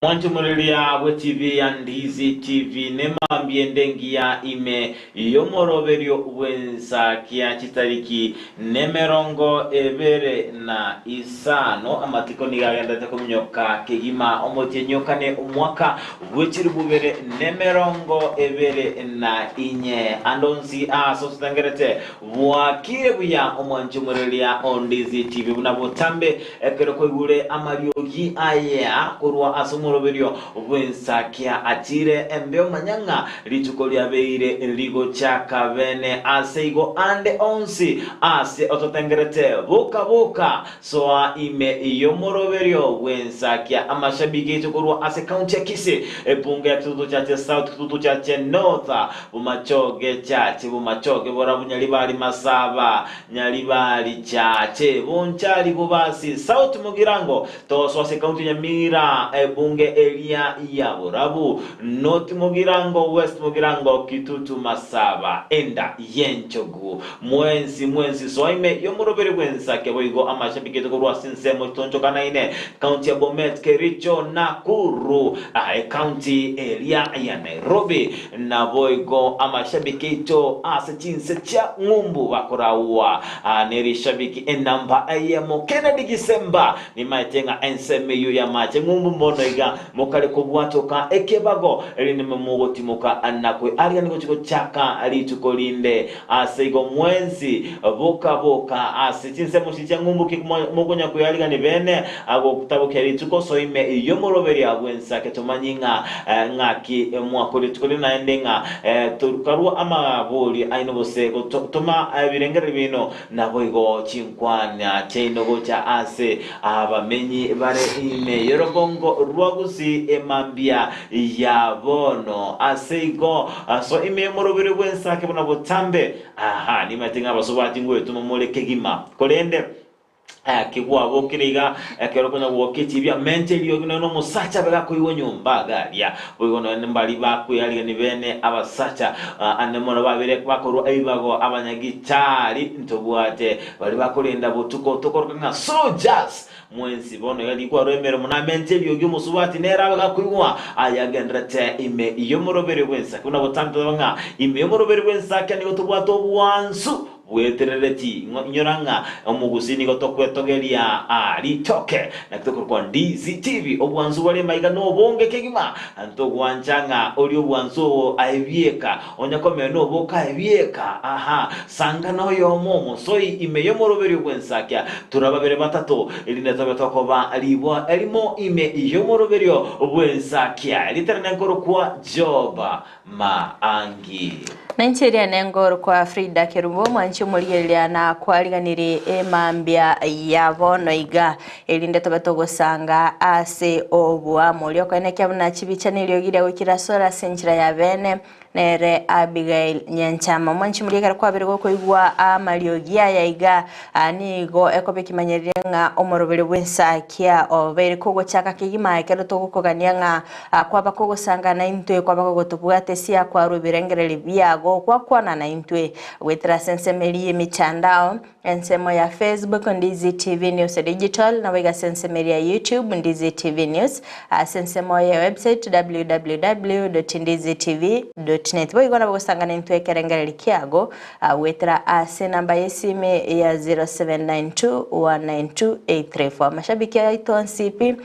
Mwanche omoreria bwe TV ya Ndizi TV nemambia ende engiya ime y'omoroberio bw'ensakia chitariki nemerongo ebere na isano amatuko nigo agenderete kominyoka kegima omotienyi okane omwaka bwe chilifu ibere nemerongo ebere na inye. Ande onsi aase ototengerete bwakire buya omwanche omoreria o Ndizi TV buna botambe Ekero kwaigure amariogi aya korwa ase omoroberio bw'ensakia achiire embeo, manya ng'a rituko riabeire rigochaka bene. Ase igo ande onsi aase ototengerete, boka, boka, soa ime y'omoroberio bw'ensakia. Amashabiki aito korwa ase county ya Kisii, ebunge ya Kitutu Chache South, Kitutu Chache North, Bomachoge Chache, Bomachoge, Borabu, Nyaribari, Masaba, Nyaribari Chache, Bonchari, Bobasi, South Mugirango, Toso ase County ya Nyamira, ebunge eria ya Borabu, North Mugirango, West Mugirango, Kitutu Masaba, enda y'enchogu. Mwensi mwensi soa ime y'omoroberi bw'ensake boigo amashabiki aito korwa ase ensemo chitonchokanaine, County ya Bomet, Kericho, Nakuru, Ecounty eria ya Nairobi. Naboigo amashabiki aito ase chinse chia ng'umbu bakoraua nerishabiki enamba eyemo Kennedy Gisemba. Nimaete ng'a ensemo eyio y'amache ng'umbu mbono iga mokare kobwatoka ekebago, erinde nimwe mogotimoka nakwe aria nigochi gochaka rituko rinde. Ase igo mwensi boka boka ase chinsemo chiria chia ng'umbu ki mokonya kwearigania bene agotabokia rituko soime y'omoroberio bw'ensake tomanyi ng'a ng'aki mwakora rituko riria naende ng'a tokarua amabori aino gose gotoma ebirengererio biaino naboigo chinkwana chiaino gocha ase abamenyi bare ime y'orogongo rwa Gusii emambia ya bono. Ase igo, asoa ime y'omoroberi bw'ensake buna botambe. Aha, nimanyete ng'a abasubati ngwetoma more kegima. Korende kegwabokire iga, ekero konya gwokia chibia, mente eriogi nonya nomosacha abe gakoigwa nyomba iga aria. Boigo nonya mbaria bakwearigania bene abasacha, ande mono babere bakorwa ebibago abanyagitari ntobwate, baria bakorenda botuko tokoroka ng'a soldiers. Mwensi bono iga rikwarwa emeremo namente eriogi omosubati nere abe gakoigwa ayagenderete ime y'omoroberio bw'ensake. Buna botambe toteba ng'a ime y'omoroberio bw'ensake nigo tobwate obwansu bweterereti. Inyora ng'a omogusii nigo tokwetogeria aa ritoke naki tokorokwa Ndizi TV. Obwansu bore maiga nobonge kegima. Ntogwancha ng'a oria obwansu obo aebieka Onye komena oboka ebieka, aha, sanga noyomo omosoi ime y'omoroberio bw'ensakia, tura babere batato, erinde tobe tokoba riboa erimo ime y'omoroberio bw'ensakia. Ritari nenkorokwa Job Maangi. Nainche eria nengorokwa Frida Kerubo, omwanchi omorigereria na kwariganirie emambia ya bono iga, erinde tobe togosanga ase oboamo. Oria okoenekia buna chibicha neriogi riria goikera asore ase enchera ya bene, Nere Abigail Nyanchama. Omwanchi moria ekero kwabire gokoigwa amariogi aya iga, nigo ekoba ekimanyererio ng'a omoroberi bw'ensakia obeire kogochaka kegima ekero togokogania ng'a kwaba kogosanga naintwe, kwaba kogotobwata esia kwarwa ebirengererio biago, gwakwana naintwe goetera ase ensemo eria y'emitandao. Ensemo ya Facebook, Ndizi TV News Digital, naboigo ase ensemo eria ya YouTube, Ndizi TV News, ase ensemo ye website www.ndizitv.net. Boigo nabo gosangana intwe ekerengererio kiago goetera ase enamba y'esimi ya 0792192834. Amashabiki aito onsi pi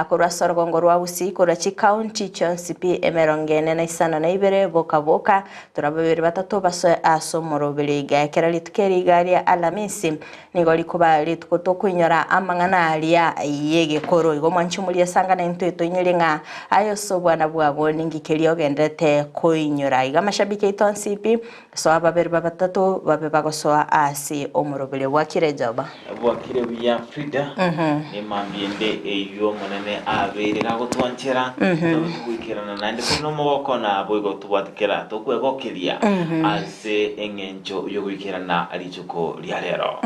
korwa ase orogongo rwa Gusii korwa chicounty chionsi pi emerongo ene na isano na ibere boka boka Tore babere batato basoe ase omoroberi iga. Ekero rituko eri iga ria Alamisi nigo rikoba rituko tokoinyora amang'ana aria y'egekoro. Igo mwanche omoria sanga naintwe toinyore ng'a aye ase obwana bwago ninki keria ogenderete koinyora. Iga amashabiki aito onsi pi, soa babere ba batato babe bagosoa ase omoroberi. Bwakire Joba? Bwakire buya Frida, nemambia ende eyio Omonene abeire gagotwanchera, tobe togoikerana naende tore nomogoko na boigo tobwate kera tokwegokeria ase eng'encho yogoikerana rituko ria rero.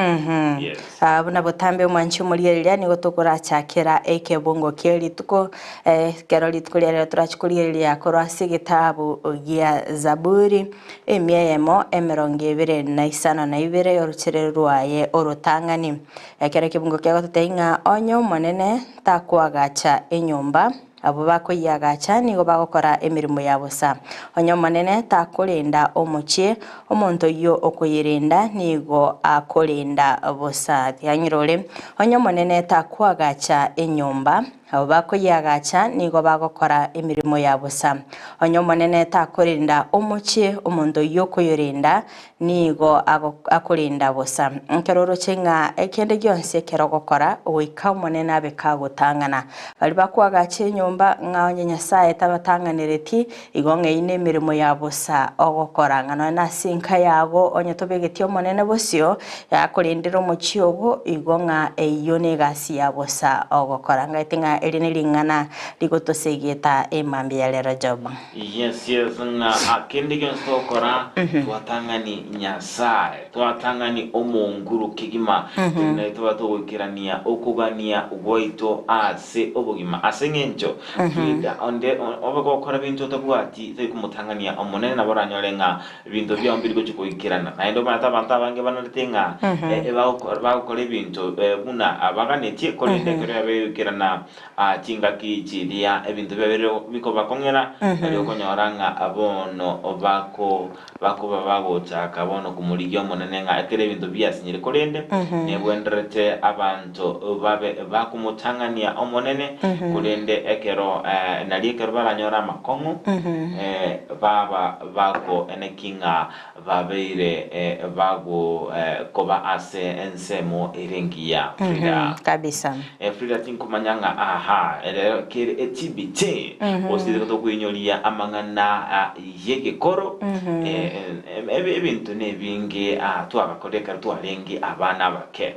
Yes. Ah, buna botambe omwanchi omorigereria nigo tokorachakera ekebungo kie rituko ekero rituko ria rero torachi korigereria korwa ase egetabu gia Zaburi Emia eyemo emerongo ebere na isano na ibere y'orucherero rwaye orotang'ani. Ekero ekebungo kiagototebia ng'a onye Omonene takoagacha enyomba, Abwo bakoyiagacha nigo bagokora emeremo ya bosa. Onye Omonene takorenda omochie, omonto oyio okoyerenda nigo akorenda bosa. Tianyora ore, onye Omonene takoagacha enyomba, Abwo bakoyiagacha nigo bagokora emeremo ya bosa. Onye Omonene takorenda omochie, omonto oyio okoyorenda nigo akorenda bosa. Ekero oroche ng'a ekende gionsi ekero ogokora, goika Omonene abe kagotang'ana. Baria bakoagacha enyomba, ng'a onye Nyasae tabatang'anereti, igo ng'ai nemeremo ya bosa ogokora. Ng'a nonya nase enka yago onye tobegeti Omonene bosio, akorendere omochie ogo, igo ng'a eyio negasi ya bosa ogokora. Ngaete ng'a eri nering'ana rigotosegeta emambia ya rero Job. Yes, yes, ng'a kende gionsi togokora, twatang'ani Nyasae, twatang'ani Omonguru kegima, erio nario toba togoikerania okogania gwaito ase obogima. Ase eng'encho Frida, onde obe gokora binto otabwati, tori komotang'ania Omonene, nabo oranyore ng'a ebinto biao mbiri gochia goikerana. Naende omanyete abanto abange banarete ng'a bagokora ebinto buna baganetie, korende ekero yabeire goikerana Aa chingaki chiria ebinto biabeire bikobakong'era, nario okonyora ng'a bono bako bakoba bagochaka bono komorigia Omonene ng'a ekero ebinto biasinyire, korende nebwenderete abanto babe bakomotang'ania Omonene, korende ekero nario ekero baranyore amakong'u baba bakoeneki ng'a babeire bago koba ase ensemo ere engiya. Frida. Kabisa. Frida tinkomanya ng'a aha rero kere etbt gose igo tokoinyoria amang'ana y'egekoro ebinto nebinge twagakorire ekero twarenge abana abake.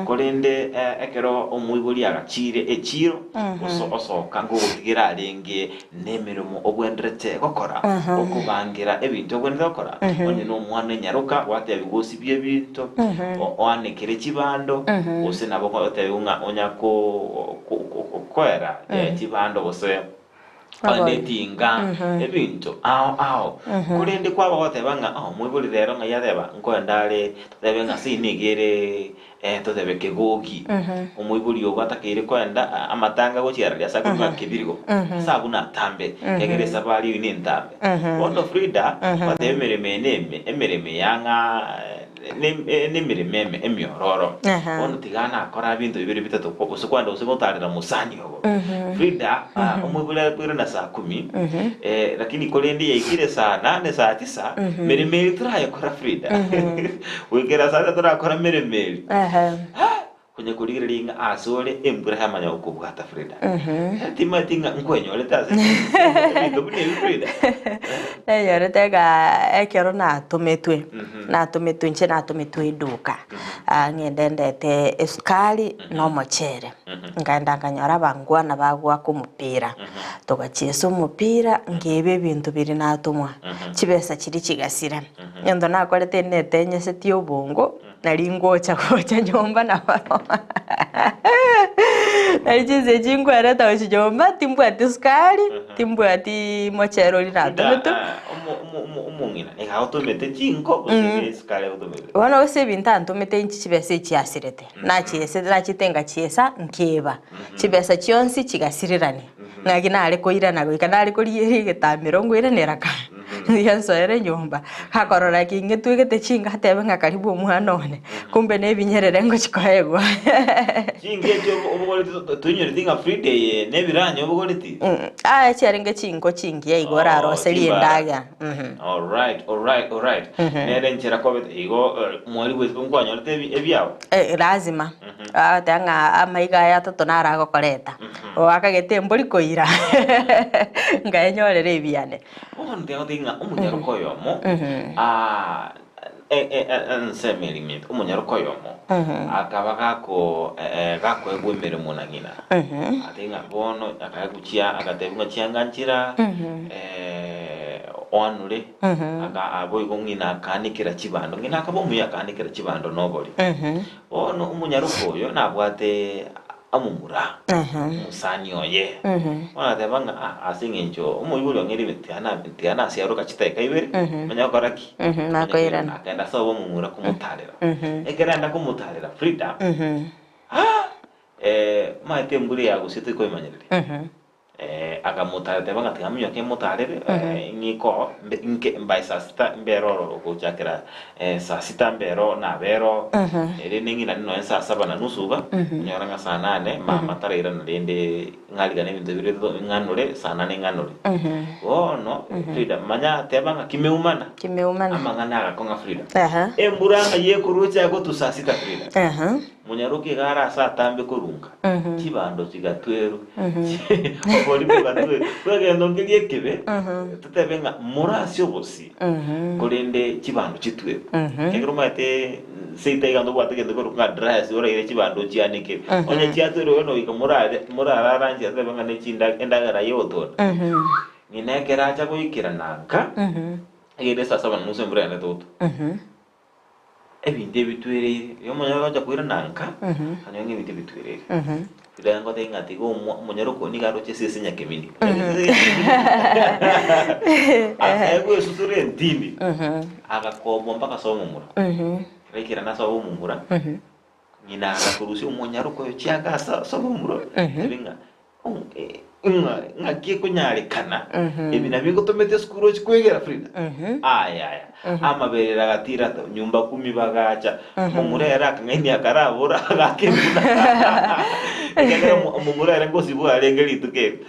Korende ekero omoibori agachiire echiro gose osoka ngogotigera arenge Nemeremo ogwenderete gokora, okobangera ebinto ogwenerete gokora, onye nomwana enyaroka gwatebigwa osibie ebinto, oanekere chibando, gose nabo ogotebigwa ng'a onya koera chibando gose oende etinga, ebinto ao ao. Korende kwaba goteba ng'a omoibori rero ng'ai ateba nkoenda are, totebe ng'a seino iga ere Totebe kegogi, omoibori ogo atakeire koenda amatanga gochia araria ase akorwa ng'a kebirigo, ase abwo natambe, ekiagera esabari eyio nentambe. Bono Frida, bateba emeremo eye neme, emeremo eya ng'a nemeremo eme emiororo. Bono tiga nakora binto bibere bitato gose kwenda gose gotarera mosani ogo. Frida, omoibori akoirana saa kumi, lakini korende yaikire saa nane saa tisa, meremo eye torayekora Frida. Goikera ase aria torakore emeremo eri. Konya korigereria ng'a ase ore embura yamanya gokobwata Frida. Timanyeti ng'a nkwenyorete ase ebinto buna ebi Frida. Nenyorete ng'a ekero natometwe, natometwe inche natometwe eduka, ng'ende ndete esukari na omochere. Nkaenda nkanyora abangwana bagoaka omopira, togachiesa omopira, nkeba ebinto biria natomwa, chibesa chiria chigasira. Egento nakorete netenyesetie obongo, nari ngocha gocha nyomba nabarobwo nari chinsa echi nkwereta gochia nyomba timbwati sukari, timbwati mochere oria natometwe. Omong'ina nigo agotomete chinko gose ne esukari agotomete? Bono gose ebinto antomete inche chibesa echi asirete, nachiesete nachete ngachiesa nkeba, chibesa chionsi chigasirirania, ng'aki nare koirana goika nare korigereria egetamero nkoiranera ka. Riansoera enyomba, gakorora ki ng'etwegete chinga atebe ng'a karibu omwana one, kumbe nebinyerere ngochia koegwa. Chinga echio obogoretie toinyoreti ng'a Frida eye nebiranya obogoretie? Aya chiarenge chinko chingiya igo oraroserie endagera. Alright, alright, alright. Nere enchera kobete igo mwari bwesiko nkwanyorete ebiao? Lazima. Agateba ng'a amaiga aya atato naro agokoreta, oakagete embori koira, nkaenyorera ebiane. Bono ntegotebi ng'a omonyaroka oyomo ensemo eria ng'ente, omonyaroka oyomo akaba gako gakoegwa emeremo na ng'ina, agateba ng'a bono akaegwa chia agatebigwa ng'a chianga nchira oanure, aka boigo ng'ina akaanekera chibando, ng'ina akaba omuya akaanekera chibando na obori. Bono omonyaroka oyo nabwate omomura, omosani oye. Bono agateba ng'a ah, ase eng'encho omoibori ong'eire ebinto tiga tiga nasiaroka chidakika ibere, manye gokora ki? Manye nakoirana. Akaenda ase obo omomura komotarera. Ekero aenda komotarera Frida, ah, omanyete embura eye ya gusii toikoemanyereria. Akamotara teba ng'a tiga minyoke motarere, ng'iko nke by saa sita mbere ororo gochakera saa sita mbere oo nabere oo, rende ng'inane nonye saa saba na nusu iga, onyore ng'a saa nane mama tarairana rende ng'arigane ebinto biria ng'anore saa nane ng'anore. Bono Frida manya teba ng'a kimeumana, Kimeumana. amang'ana agakong'a Frida. Aha. Embura ng'a yekorwa gotu saa sita Frida. Aha. Monyaroke iga are ase atambe korunga, chibando chigatwerwa, obori bogatwerwa. Bw'egento nkeria ekebe, totebe ng'a more ase obosie, korende chibando chitwerwe. Ekero omanyete seito iga ntobwate egento kekorokwa ng'a dryers oraire chibando ochianekere. Onye chiatwerwe bono goika morare morarara inche totebe ng'a ne chinda endagera ya ogotonda. Ng'ina ekero acha goikerana nka, egende saa saba na nusu embura yane togotwa. Ebinto ebi twereire, erio omonyene agocha koirana nka, anyore ng'a ebinto ebi twereire. Riria ngotebia ng'a tiga omwa omonyaroke oyo nigo aroche esese nyakemini. Akaegwa esusuro entindi, agakobwa mpaka ase omomura. Ekero aikerana ase omomura, ng'ina agakorusia omonyaroke oyo chianga ase ase omomura oyo, tebia ng'a Ng'a ng'aki ekonyarekana ebi nabio ngotomete esukuru ochie kwegera Frida? Ayaya, amaberero agatira nyumba kumi bagacha, omomura ere akang'ainia akarabora agaka embuna ekiagera omomura ere ngosibwa arenge rituko eri.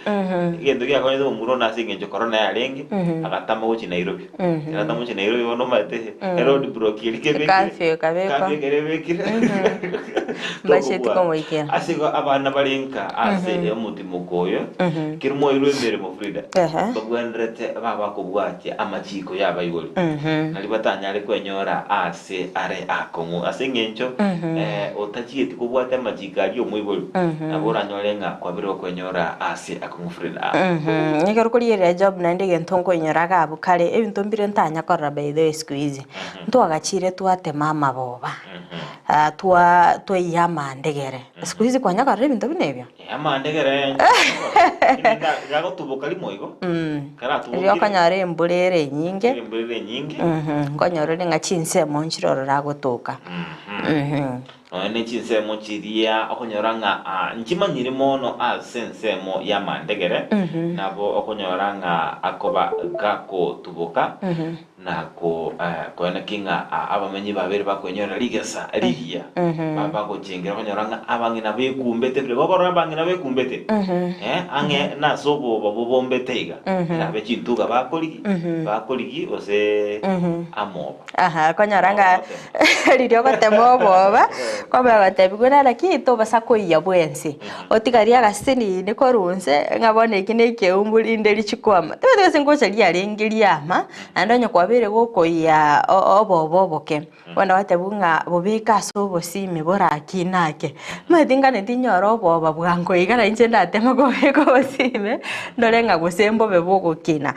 Egento giakonyete omomura one ase eng'encho corona yarenge, agatama gochia Nairobi. Ekero atama gochia Nairobi bono omanyete eroad block eria kebekire, Curfew ekabekwa. curfew ekero ebekire. Mbacheti komoikera. Ase igo abana bare nka ase omotimoko oyo, ekero mwairwe emeremo Frida, babwenerete babakobwatia amachiiko y'abaibori, nario batanyare kwenyora aase are aakong'u. Ase eng'encho otachieti kobwatia amachiiko aria omoibori, nabo oranyore ng'a kwabire gokwenyora aase akong'u Frida. Ekero okorigereria Job naende egento nkoinyora iga abwo kare, ebinto mbire ntanya korora by the way siku hizi, ntwagachire twatema amaboba. Twa twaiya amandegere. Siku hizi kwanya korora ebinto buna ebio? Eh, amandegere gagotuboka rimo igo karatubokire Riria okonyora embura ere enyinge, embura ere enyinge nkonyora ore ng'a chinsemo nchire ororo agotoka. Nonya ne chinsemo chiria okonyora ng'a ah, nchimanyiri mono ase ensemo y'amandegere, nabo okonyora ng'a akoba gakotuboka. Na koeneki ng'a abamenyi babere bakwenyorera rigesa rigiya, bagochengera okonyora ng'a abang'ina bekumbete bire bokorora abang'ina bekumbete, ang'e nase oboba bobombete iga, erabe chintuga bakorigi, bakorigi gose amoba. Aha, okonyora ng'a riria ogotema oboba, kwamanya gotebigwa ng'a naki tobasa koiyia bwensi, otigarie agasini korwa inse ng'a bono eki na ekeumbu rinde richikwama. Tobwati gose ngocha riarenge riama, Naende onye kwabeire gokoyia oboba oboke, bono gwatebiwa ng'a bobeke ase obosimi borakine ake. Omanyete nganeti nyore oboba bwango iga na inche ndateme kobeka obosime, ndore ng'a gose mbobe bogokina.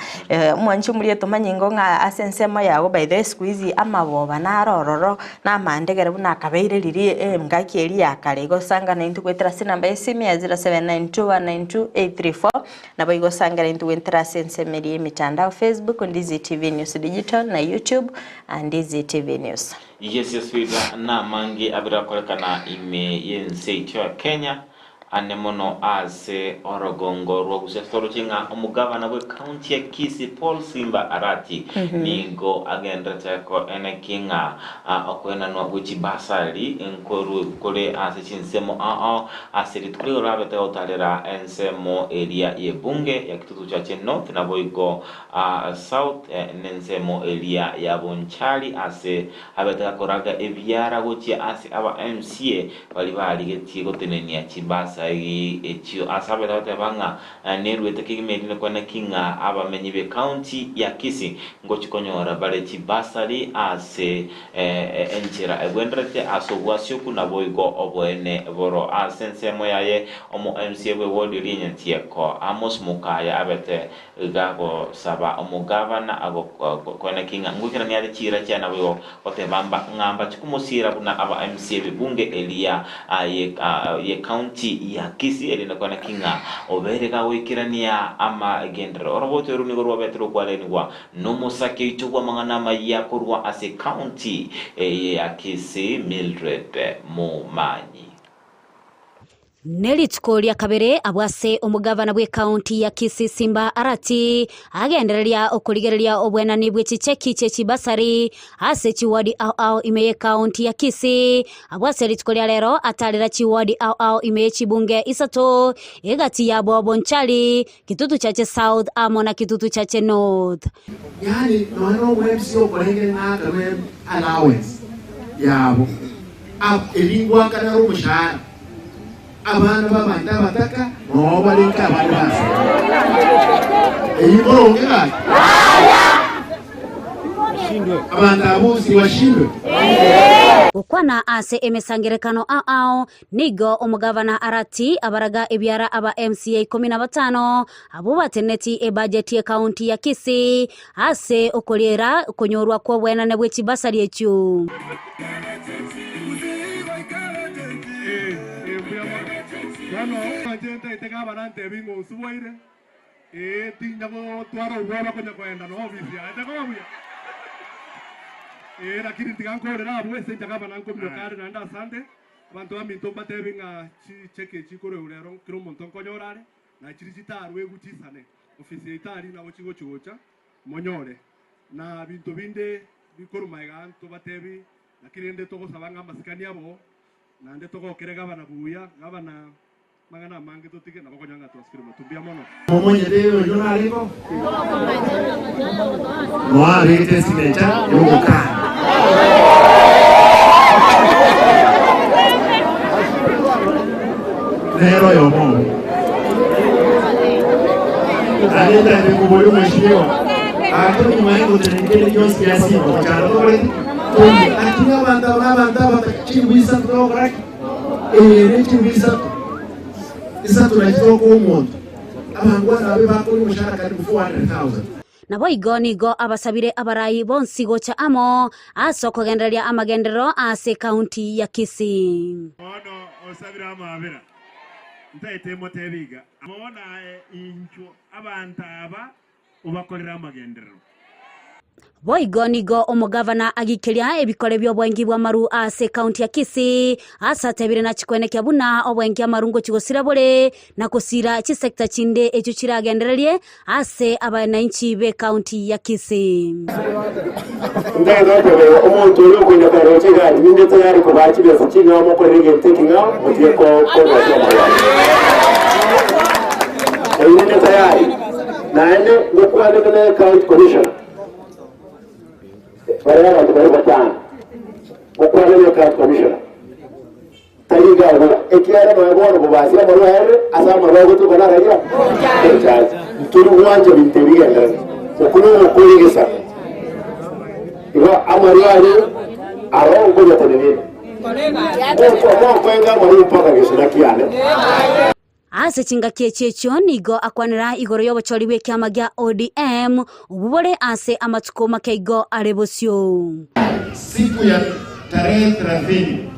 Omwanchi omuria tomanye ingo ng'a ase ensemo yago by the way siku hizi amaboba naro ororo, na amandegere buna akabeire riria engaki eria ya kare. Igo sangana intwe goetera ase enamba ya esimi ya 0792192834. Naboigo sangera intwe goetera ase ensemo eria y'emitandao, Facebook, Ndizi TV News Digital, na YouTube, Ndizi TV News. Yes yes Frida namange abere akorekana ime y'ense yaito ya Kenya ane mono ase orogongo rwa Gusii ase toroche ng'a omogavana bwe county ya Kisii Paul Simba Arati nigo agenderete koenekia ng'a okoenanwa gwe chibasari nkorwe kore ase chinsemo ao Ase rituko rigo rabete gotarera ensemo eria y'ebunge ya Kitutu Chache North naboigo South nensemo eria ya Bonchari ase abete gakoraga ebiara gochia ase aba MCA baria barigetie gotenenia chibasari echio ase abete goteba ng'a neruete kegima erinde kweneki ng'a abamenyi be county ya Kisii ngochi konyora bare chibasari ase Enchera egwenderete ase obwasioku naboigo oboene boro. Ase ensemo yaye omo MCA bwe ward eria Nyantieko, Amos Mukaya abete gagosaba omogavana koeneki ng'a ngoikerania are chiira chiaye naboigo goteba ng'a mbache komosiira buna aba MCA b'ebunge eria ye county ya Kisii erinde koeneki ng'a obeire gagoikerania amagenderero. Oroboti oru nigo rwabete rokwarenigwa Nomosake oito bw'amang'ana amayia korwa ase county eye ya Kisii, Mildred Momanyi. Nerituko ria kabere abwo ase omogavana bw'ekaunti ya Kisii Simba Arati agendereria okorigereria obwenani bwe chicheki chie chibasari ase chiwadi ao ao ime y'ekaunti ya Kisii. Abwo ase rituko ria rero atarera chiwadi ao ao ime ye chibunge isato egati yabo Bonchari, Kitutu Chache South amo na Kitutu Chache North. Yaani nonya nomwebisia okorenge ng'akanwe allowance yabo, ebi ngwakanera omoshahara, abana b'abanto abataka noo barenge abande basete. Eyio mboronge gaki? Abanto aba bonsi bashindwe? Gokwana ase emesangererekano ao ao Nigo omogavana Arati abaraga ebiara aba MCA ikomi na batano abwo bateneneti ebajeti y'ekaunti ya Kisii ase okoriera okonyorwa kw'oboenane bwe chibasari echio. Abanto baminto mbatebi ng'a chicheke echi ikorwegwa rero kera omonto nkonyora are, na chiria chitarwegwe chisane, ofisi yaito aria nabo chigochi gocha monyore. Na binto binde bikorwa magega ntobatebi, naki rende togosaba ng'a amasikani abo, naende togokere gavana buya, gavana amang'ana amange totige, nabo okonyora ng'a twasikire motwe. Mbuya mono. Momonyete oyio narenge oo? Noa abegete esinecha y'ogokana. Nere oyomo obo. Naende ntagete koboria omweshimiwa, gaki onyuma y'ogotenenia kende gionsi kia Simba, gochanda tokoreti? Toiyo. Lakini abanto aba nabanto abataka chilifu isato togokora ki? Ee, ne chilifu isato. Isato nachio tokoa omonto. Abangwana babe bakoria omoshahara karibu 400,000. Naboigo nigo abasabire abarai bonsi gocha amo ase okogendereria amagenderero ase ekaunti ya Kisii. Bono osabire amabera, ntaete motebi iga, Bono aye inchwo abanto aba obakorere amagenderero. Boigo nigo omogavana agikeria ebikore bi'oboengi bw'amaru ase ekaunti ya Kisii, ase atebire nachikwenekia buna oboengi amaru ngochia gosira bore na gosira chisecta chinde echio chiragendererie ase abanainchi b'ekaunti ya Kisii. Ntagete gotebigwa omonto oria okoina karoche egari, ninde tayari kobaa chibesa ching'ao mokorere egento ekeng'ao, motige korusia omorwani. Oyio ninde tayari. Naende ngokwanete na ecounty commissioner, baria abanto baria batano, ngokwane na ecounty commissioner, tari iga abwo, ekiagera nonya bono bobasi amarwa aerire, ase amarwa agotuka nararia echache. Ntori gwancha binto ebi bigenderere, okwo nogokora egesaku. Igo amarwa aria aro nkonyatenenere. Mokoenga amarwa mpaka gesona kiane. Ase chingaki echi echio nigo akwanera igoro y'obochori bw'ekiama gia ODM obwo bore ase amatuko make igo are bosio. Siku ya tarehe thelathini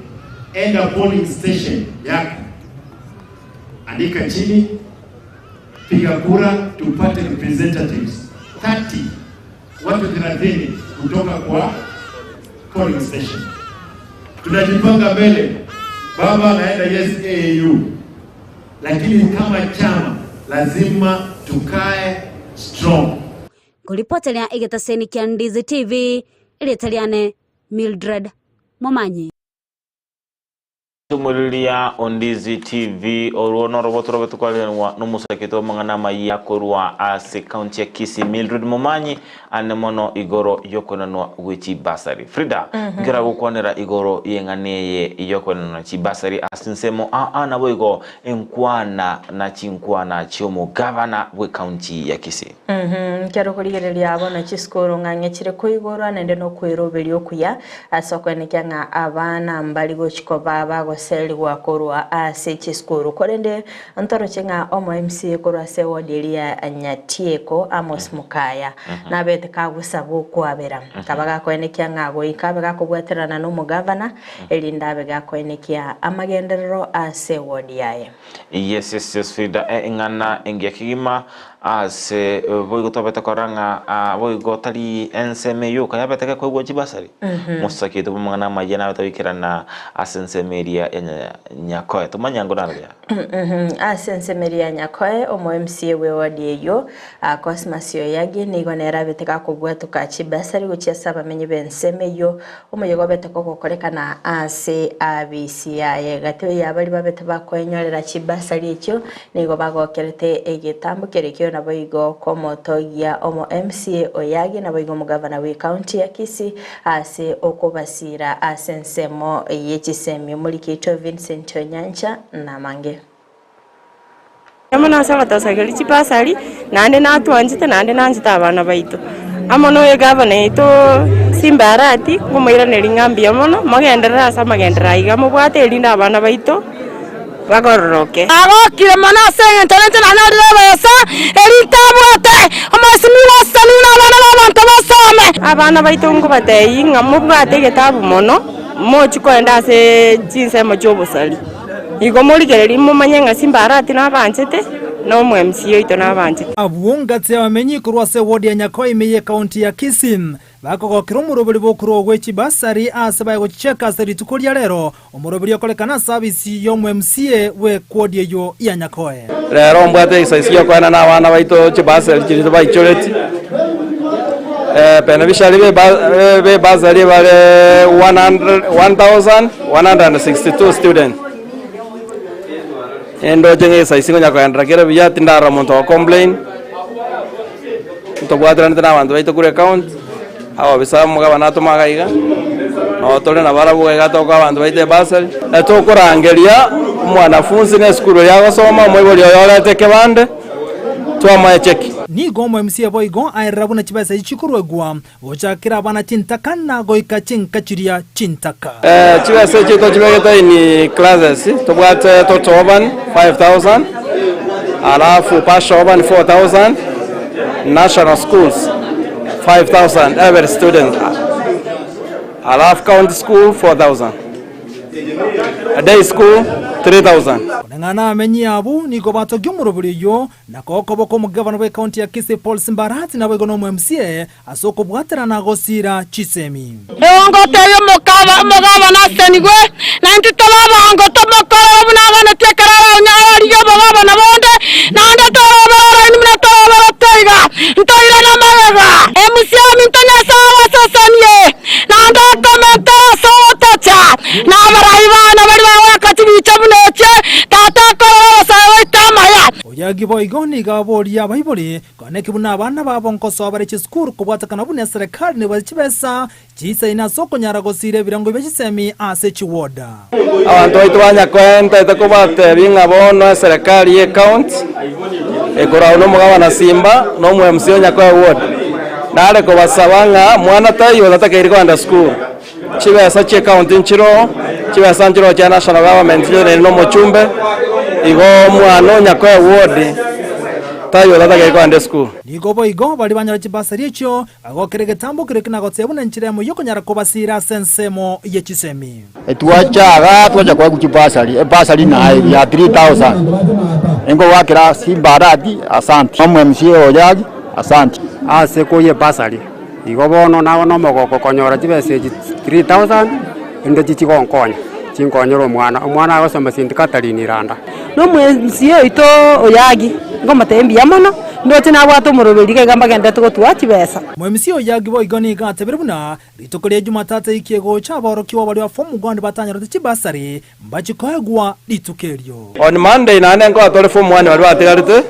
enda polling station yako, andika chini, piga kura tupate representatives 30, watu 30 kutoka kwa polling station. Tunajipanga mbele, baba anaenda yes AU, lakini kama chama lazima tukae strong. Nkoripoteria egetaseni kia Ndizi TV, erieta riane Mildred Momanyi. Tumuriria Ondizi TV orwo noroboto robe tokoareganigwa nomosakete w'amang'ana amayia korwa ase county ya Kisii Mildred Momanyi ane mono igoro yokoenanwa gwe chibasari. Frida nkera gokwanera igoro y'eng'ana eye yokoenanwa chibasari ase ensemo aa naboigo enkwana na chinkwana chi'omogavana bwe county ya Kisii. Nkero korigereria bono chisukuru ng'a ng'echire koigorwa naende nokweroberia okuya Ase okoenekia ng'a abana mbari gochia koba bagoserigwa korwa ase chisukuru. Korende ntoroche ng'a omo MCA korwa ase eward eria ya Nyatieko Amos Mukaya nabete kagosaba okwabera. Akaba gakoenekia ng'a goika abe gakobwaterana na omogavana erinde abe gakoenekia amagenderero ase eward yaye. Yes, yes, yes, Frida, eh, ing'ana engiya kegima. Ase boigo twabete korora ng'a boigo tari ensemo eyoka yabete gekoegwa chibasari, mosaki oito bw'amang'ana amayia nabete goikerana ase ensemo eria ya Nyakoe. Tomanye ango naro ya. Ase ensemo eria ya Nyakoe, omo MCA bw'ewadi eyio, Cosmas Oyagi, nigo nere abete gakobwatoka chibasari gochia ase abamenyi b'ensemo eyio, omoyega obete kogokorekana ase abisi yaye. Gati y'abaria babete bakoenyorera chibasari echio Nigo bagokerete egetambo keria naboigo komotogia omo MCA Oyagi naboigo omogavana bwe county ya Kisii ase okobasira ase ensemo ye chisemi. Omoriki oito Vincent Onyancha namange. Amo nase ogotosageria chibasari, naende natwanchete naende nanchete abana baito. Amo na egavana yaito Simba Arati, nkomoiraneria ng'a mbuya mono, mogenderere ase amagenderero aiga mobwate erinde abana baito. bagororoke. Agokire mono ase engencho ninche nanyorire ebesa, eria ntabwate, omosimi goseseniwe na abana b'abanto basome. Abana baito nkobatebia ng'a mobwate egetabu mono, mochie koenda ase chinsemo chi'obosari. Igo morigererie momanye ng'a Simbarati nabanchete, na omo-MC oito nabanchete. Abwo ngati y'abamenyi korwa ase ewodi ya Nyakoe ime y'ekaunti ya Kisii Bakogokera omoroberi bw'okorua gwe chibasari aase baye gochicheka ase rituko ria rero, omoroberi okorekana ase abisi y'omo-MCA bw'ekwodi eyio ya Nyakoe. Rero mbwate exercise yokoena na abana baito chibasari chiria baichoreti beneficiary be bursary bare 1162 students. Ndoche ng'a exercise ngonya koenderera kere buya tindarora monto ogo complain. Ntobwataranete nabanto baito korwa ecounty, ababisa omogabana atome iga iga, nabo tore nabarabwo iga iga tokoa abanto baito ebursary. Tokorangeria omwanafunsi na esukuru eria agosoma, omoibori oye orete ekebande, twamoa echeki. Nigo omo-MCA boigo aerera buna chibesa echi chikoruegwa gochakera abana chintaka na goika chinka chiria chintaka. Chibesa echi tochibegete in classes, tobwate total urban 5000, alafu partial urban 4000, national schools 5000 every student, alafu county school 4000. A day school 3000. Koreng'ana nabamenyi abwo nigo batogia omorobori oyio na koa okoboko omogabana bw'ecounty ya Kisii Paul Simbarati naboigo na omo MCA ase okobwaterana gosiira chisemi. Erio ngotebia omogabana asesenigwe, na intwe tobe abango tomokorere buna aganetie ekero ararigie obogabana bonde, naende torobere oraini buna toroberete iga, ntoirane amagega. Emusia ominto Nyasae abasesenie, naende akomentere ase ogotocha, na abarai baane baria bagoaka chibicha buna echi, Tata akorere abasae baito amaya. Oyagi boigo nigo aboria abaibori Koaneki buna abana babo nkosoa bare chisukuru kobwatekana buna eserekari nebwate chibesa chiisaine ase okonyara gosiira ebirengo bie chisemi ase chiwoda. Abanto baito ba Nyakoe ntaete kobatebia ng'a bono eserekari ye county ekoragwa na omogabana Simba na omo MC o Nyakoe ward nare kobasaba ng'a mwana taiyo otatakeiri kogenda sukuru. Chibesa chie county nchiroo, chibesa nchiroo chia national government chironeire na omochumbe, igo omwana o Nyakoe ward taiyo otatakeiri kogenda esukuru. Nigo boigo baria banyora chibasari echio bagokera egetambo keria kina gotebia buna enchera emo y'okonyara kobasiira ase ensemo ye chisemi. Twacha igaa twacha koegwa chibasari, ebasari naye ya 3000 nkogoakera Simba Arati asanti, omo MCA Oyagi asanti. Ase koyia ebasari, igo bono nabo nomogoko konyora chibesa echi 3000 ende chichigonkonya, chinkonyere omwana, omwana agosoma St Catherine Iranda. Na omo MCA oito Oyagi, nkomotebia mbuya mono, ndoche nabwate omoroberi iga iga mbagenderete gotwaa chibesa. Omo MCA Oyagi boigo nigo atebire buna rituko ria Jumatatu eiki egocha aborokigwa baria ba form one batanyorete chibasari mbachie koegwa rituko erio. On Monday naende nkoa tore form one baria batigarete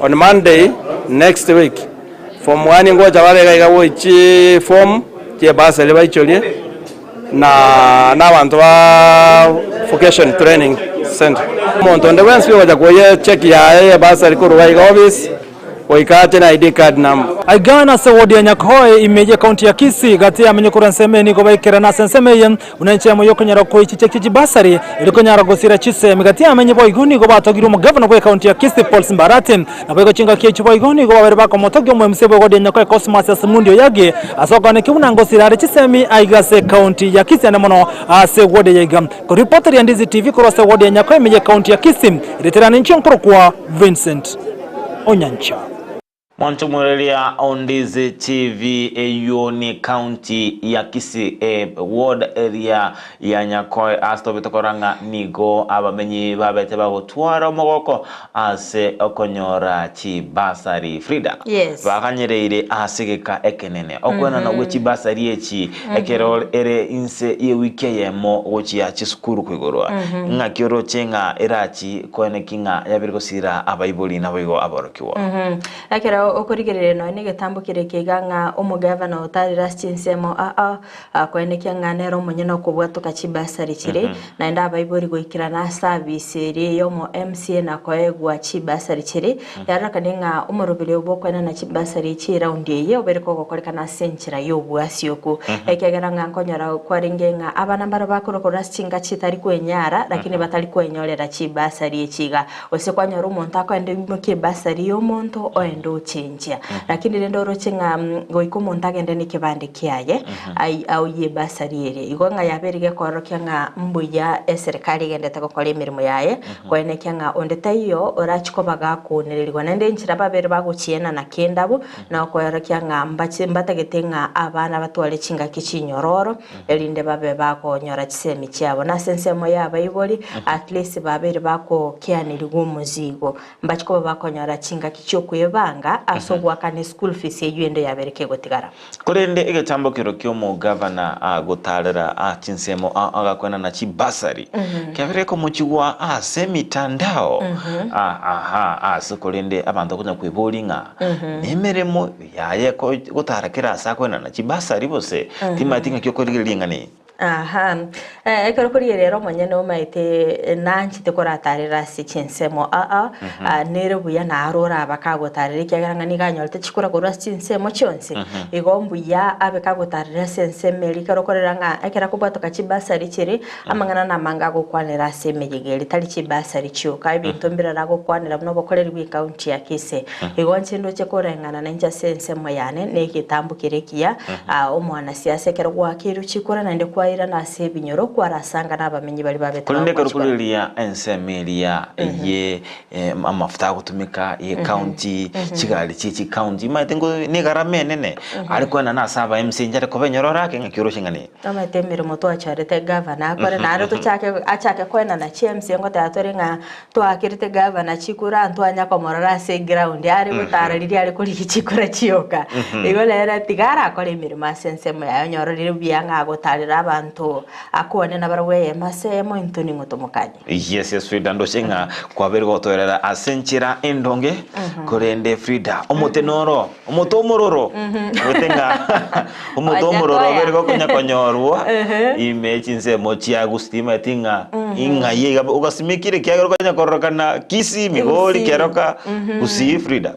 on Monday next week form one ngocha bare iga iga goichi form chie bursary baichorie na na abanto ba vocation training centre. Omonto onde bwensi ogocha koyia echeki yaye ye bursary korwa iga office goika ache na ID card number. Aiga nase ward ya Nyakoe ime ye county ya Kisii gati yamenye korwa ensemo eye nigo baikerana ase ensemo eye buna enchemo yokonyara koichicha chibasari erio konyara gosira chisemi gati yamenye boigo nigo batogire omogavana bwe county ya Kisii Paul Simbarati Naboigo chingaki echio boigo nigo babere bakomotogia omoemisia bw'egodi ya Nyakoe Cosmas Asimundi Oyagi ase okoaneki buna ngosira are chisemi aiga ase ekaunti ya Kisii ande mono ase ewodi ya iga. Koripoteria Ndizi TV korwa ase ewodi ya Nyakoe ime y'ekaunti ya Kisii, ritirane inche nkorokwa Vincent Onyancha. Mwanchomoreria Ondizi TV eywo ni county ya Kisii e ward area ya Nyakoe ase tobete korora ng'a nigo abamenyi babete bagotwara omogoko ase okonyora chibasari. Frida, Yes. baganyereire ase egeka ekenene okoenana gwe chibasari echi ekero ere inse ye wiki eyemo gochia chisukuru koigorwa. Ng'aki oroche ng'a erachi koeneki ng'a yabere gosira abaibori naboigo aborokigwa? Ekero okorigereria nonya na egetambo kere ekiga ng'a omogavana otarire ase chinsemo aa akoenekia ng'a nere omonyene okobwatoka chibasari chire, naende abaibori goikerana ase abisi eria eyomo MCA na koegwa chibasari chire, yarorekane ng'a omoroberi obo okoenana chibasari echi eraundi eye obeire kogokorekana ase enchera y'obwasi okwo. Ekiagera ng'a nkonyora kwarenge ng'a abana mbaro bakorwa korwa ase chinka chitari kwenyara lakini batari kwenyorera chibasari echi iga. Gose kwanyora omonto akoenda oimokie ebasari y'omonto oende ochenchia. Lakini rende oroche ng'a goika omonto agende nekebande kiaye ai aoyie ebasari eria. Igo ng'a yabeire gekoorokia ng'a mbuya eserekari egendete gokora emeremo yaye, koenekia ng'a onde taiyo orachie koba gakoonererigwa. Naende enchera babere bagochienana kende abwo, nokoerokia ng'a mbache mbatagete ng'a abana batware chingaki chinyororo, erinde babe bakonyora chisemi chiabo. Na ase ensemo y'abaibori, at least babeire bagokeanerigwa omozigo, mbachi koba bakonyora chingaki chi'okwebanga ase ogoakana eschool fees eyio ende yabeire kegotigara. Korende egetambo kero ki'omogavana agotaarera chinsemo agakwenana chibasari, kiabeire komochigwa ase emitandao, aha, ase korende abanto konya kweboria ng'a nemeremo Yaya gotara kera ase akoenana chibasari gose timanyeti ng'aki okorigereria eng'ana eye. Aha, ekero okorigereria ere omonyene omaete nanchete koratarera ase chinsemo aa, nere buya naro oraba kagotarera ekiagera ng'a nigo anyorete chikura korwa ase chinsemo chionsi, igo mbuya abe kagotarera ase ensemo eria ekero okorora ng'a ekero akobwatoka chibasari chiria, amang'ana namange agokwanera ase emeyega eria tari chibasari chioka, ebinto mbirore agokwanera buna obokoreri bwa ecounty ya Kisii. Igo inche ndoche koreng'ana nainche ase ensemo yane negetambo kere ekiya, omwanasiasa ekero gwakeirwe chikura naende kwairana ase ebinyoro kwarasanga nabamenyi baria babete Korende ekero bagochikora. koriria ensemo eria ye amafuta agotumeka ye county, chigari chie chicounty, omanyete ngo negarama enene, are koenana ase aba MCA inche are koba enyororo ake ng'aki oroche ng'a neye. Omanyete emeremo twachorete gavana akore naende tochake achake koenana chi MCA ngoteba tore ng'a Twakerete gavana chikura ntwanya komorora ase eground are gotara riria are korigia chikura chioka. Igo rero tiga arakore emeremo ase ensemo yaye onyore rire buya ng'a agotarera abanto akwane nabarabwo eyemo ase eyemo intwe ning'o tomokanye. Yes, yes Frida ndoche ng'a kwabeire gotoerera ase enchera endonge korende Frida omote noro omote omororo ote ng'a omote omororo Wajakoya. obere gokonya konyorwa ime chinsemo chia gusii timanyeti ng'a ing'ai iga ogasimekire ekiagera okanya kororokana Kisii, Migori, Gusii. Keroka, Gusii Frida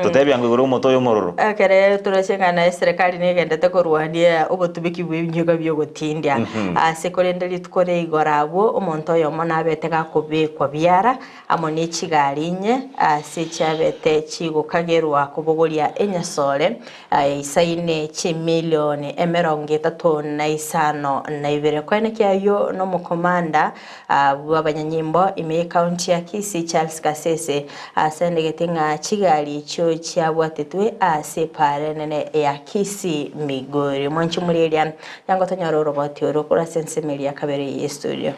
totebia ango igoro omote oyo omororo. Ekere toroche ng'a naye eserekari negendete korwania obotumiki bwa ebinyoka bia ogotindia ase korende rituko ria igoro abwo omonto oyomo nabete gakobekwa biara amo ne chigari inye ase chiabete chigokagerwa kobogoria enyasore eisaine chimilioni 32. Koenekia ayio nomokomanda bw'abanyanyimbo ime y'ecounty ya Kisii Charles Kasese asenegete ng'a chigari echio chiabwatetwe ase epaara enene ya Kisii Migori. Mwanche Murieria nyango tonyore oroboti oro korwa ase ensemo eria ya kabere y'estudio.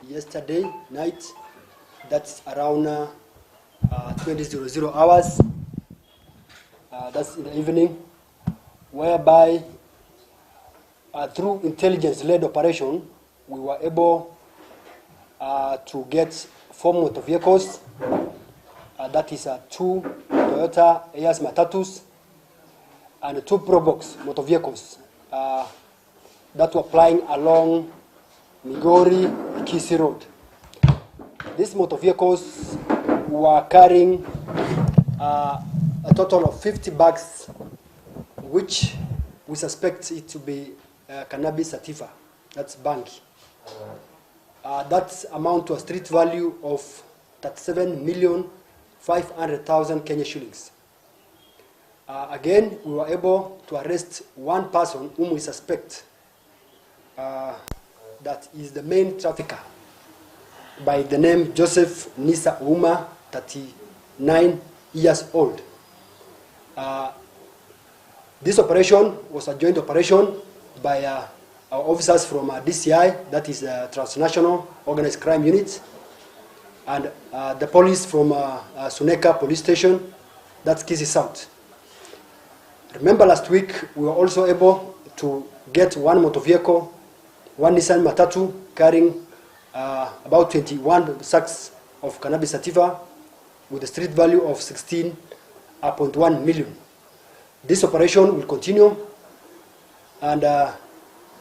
Yesterday night, that's around 20:00 hours, that's in the evening, whereby through intelligence-led operation, we were able to get 4 motor vehicles, that is 2 Toyota Hiace Matatus and 2 Probox motor vehicles that were plying along Migori Kisii Road. These motor vehicles were carrying a total of 50 bags, which we suspect it to be cannabis sativa, that's bangi. That amount to a street value of 37,500,000 Kenya shillings. Again, we were able to arrest one person whom we suspect that is the main trafficker by the name Joseph Nisa Ouma, 39 years old. This operation was a joint operation by our officers from DCI, that is the Transnational Organized Crime Unit, and the police from Suneka Police Station, that's Kisii South. Remember last week we were also able to get one motor vehicle, one Nissan Matatu carrying about 21 sacks of cannabis sativa with a street value of 16.1 million. This operation will continue, and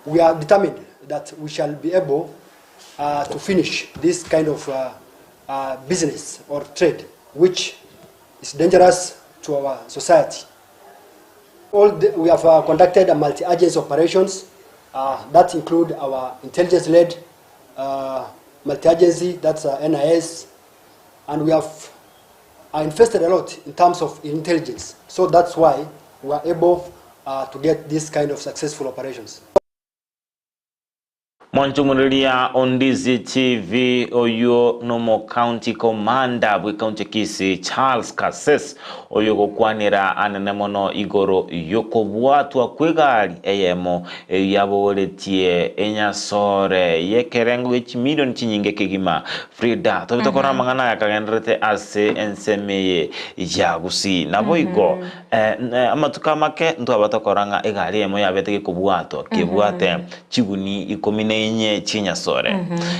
we are determined that we shall be able to finish this kind of business or trade, which is dangerous to our society. We have conducted a multi-agency operations that include our intelligence-led multi-agency, that's NIS, and we have invested a lot in terms of intelligence. So that's why we are able to get this kind of successful operations. Mwanchumuliria Ondizi TV, oyo nomo county commander bwe county Kisii Charles Kases, oyo gokwanera anene mono igoro yokobwatwa kwegari eyemo yaboretie enyasore yekerengo gechimilioni chinyinge kegima. Frida, tobitokora amang'ana aya kagenderete ase enseme ya Gusii nabo igo amatuko amake ntwabatokora ng'a egari eyemo yabete gekobwatwa kebwate chiguni 14 chinyasore.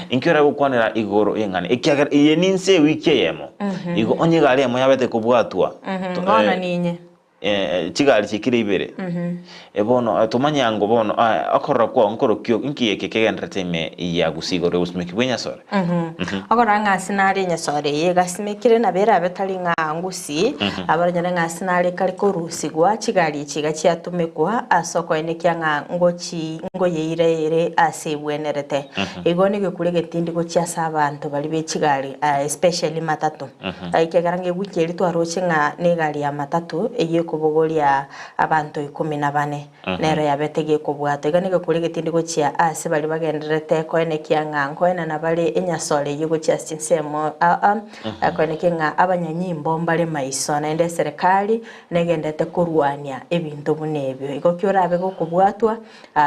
Inki gokwanera igoro y'eng'ana ekiagera eye ninse ewiki eyemo igo onye egari eyemo yabete kobwatwa bono ninye chigari chikire ibere bono tumanyango bono okorora kwa nkorokio inki eke kegenderete ime ya Gusii igoro y'obosimeki bwa enyasore. Okora ng'asi nare enyasore eye gasimekire nabere abe tari ng'a Gusii abaronyore ng'asi nare kare korusigwa chigari echi chiatumekwa ase okoenekia ng'a ngochi ngoyeire ere ase ebwenerete. Igo nigekure getindi gochia ase abanto bari be chigari, especially matatu. Ekiagera ng'ewiki eri twaroche ng'a na egari ya matatu eye ekobogoria abanto 14 nero yabete gekobwata. Iga nigekure getindi gochia ase bari bagendererete koenekia ng'a nkoenana bare enyasore eye gochia ase chinsemo koenekia ng'a abanyanyimbo mbare maiso naende eserikali negendete korwania ebinto buna ebio. Igo ki orabe gokobwatwa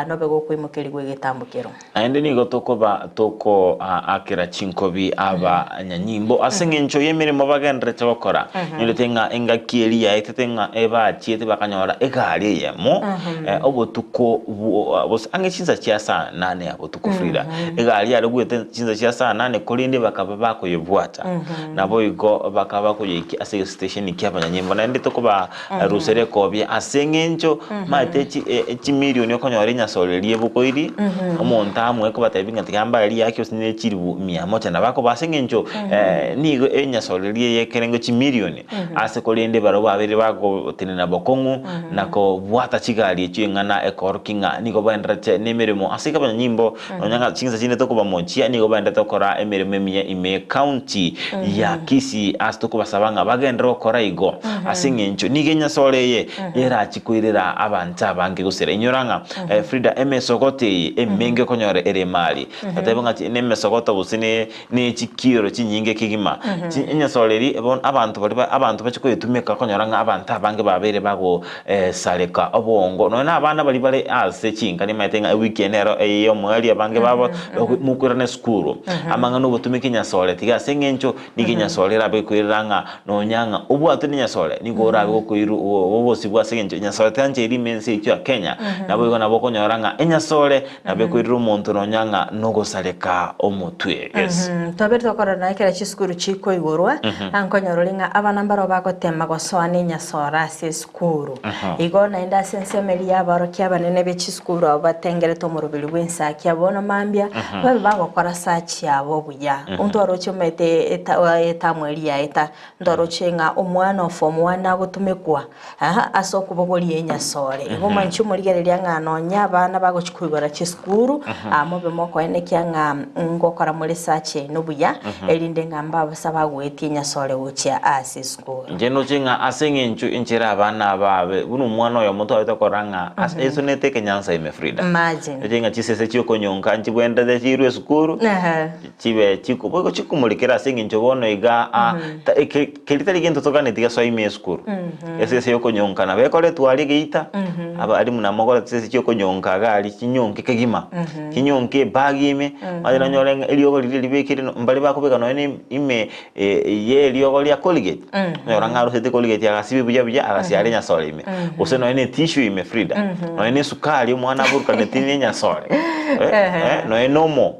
nobe gokoimokerigwa egetambokero. Naende nigo tokoba toko akera chinkobi abanyanyimbo ase eng'encho y'emeremo bagenderete gokora. Nyorete ng'a engaki eri yaetete ng'a ebachiete bakanyora egari eyemo obotuko gose ang'e chinsa chia saa nane ya botuko Frida. Egari yaregwete chinsa chia saa nane korende bakaba bakoyebwata. Nabo igo bakaba bakoyeikia ase egestation kia abanyanyimbo. Naende tokoba ruseria ekobia ase eng'encho maete chimilioni okonyora enyasore eria ebokoiri omonto amwe kobatebi ng'a tiga mbae riaki gose ne chiribu mia moja nabo akoba ase eng'encho nigo enyasore eria eyekerengo chimilioni ase korende barabwo babere bagotenena bokong'u na kobwata chigari echio eng'ana ekorokia ng'a nigo baenderete na emeremo ase iga abanyanyimbo nonya ng'a chinsa chinde tokobamochia nigo baendete gokora emeremo emiya ime ekaunti ya Kisii ase tokobasaba ng'a bagenderere gokora igo ase eng'encho nigo enyasore eye erachi koirera abanto abange gosira. Inyora ng'a Frida emesogoto eye emenge okonyora ere emari totebe ng'a nemesogoto gose ne ne chikioro chinyinge kegima. Enyasore eri bono abanto baria abanto bache koyetumeka okonyora ng'a abanto abange babeire bago sareka obongo nonya na abana baria bare ase chinka nimaete ng'a ewiki eye nero eye ya omoerio abange babo mokoirana esukuru. Amang'ana ogotumeka enyasore tiga ase eng'encho nigo enyasore erabe ekoirera ng'a nonya ng'a obwatwe na enyasore nigo orabe gokoirwa gogosibwa ase eng'encho enyasore teancheiri ime ense eyio ya Kenya. Naboigo nabo okonyora ng'a enyasore nabo ekoirera omonto nonya ng'a nogosareka omotwe. Yes. Twabere tokorora naye ekero chisukuru chikoigorwa, nkonyora ore ng'a abana mbarabwo bagotema gosoa na enyasore ase esukuru. Igo naende ase ensemo eria y'abaorokia abanene be chisukuru abwo batengerete omoroberi bw'ensaki abo bono mambia, babe bagokora search yabo buya. Ntwaroche omanyete etamu eria yaeta, ntwaroche ng'a omwana o form one agotumekwa ase okobogoria enyasore. Igo mwanche omorigereria ng'a nonya abana bagochia koigora chisukuru, mobe mokoenekia ng'a ngokora more search yaino buya, erinde ng'a mbabosa bagoetia enyasore gochia ase esukuru. Inche ndoche ng'a ase eng'encho enchera. Ekero abana aba abe, buna omwana oyomo twabete korora ng'a ase esonete ekenyansa ime Frida. Imagine. Eche ng'a chisese chiokonyonka nchibwenerete chirwe esukuru, Ehe. chibe chiko boigo chikomorikera ase eng'encho bono iga ah, ta eke keri tari gento toganeti gesoe ime esukuru. Esese yokonyonka nabo ekoretwa aria geita, abalimu namogorete chisese chiokonyonka iga aria chinyonke kegima, chinyonke ebag ime, manye nonyore ng'a eriogo riria ribekire mbare bakobeka nonye na ime ye eriogo ria Colgate, onyora ng'a arusete Colgate agasibia buya buya agasiara enyasore ime, gose nonye na etissue ime Frida, nonye na esukari omwana aburukaneti na enyasore, nonye na omo,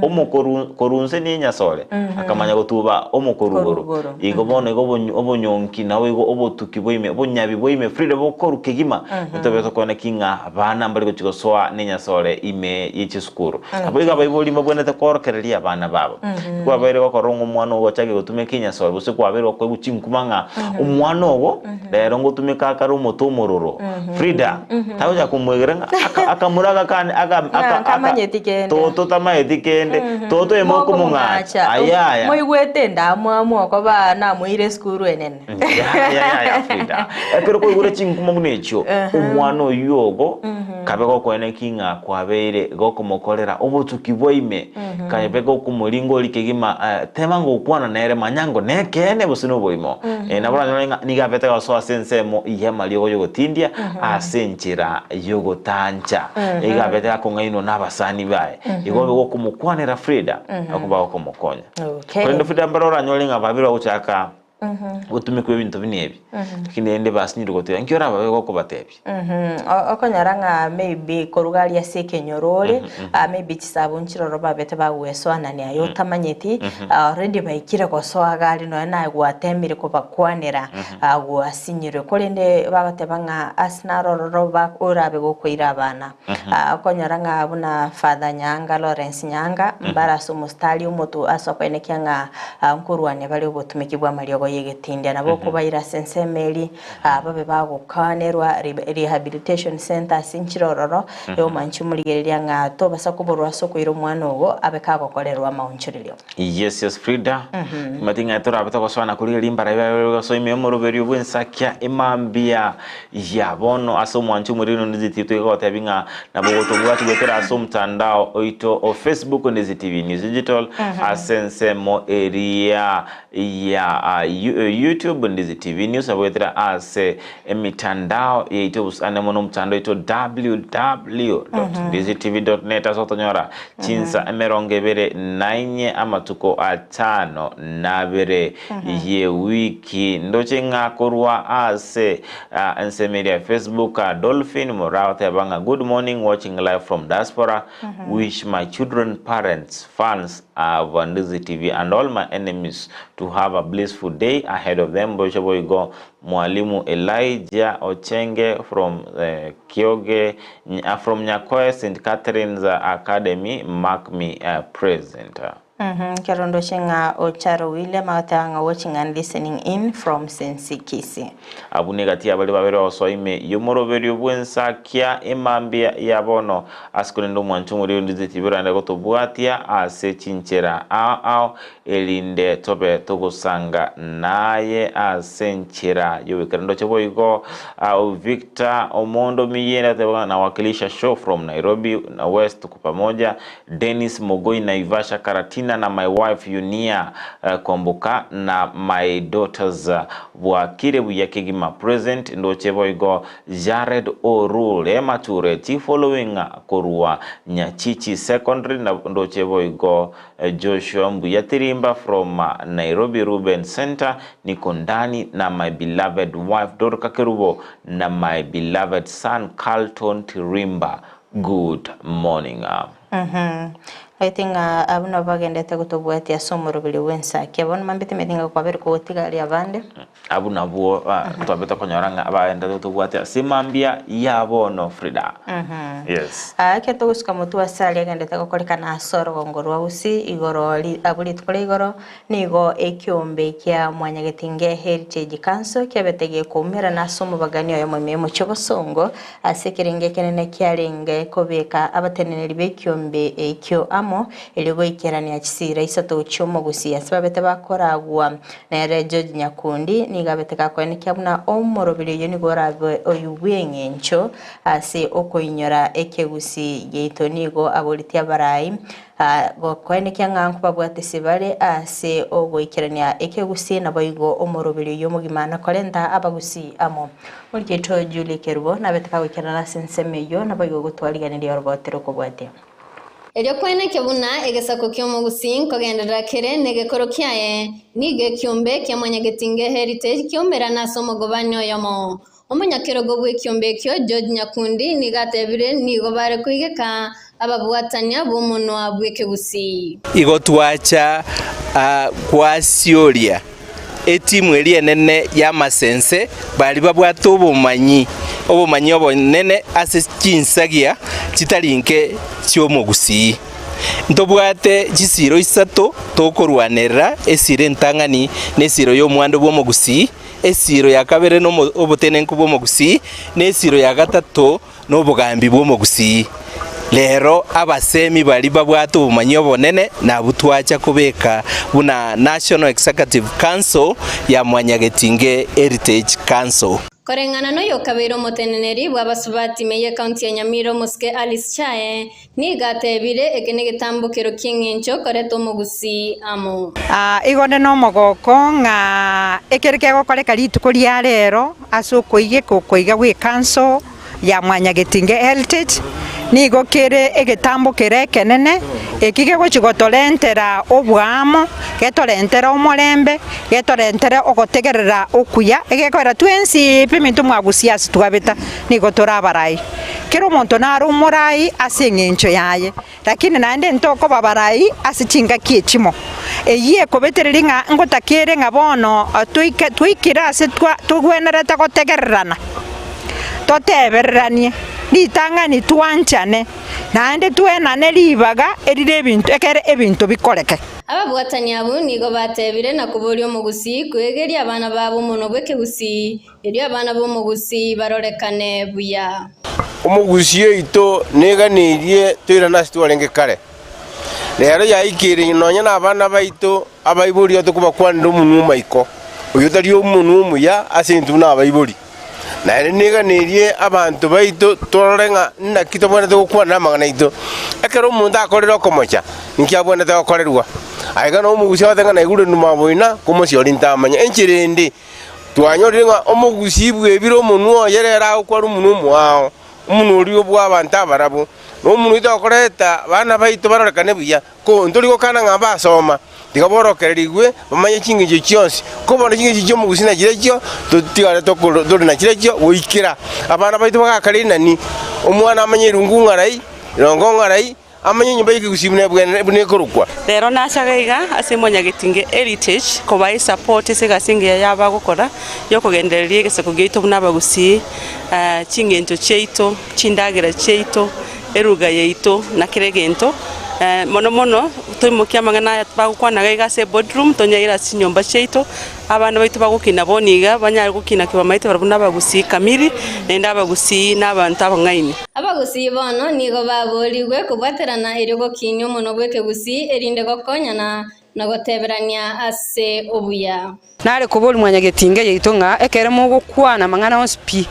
omo koru korwa inse na enyasore, akamanya gotuba omo korwa igoro. Korwa igoro. Igo bono igo obonyo obonyonki nabo igo obotuki bwa ime, obonyabi bwa ime Frida bokorwa kegima, ntobe tokwane ki ng'a abana mbari gochia gosoa na enyasore ime ye chisukuru. Naboigo abaibori mbabwenerete kworokereria abana babo. Kwabeire gokorora ng'a omwana ogo ochake gotumeka enyasore gose kwabeire gokoigwa chinkuma ng'a omwana ogo rero ngotumeka akare omote omororo. Frida, tagocha komoegera ng'a aka akamura agakane aka aka Ng'a aka nkamanyeti kende. toto tamanyeti kende, toto ime okomong'acha. Ayaya. Moigwete endamwamu okoba namoire esukuru enene. Yaya yaya Frida. Ekero kwaigure chinkuma buna echio, omwana oyio ogo kabe gokoeneki ng'a kwabeire gokomokorera obotuki bwa ime, kabe gokomoringoria kegima, eh, tema ngokwana nere manya ngo nekeene gose noborimo. Eh, nabo oranyore ng'a nigo abete gosoa ase ensemo y'amariogo y'ogotindia ase enchera y'ogotancha. Iga abete gakong'ainwa nabasani baye. Igo obe gokomokwanera Frida, okoba gokomokonya. Okay. Korende Frida mbare oranyore ng'a babere bagochaka gotumekwa ebinto buna ebi, lakini rende basinyire goteba inki orababe gokobatebia? Okonyora ng'a maybe koruga aria ase ekenyoro ore, maybe chisabu nchiroro babete bagwesoanania aye otamanyeti, already baikire gosoa iga aria nonya naye gwatemire kobakwanera, gwasinyirwe. Korende bagoteba ng'a ase naro ororo orabe gokoira abana. Okonyora ng'a buna Father Nyaanga, Lawrence Nyaanga, mbare ase omostari omotu ase okoenekia ng'a nkorwania bare obotumeki bw'amariogo y'egetindia. Nabo okobaira ase ensemo eria babe bagokanerwa rehabilitation centre ase enchera ororo, eomanche omorigereria ng'a tobasa koborwa ase okoira omwana ogo abe kagokorerwa amaonchorerio. Yes, yes, Frida. Timati ng'a torabe togosoana korigereria rimbara biaye gosoa ime y'omoroberio bw'ensakia emambia ya bono ase omwancho omorero Ndizi TV twegotebia ng'a nabo gotobwati goetera ase omotandao oito o Facebook Ndizi TV News Digital ase ensemo eria ya YouTube Ndizi TV News nabo goetera ase emitandao yaito obosane mono omotandao oito www.ndizitv.net ase otonyora chinsa emerongo ebere na inye amatuko atano na abere y'ewiki. Ndoche ng'a korwa ase ensemo eria ya Facebook Dolphin Moraa oteba ng'a good morning watching live from diaspora wish my children parents fans of Ndizi TV and all my enemies to have a blissful day ahead of them boicho boigo Mwalimu Elijah Ochenge from Kioge from Nyakoe St Catherine's Academy mark me present. Ekero ndoche ng'a Ocharo William agoteba ng'a watching and listening in from Sensi Kisii. Abwo negati y'abaria babere bagosoa ime y'omoroberio bw'ensakia emambia ya bono, ase korende omwancho omoria onde tibirande gotobwatia ase chinchera ao ao, erinde tobe togosanga naye ase enchera y'ogoikera ndoche boigo Victor Omondo Miyere ateba ng'a nawakilisha show from Nairobi na West tuko pamoja Dennis Mogoi Naivasha Karatina na my wife Yunia Kwamboka na my daughters bwakire buya kegima present ndoche boigo Jared Orure Matureti following korwa Nyachichi Secondary ndoche boigo Joshua mbuya tirimba from Nairobi Ruben Center niko ndani na my beloved wife Dorca Kerubo na my beloved son Carlton Tirimba good morning. I think ng'a abwo nabo bagendete gotobwatia ase omoroberi bw'ensaki. Bono mambete manyete ng'a kwabeire kogotigaria abande. Abwo nabwo twabete konyora ng'a abagenderete gotobwatia ase mambia ya bono Frida. Yes. Ekero togosuka motwe ase aria agenderete gokorekana ase orogongo rwa Gusii igoro abwo rituko ria igoro, nigo ekiombe kia Mwanyagetinge Heritage Council kiabete gekoumerana ase omobagani oyomo ime y'omochie obosongo ase ekerengo ekenene kiarenge kobeka abateneneri b'ekiombe ekio amo. amo erio goikerania chisira isato chi'omogusi ase babete bakoragwa nere George Nyakundi nigo abete gakoenekia buna omoroberi oyio nigo orabe oyio bw'eng'encho ase okoinyora ekegusi giaito nigo aboretie abarai Gokoenekia ng'a nkobabwate ase bare ase ogoikerania ekegusi, naboigo omoroberi oyio omogima na korenta abagusii amo. Morigeto Julie Kerubo nabete kagoikerana ase ensemo eyio, naboigo gotwariganirie orogote rokobwatia. Erio koenekia buna egesaku ki'omogusii nkogenderera kere negekoro kiaye, nigo ekiombe kia Mwanyagetinge Heritage kiaumerana ase omogobani oyomo. Omonyakerogo bw'ekiombe ekio, George Nyakundi, nigo atebire nigo bare koigeka ababwatania b'omonwa bw'ekegusii. Igo twacha gwasioria etimu eria enene y'amasense baria babwate obomanyi, obomanyi obonene ase chinsagia chitari nke chi'omogusii. Ntobwate chisiiro isato tokorwanerera, esiiro entang'ani nesiiro y'omwando bw'omogusii, Esiiro ya kabere nobotenenku bw'omogusii, na esiiro ya gatato nobogambi bw'omogusii. Rero abasemi baria babwate obomanyi obonene nabwo twacha kobeka buna National Executive Council ya Mwanyagetinge Heritage Council. Koreng'ana noyokabeire omoteneneri bw'abasubati ime y'ecounty ya Nyamira omosike Alice Chae, Nigo atebire, Eke negetambokero ki'engencho koreta omogusii amo. Igo onde nomogoko ng'a ekere kegokoreka rituko ria rero ase okoigeka okoiga gw'ekanso ya Mwanyagetinge Heritage, nigo kere egetambo kere ekenene, eki kegochia gotorentera oboamo, getorentere omorembe, getorentere ogotegerera okuya, egekorera twensi pi minto mwagusia ase twabeta, nigo tore abarai. Kera omonto nare omorai ase engencho yaye, lakini naende ntokoba abarai ase chingaki echimo. Eyio ekobetereria ng'a ngotakeire ng'a bono toike twaikire ase twa togwenerete gotegererana, totebereranie, ritang'ani twanchane, naende twenane ribaga erire ebinto ekere ebinto bikoreke. Ababwatani abwo nigo batebire na koboria omogusii kwegeria abana babo omonwa bw'ekegusii, Erio abana b'omogusii barorekane buya. Omogusii oito neganeirie toirane ase twarenge kare. Rero yaikeire nonya nabana baito abaibori tokobakwanera omonwa omaiko, oyio tari omonwa omuya ase intwe buna abaibori. Naende neganeirie abanto baito torore ng'a naki tobwenerete gokwana amang'ana aito. Ekero omonto akorire okomocha, inki abwenerete gokorerwa? Aiga nabo omogusii agotebi ng'a naigure nduma boina, komosia ntamanya. Enchera ende. Twanyorire ng'a omogusii bw'ebire omonwa oye rero agokwana omonwa omoao, omonwa oria bw'abanto abarabwo, na omonwa oito okoreta abana baito barorekane buya. Ko ntori gokana ng'a mbasoma, tiga borokererigwe bamanye chingencho chionsi. Ko bono chingencho chi'omogusii nachirochio, totigare tokoro tore nachirochio goikera abana baito bagakare inani, omwana amanye erungu ng'arai, rongo ng'arai, Amanye enyomba y'ekegusii buna ebwenerete buna ekorokwa. Rero nachaga iga ase Mwanyagetinge Heritage kobaa esupport ase egasi engiya yabagokora yokogendereria egesaku giaito buna abagusii, ching'encho chiaito, chindagera chiaito, eruga yaito na kera egento. Mono mono toimokie amang'ana aya bagokwana iga iga ase eboardroom tonyaire ase chinyomba chiaito. Abana baito bagokina bono iga, banyare gokina kebamaete barabwo nabagusii kamiri, naende abagusii nabanto abang'aini. Abagusii bono nigo baboorigwe kobwaterana erio gokinia omonwa bw'ekegusii, erinde gokonyana na goteberania ase obuya. Nare koboria mwanyagetinge yaito ng'a ekero mogokwana amang'ana onsi pi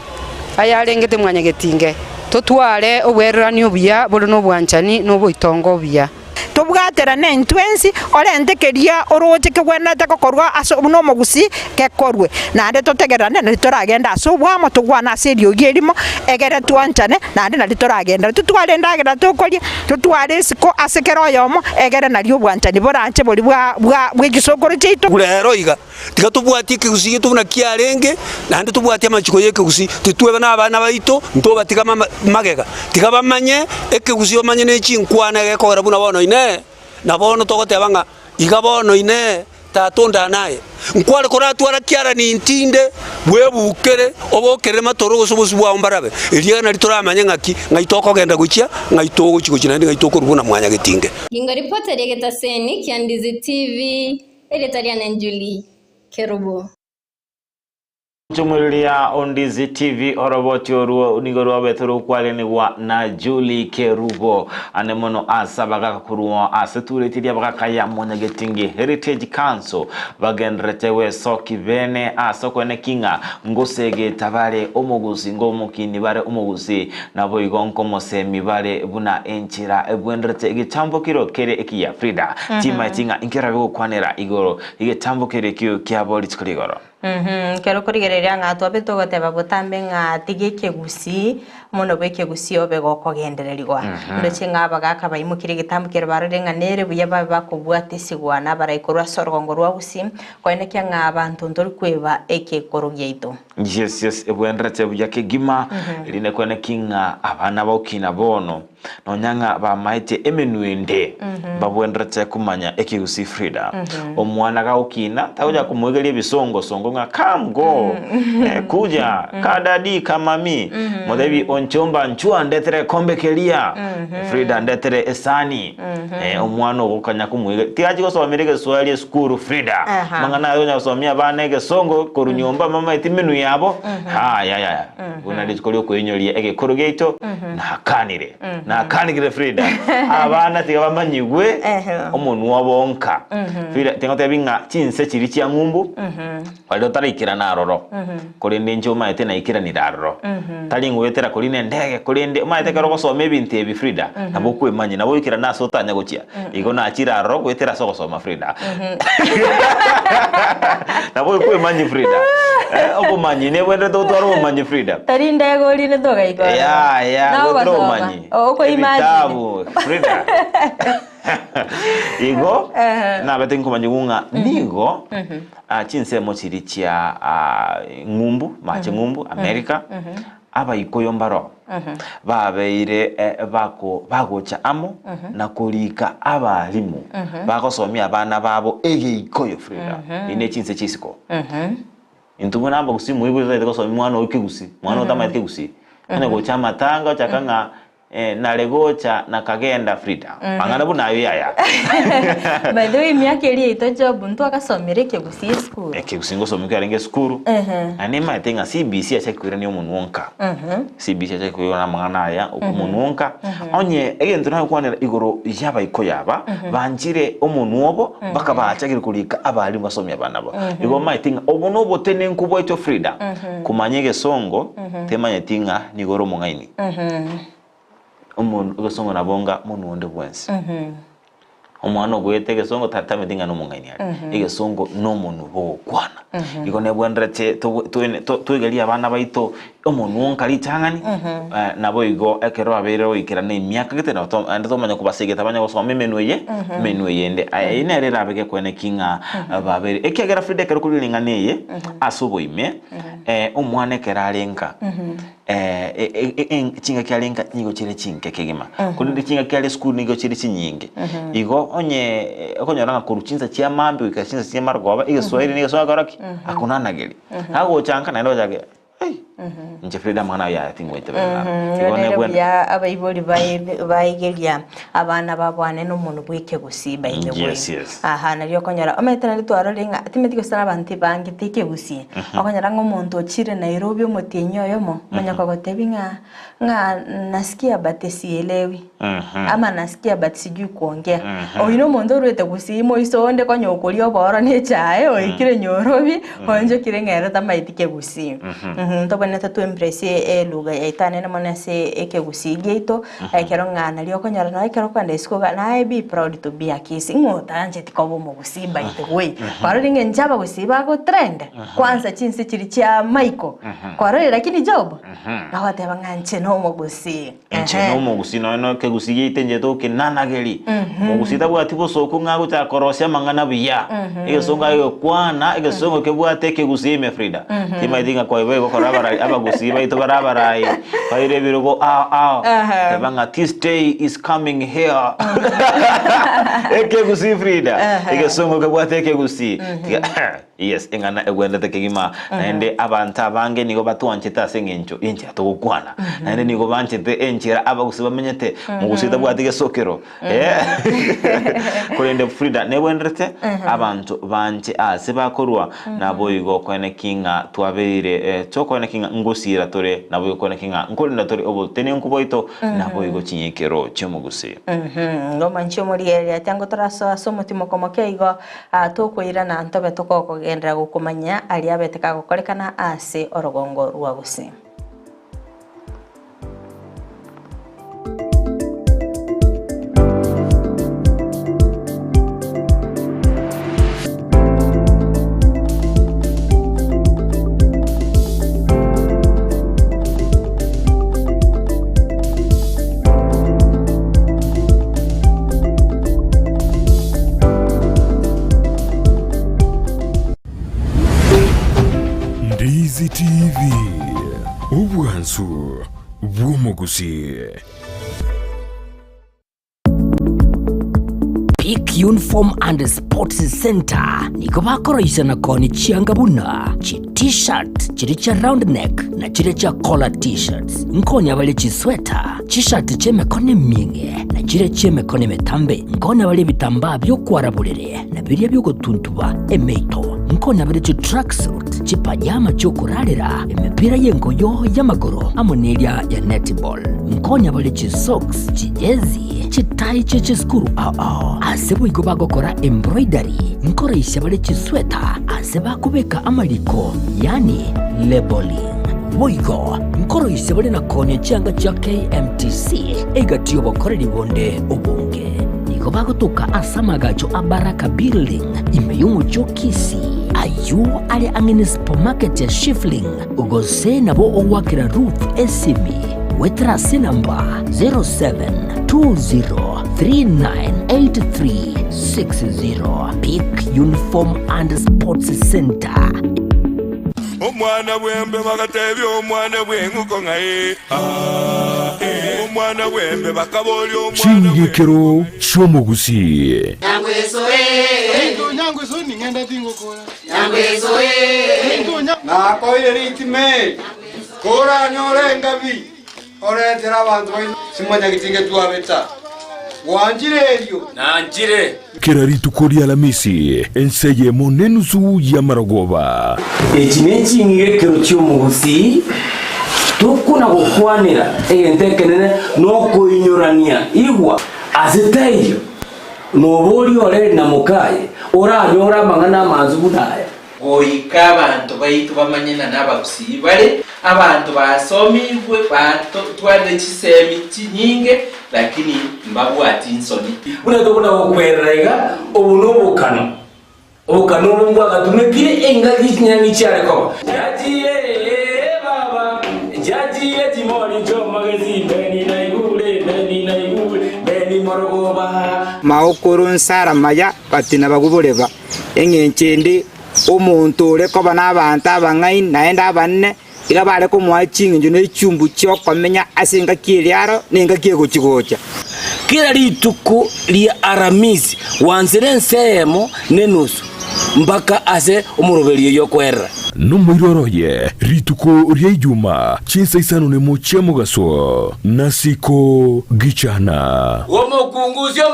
ayarengete mwanyagetinge, totware obwererani obuya bore nobwanchani na oboitongo obuya. Tobwaterane intwe ensi, orente keria orooche kegwenerete gokorwa ase buna omogusii gekorwe, naende totegererane nario toragende ase oboamo, togwane ase eriogi erimo, egere twanchane, naende nario toragenderere. Totware endagera tokoria, totware isiko ase kera oyomo, egere nario obwanchani boranche boria bwa bwa bw'echisokoro chiaito. Rero iga, tiga tobwatie ekegusii giaito buna kiarenge, naende tobwatie amachiko y'ekegusii, titweba na abana baito, ntobatiga mama magega. Tiga bamanye ekegusii bamanye ne chinkwana egekogera buna bono inee, na bono togoteba ng'a iga bono inee, tata onde anaye. Nkware koratwara kiara nintinde, bwebukere, obokerere matoro gose obosio bwao mbarabe, erio nari toramanye ng'aki, ng'ai tokogenda gochia, ng'ai togochi gochia naende ng'ai tokorwa buna mwanyagetinge. Gingo ripota ri'egetaseni kia Ndizi TV, Erieta riane Julie Kerubo. Chomwereria Ondizi TV oroboti oruo nigo rwabete rokwarenigwa na Julie Kerubo ane mono ase abagaka korwa ase tureti ria abagaka ya Mwanyagetinge Heritage Council bagenderete gwesoki bene ase okweneki ng'a ngosegeta bare omogusi ngomokini bare omogusi naboigo nkomosemi bare buna enchera ebwenderete egetambo kero kere ekiya Frida timaeti ng'a nkerabe gokwanera igoro egetambo kere ekio kiabo rituko rigoro. Ekero okorigereria ng'a twabe togoteba botambe ng'a tiga ekegusii, mono bwa ekegusii obe gokogendererigwa. Ndoche ng'a abagaka baimokirie egetambo keria barorire ng'a nere buya babe bakobwata esigwa na abarai korwa ase orogongo rwa gusii, koenekia ng'a abanto ntori kweba egekoro giaito. Yes, yes, ebwenderete buya kegima, erinde koenekia ng'a abana bagokina bono. Nonya ng'a bamaete emenwa ende, mbabwenerete komanya ekegusii Frida. Omwana gagokina, tagocha komoigeria ebisongo songo ng'a come go, eh, kuja, ka daddy, ka mummy. Motebi onchomba nchwa ndetere ekombe keria, Frida ndetere esani. Eh, omwana ogokanya komoigeria. Tigachi gosomera egeswahili esukuru Frida. Amang'ana aya onya gosomia abana egesongo korwa nyomba mbamaeti emenwa yabo, yaya. Buna rituko riokoinyoria egekoro giaito, nakanire, nakanigire Frida, abana tiga bamanyigwe omonwa obo nka. Frida, tingotebi ng'a chinse chiria chia ng'umbu, baria otaraikerana aroro, korende inche omaete naikeranire aroro. Tari ng'oetera korina endege, korende omaete ekero ogosoma ebinto ebi Frida, nabo okwemanyia, nabo oikerane ase otanya gochia. Igo nachire aroro goetera ase ogosoma Frida. Nabo okwemanyia Frida. Eh, obomanyi nebwenerete gotwara obomanyi Frida. Tari ndege orine togaika ororo. Ya, ya, Na gotera ogosoma. obomanyi. Okoimagine. Ebitabu, Frida. Igo, Ehe. nabete nkomanyigwa ng'a nigo ah, chinsemo chiria chia ah, ng'umbu, mache ng'umbu, America, Abaikoyo mbaro babeire bako bagocha amo na korika abalimu bagosomia abana babo egeikoyo Frida ine chinse chisiko intwe buna abagusii moibori totagete gosomia mwana oyo kegusii mwana otamanyete kegusii onye gocha amatanga ochaka ng'a nare gocha na kagenda Frida mang'ana buna ayo yaya. By the way emiaka eria yaito Job ntwagasomire ekegusii esukuru. Ekegusii ngosomia kiarenge esukuru naende nimanyete ng'a CBC achake koirania omonwa onka CBC achake koirania amang'ana aya omonwa onka onye egento nagokwanera igoro y'abaikoyo aba banchire omonwa obo mpaka bachakire korika abalimu basomie abana babo igo omanyete ng'a obo nobotenenku bwaito Frida komanya egesongo temanyeti ng'a nigo ore omong'aini. Omonto egesongo nabo onga monwe onde bwensi. Omwana ogoeta egesongo ta- tameti ng'a nomong'aini are. Egesongo nomonwe bogokwana. Igo nebwenerete togo- toene to- toigerie abana baito omonwe onka ritang'ani, naboigo ekero babeire goikera na emiaka gete nabo to naende tomanya kobasegeta banye gosoma emenwa eye, emenwa eye ende. Aye eyio nere erabe gekoene ki ng'a babeire. Ekiagera Frida ekero korwa ring'ana eye, ase oboime, omwana ekero are nka. Chingaki are nka nigo chire chinke kegima, korende chingaki are esukuru nigo chire chinyinge. Igo onye okonyora ng'a korwa chinsa chia mambia goika chinsa chia marogoba, egeswahili na egesongo akore ki? Akonanageria. Agocha nka naende ochake ai, inche Frida amang'ana aye yaya tingoiteberera naro. Igo Igo nere nebwene buya abaibori bae- baegeria abana babo ane na omonwe bwa ekegusii by the way. Yes, yes. Aha nario okonyora omanyete naende twarorire ng'a timanyeti gose abanto ebangete ekegusii. Okonyora ng'a omonto ochire Nairobi omotienyi oyomo, omanye kogotebia ng'a ng'a nasikia but sielewi, ama nasikia but sijui kuongea. Oyio na omonto orwete gusii moiso onde konya okoria obooro na echae, oikire nyorobi, oonchokire ng'a ere tamaeti kegusii. Ntobwenerete to embrace elugha yaito anene mono ase ekegusii giaito, ekero ng'a nario okonyora nonye ekero okogenda isiko iga, naye be proud to be a kisii, ng'o otaancheti koba omogusii. Gusii by the way. Kwarorire ng'a inche abagusii bagotrend kwanza chinse chiria chia Michael. Kwarorire lakini Job agoteba ng'a inche nomogusii. Inche nomogusii nonya na ekegusii giaito inche tokenanageri. Omogusii tabwati bosoku ng'a agochaka korosia amang'ana buya. Egesongo agegokwana, egesongo kebwate ekegusii ime Frida. Timanyeti ng'a kwaiba igokora abarai abagusii baito bare abarai baire ebirogo ao ao. Teba ng'a this day is coming here. Ekegusii Frida. Egesongo kebwate ekegusii. Tiga. Yes, eng'ana egwenerete kegima. Naende abanto abange nigo batwanchete ase eng'encho y'enchera togokwana. Naende nigo banchete enchera abagusii bamenyete. Mogusii tabwati gesokero. Eh. Korende Frida, negwenerete abanto banche ase bakorwa, naboigo koeneki ng'a twabeire eh, tokoeneki ng'a ngosiira tore, naboigo koeneki ng'a nkorenda tore obotenenku bwaito, naboigo chinyekero chi'omogusii. Ngomanche omorigereria ati ango torasoa ase omotimoko moke igo, Aa tokoirana ntobe tokogenderera gokomanya aria abete kagokorekana ase orogongo rwa gusii. Ndizi TV, obwansu bw'omogusii. Peak Uniform and Sports Center nigo bakoroisana koni chianga buna chi t-shirt chiria chia round neck na chiria chia collar t-shirts. Nkonya bare chisweta, chishati chi'emekono emieng'e na chiria chi'emekono emetambe. Nkonya bare ebitambaa bi'okwara borere na biria bi'ogotuntuba emeito. Nkonya bare chitracksuit, chipajama chi'okorarera, emepira y'engoyo y'amagoro amo neria ya netball. Nkonya bare chisocks, chijezi, chitai chie chisukuru ao ao. Ase boigo bagokora embroidery, nkoraisia bare chisweta ase bakobeka amariko, yaani labelling. Boigo nkoroisia bare na koonia chianga chia KMTC egati y'obokoreri bonde obonge. Nigo bagotoka ase amagacho a Baraka Building ime y'omochie o Kisii, ayio are ang'e ne supermarket ya Shifling, gose nabo ogoakera Ruth esimi goetera ase enamba 0720398360. Peak Uniform and Sports Center. Omwana bw'embe bagatebia omwana bw'eng'uko ng'a ee, aa, ee. Omwana bw'embe bakaboria omwana Chingikero chi'omogusii. Nakoire ritime, koranyore engabi, oretere abanto baino simwanyagetinge twabeta. Gwanchire erio? Nanchire. Kera rituko ri'Alamisi, ense eyemo nenusu y'amarogoba. Echi neching'igekero chi'omogusii, tokona gokwanera egento ekenene nokoinyorania. Igwa! Ase taiyo noboria oreri na mokaye oranyore amang'ana amansu buna aya. Goika abanto baito bamanye ng'a nabagusii bare abanto basomigwe, batwarire chisemi chinyinge, lakini mbabwati nsoni. Buna tokona gokwerera iga, obo nobokano, obokano obo mbwagatumekire engaki chinyang'i chiare koba. Chiachire ee baba, chiachire chimori chi'omogesi, Beni naigure, Beni naigure, Beni morogoba. Maokoro nsara maya batina baguboreba. Engencho ende, omonto ore koba nabaanto abang'aini naende abanene, iga bare komoa ching'encho ne chumbu chi'okomenya ase engaki eria aro na engaki egochi-gocha. Kera rituko ria Aramisi gwansire ense eyemo nenusu, mpaka ase omoroberio oyio okoerera. Nomoiroro oye rituko ria Ijuma chinsa isano nemo chia mogaso, nasiko gichana. Omokungu osio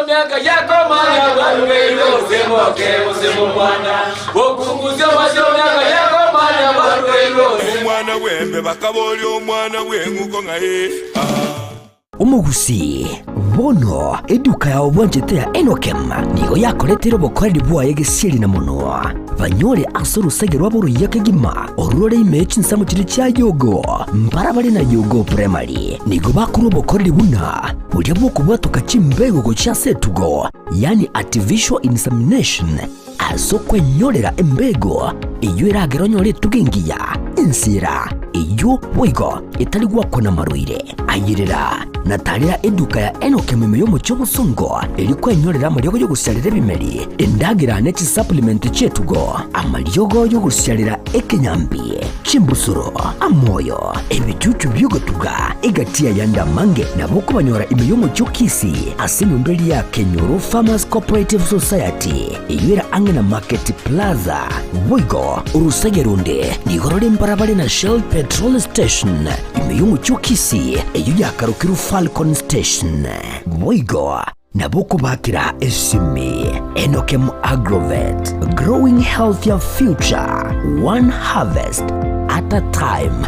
miaka yakomanya barugeirwe gose moke gose momwana. Omokungu osio miaka yakomanya barugeirwe gose. Omwana bw'embe bakaboria omwana bw'eng'uko ng'a ee, aa. Omogusii, bono eduka yao bwanchete ya Enokem nigo yakoreteire obokoreri bwaye gesieri na monwa. Banyore ase orosege rwabo oruya kegima, orwo rore ime ye chinsemo chiria chia Yogo, mbarabare na Yogo Primary. Nigo bakorwa obokoreri buna boria bw'okobwatoka chimbego gochia ase etugo, yaani artificial insemination, Ase okwenyorera embego eyio eragere onyore etugo engiya, ensera eyio boigo etari gwakwa namarwaire. Ayerera. Na tarera eduka ya Enock ime y'omochie obosongo, erio kwenyorera amariogo y'ogosiarera ebimeri, endagera ne chisupplement chi'etugo, amariogo y'ogosiarera ekenyambi, chimbusuro, amoyo, ebichuchu bi'ogotuga, egati y'ayande amange nabo okobanyora ime y'omochie o Kisii ase enyomba eria ya Kenyoro Farmers Cooperative Society, eyio ere ang'e na Market Plaza. Boigo orosege ronde nigo rore mbarabare na Shell Petrol Station ime y'omochie o Kisii, eyio yakarokirwe Falcon Station. Boigo nabo okobakera esimi Enokem Agrovet, growing healthier future, one harvest at a time.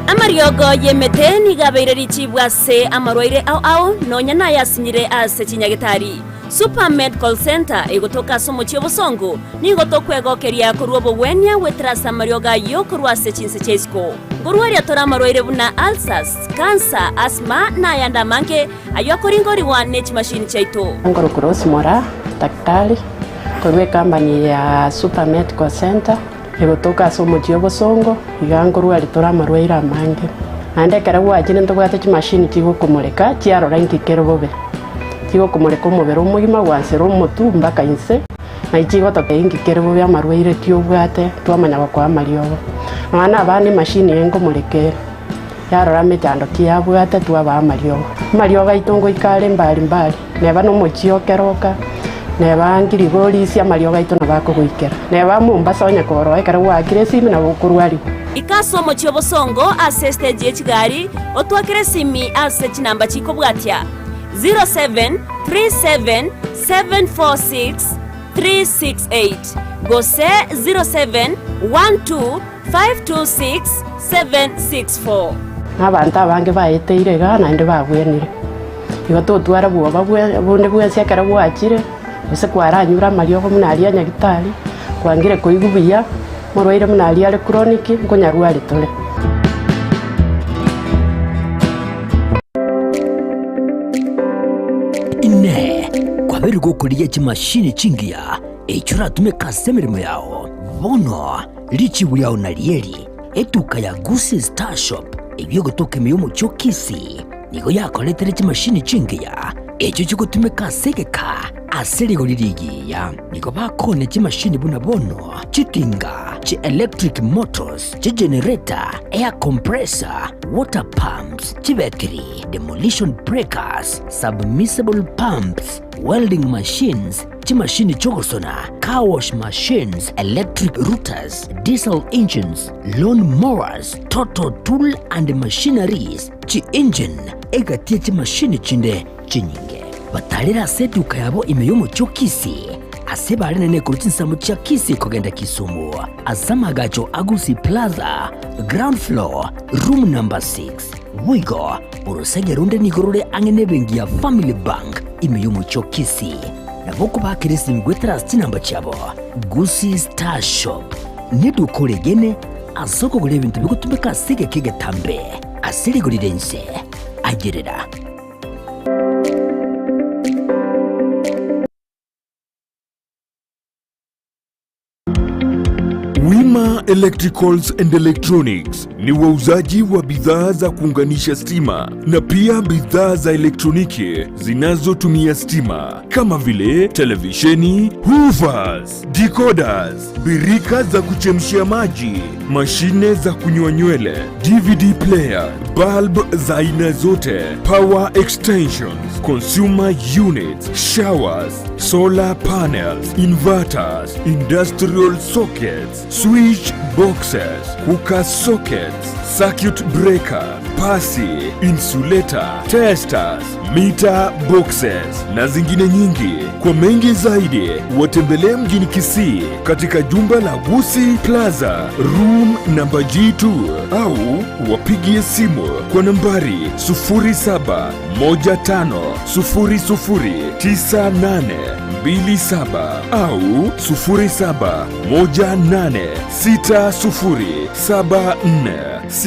Amariogo y'emete nigo abeire richibu ase amarwaire ao ao, nonya nayasinyire ase chinyagetari. Super Medical Centre egotoka ase omochie obosongo, nigo tokwegokeria korwa obogwenia goetera ase amariogo ayio korwa ase chinse chia isiko. Nkorwaria tore amarwaire buna ulcers, cancer, asthma na ayande amange ayio akoringorigwa ne chimashini chiaito. Nkorokwa Rose Moraa, daktari, korwa ecompany ya Super Medical Centre. Egotoka ase omochie obosongo, iga nkorwa ritore amarwaire amange. Naende ekero gwachire ntobwate chimashini chigokomoreka chiarora inki kere bobe. Chigokomoreka omobere omogima gwansera omotwe mpaka inse, naye chigototebia inki kere bobe amarwaire ki obwate twamanya gokoa amariogo. Nonya na abana emashini eye nkomoreka ere, yarora emechando ki yabwate twabaa amariogo. Amariogo aito ngoika are mbari mbari. Neba nomochie o keroka, neba ngirigorisia amariogo aito nabo akogoikera, neba Mombasa onye koroa ekero gwaakire esimi nabo okorwarigwa. Ika ase omochie obosongo ase estage ye chigari, otwakere esimi ase chinamba chikobwatia, 0737746368 gose 0712526764. Na abanto abange baeteire igaa naende babwenire. Igo totwara bwoba bonde bwensi ekero gwachire, gose kwaranyure amariogo buna aria a nyagitari, kwangire koigwa buya, omorwaire buna aria are chronic, nkonyarwari tore. Inee! Kwabeire gokorigia chimashini chingiya echio oratumeke ase emeremo yao? Bono richibu riao narieri, etuka ya Gusii Star Shop, eyio egotoka ime y'omochie o Kisii. Nigo yakoretire chimashini chingiya, echio chigotumeka ase egeka ase rigori rigiya. Nigo bakoonia chimashini buna bono, chitinga, chi-electric motors, chigenerator, air compressor, water pumps, chibetiri, demolition breakers, submersible pumps, welding machines, chimashini chi'ogosona, car wash machines, electric routers, diesel engines, lawn mowers, total tool and machineries, Chi-engine egati ye chimashini chinde chinyinge. Batarire ase eduka yabo ime y'omochie o Kisii, ase bare nene korwa chinsemo chia Kisii kogenda Kisumu, ase amagacho a Gusii Plaza, ground floor, room number 6. Boigo, orosege ronde nigo rore ang'e nebenki ya Family Bank ime y'omochie o Kisii. Nabo okobakera esimi goetera ase chinamba chiabo. Gusii Star Shop neduka oregene ase okogora ebinto bigotumeka ase egeka egetambe. Ase rigori ri'ense ayerera. Wima Electricals and Electronics ni wauzaji wa bidhaa za kuunganisha stima na pia bidhaa za elektroniki zinazotumia stima kama vile televisheni, hoovers, decoders, birika za kuchemshia maji, mashine za kunyoa nywele, DVD player, bulb za aina zote, power extensions, consumer units, showers, solar panels, inverters, industrial sockets, switch boxes, cooker sockets, circuit breaker, pasi, insulator, testers, meter boxes na zingine nyingi. Kwa mengi zaidi, watembelee mjini Kisii katika jumba la Gusii Plaza room namba G2 au wapigie simu kwa nambari 0715009827 au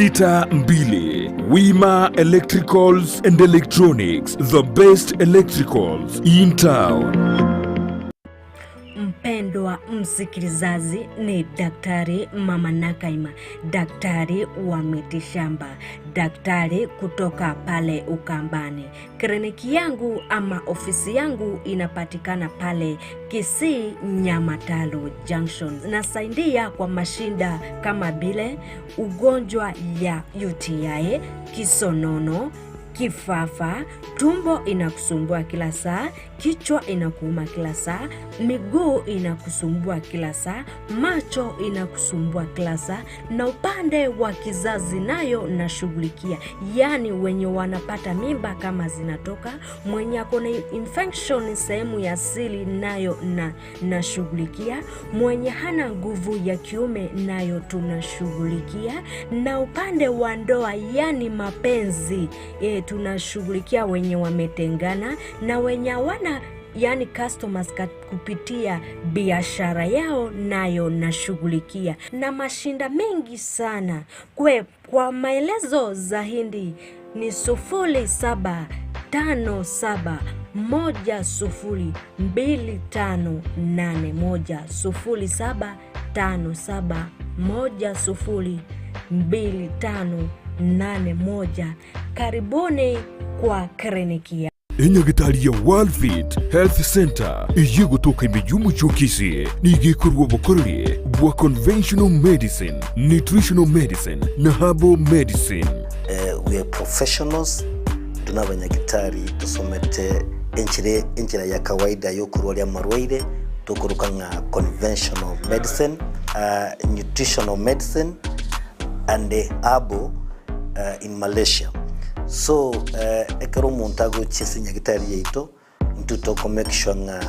0718607462. Wima Electricals and Electronics, the best electricals in town. Mpendwa msikilizaji, ni Daktari Mama Nakaima, daktari wa mitishamba, daktari kutoka pale Ukambani. Kliniki yangu ama ofisi yangu inapatikana pale Kisii Nyamatalo Junction. Nasaidia kwa mashinda kama vile ugonjwa ya UTI, kisonono, kifafa, tumbo inakusumbua kila saa, kichwa inakuuma kila saa, miguu inakusumbua kila saa, macho inakusumbua kila saa, na upande wa kizazi nayo nashughulikia, yaani wenye wanapata mimba kama zinatoka, mwenye ako na infection sehemu ya siri nayo na nashughulikia, mwenye hana nguvu ya kiume nayo tunashughulikia, na upande wa ndoa yani mapenzi tunashughulikia wenye wametengana na wenye hawana yani customers kupitia biashara yao nayo nashughulikia, na mashinda mengi sana. Kwa maelezo zaidi ni 0757102581, 0757102581. Karibuni kwa kliniki ya Enyagitari ya Worldfit Health Center eye gotoka ime y'omochie o Kisii nigo ekorwa obokoreri bwa conventional medicine, nutritional medicine na herbal medicine. We are professionals, intwe na abanyagitari tosomete enchera enchera ya kawaida ya okorwaria amarwaire tokoroka ng'a conventional medicine, nutritional medicine and herbal in Malaysia. So ekero omonto agochia ase enyagitari yaito, intwe toko make sure ng'a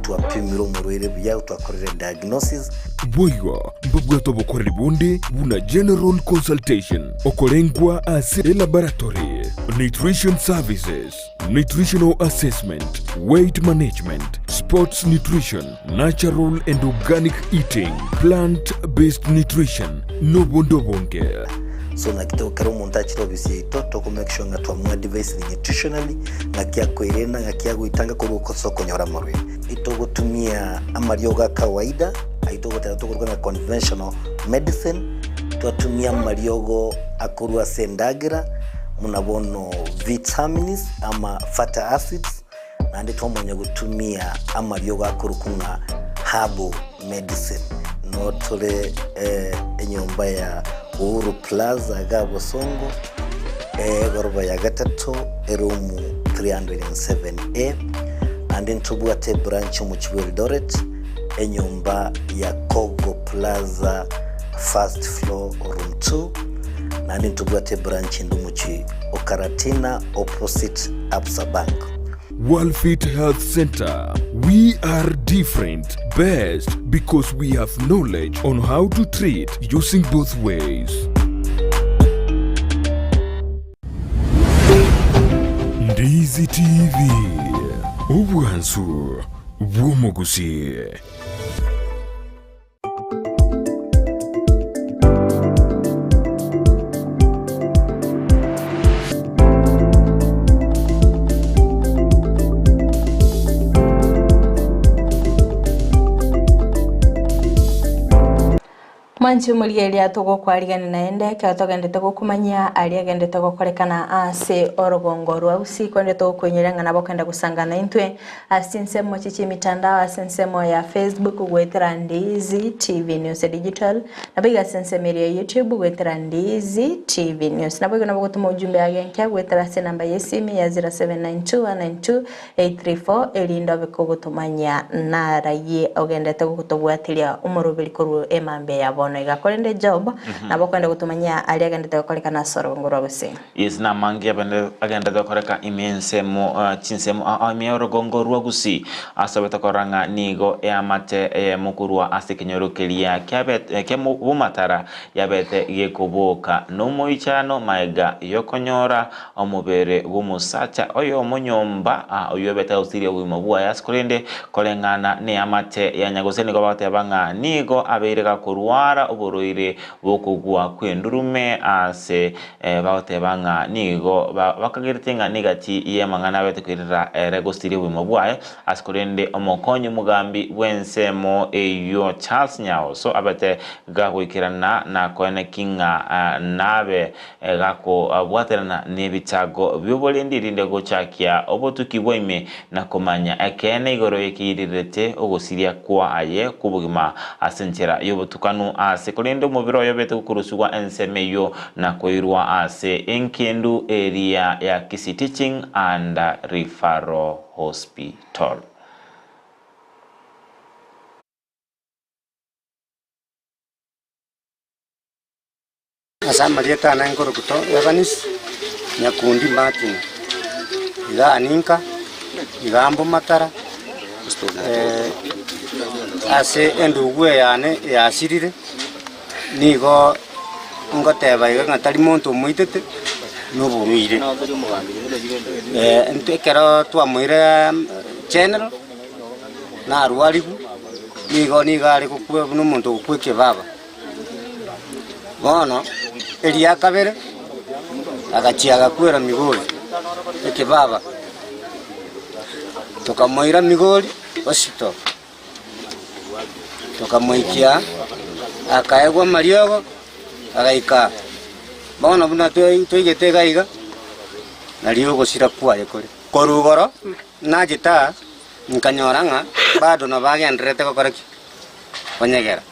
twapimire omorwaire buya, twakorire diagnosis. Boigo mbabwate obokoreri bonde buna general consultation, okorengwa ase elaboratory, nutrition services, nutritional assessment, weight management, sports nutrition, natural and organic eating, plant based nutrition, nobonde obonge. So naki ekero omonto achire ofisi yaito toko make sure ng'a twamoadvisire nutritionally ng'aki akoirena ng'aki agoitanga korwa ase okonyora amarwaire. Itogotumia amariogo a kawaida ayio togoteba tokoruga ng'a conventional medicine, twatumia amariogo akorwa ase endagera buna bono vitamins ama fatty acids, naende twamanya gotumia amariogo akorokwa ng'a herbal medicine. Noo tore enyomba ya Uhuru Plaza iga Bosongo, egoroba ya gatato, eroom 307A, naende ntobwate ebranch omochie bwa Eldoret, enyomba ya Kogo Plaza first floor room 2, naende ntobwate ebranch ende omochie o Karatina opposite Absa Bank. Worldfit Health Center, we are different, best because we have knowledge on how to treat using both ways. Ndizi TV, obwansu bw'omogusii. Mwanchi omorigereria togokwarigania naende ekero togendete gokumanyia aria agendete gokorekana ase orogongo rwa Gusii korende togokoinyoria ng'a nabo okogenda gosangana naintwe Ase ensemo chiche emitandao ase ensemo ya Facebook goetera Ndizi TV News Digital, naboigo ase ensemo eria ya YouTube goetera Ndizi TV News. Naboigo nabo gotoma ujumbe agenkia goetera ase enamba y'esimi ya 0792192834 erinde obe kogotomanyia narayie ogendete gogotobwatiria omoroberi korwa emambia ya bono iga. Korende Job nabo okoenda gotomanyia aria agendete gokorekana ase orogongo rwa gose. Yes, namange abande agenderete gokoreka ime ensemo chinsemo ao ime y'orogongo rwa Gusii ase obete korora ng'a nigo eamate eyemo korwa ase ekenyoro keria kiabete kia bomatara yabete gekoboka nomoichano maega yokonyora omobere bw'omosacha oyomo nyomba oyio obete agosiria obogima bwaye ase korende koreng'ana neamate ya nyagose nigo bagoteba ng'a nigo abeire gakorwara. korwara oborwaire bw'okogwa kw'endurume ase bagoteba ng'a nigo bakagerete ng'a negati y'amang'ana abete koirera ere gosiria obogima bwaye ase korende omokonyi omogambi bw'ensemo eyio Charles Nyaoso abete gagoikerana na koeneki ng'a nabe gakobwaterana nebichago bi'oborendi erinde gochakia obotuki bwa ime na komanya ekeene igoro y'ekeirirete ogosiria kwaye kw'obogima ase enchera y'obotukanu ase korende omobere oye obete gokurusigwa ensemo eyio na koirwa ase enkendu eria ya Kisii Teaching and Referral Hospital. Ase amarieta ane nkorokwa Evans Nyakundi Martin, iga aninka, iga mbomatara, ase endugu eyane yasirire, nigo ngoteba iga ng'a tari monto omoitete, na oborwaire. Intwe ekero twamoire general, narwarigwe, nigo nigo are gokwa buna omonto ogokwa ekebaba. Bono eria kabere agachia agakwera Migori ekebaba, tokamoira Migori hospital, tokamoikia akaegwa amariogo agaika. Bono buna twaigete iga iga, nario ogosira kwaye kore. Korwa igoro nachete aa, nkanyora ng'a bado nabagendererete gokora ki? Konyegera.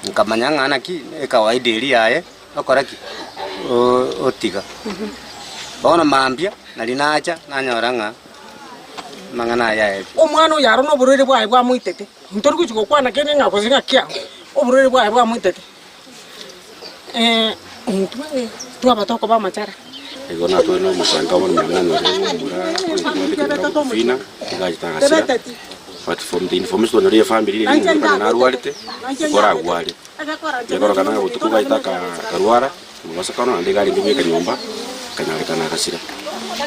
Nkamanya ng'a naki ekawaida eria yaye okora ki? Otiga. Bono mambia nari nacha nanyora ng'a amang'ana aya aetire. Omwana oyo aro noborwaire bwaye bwamoitete, ntori gochia gokwana kende ng'a gose ng'aki amo, oborwaire bwaye bwamoitete. Intwe twaba tokoba amachara. Igo natware nomosanka bono muna nanyorire omomura oyo tobwate ekenyoro Rufina, iga achete agasira, but from the information twanyorire efamiri ere omomura kanya narwarete, nkoragware. Ekorokana ng'a botuko gaete akarwara, mobasokano naende iga arenge bweka nyomba, akanyarekana agasira.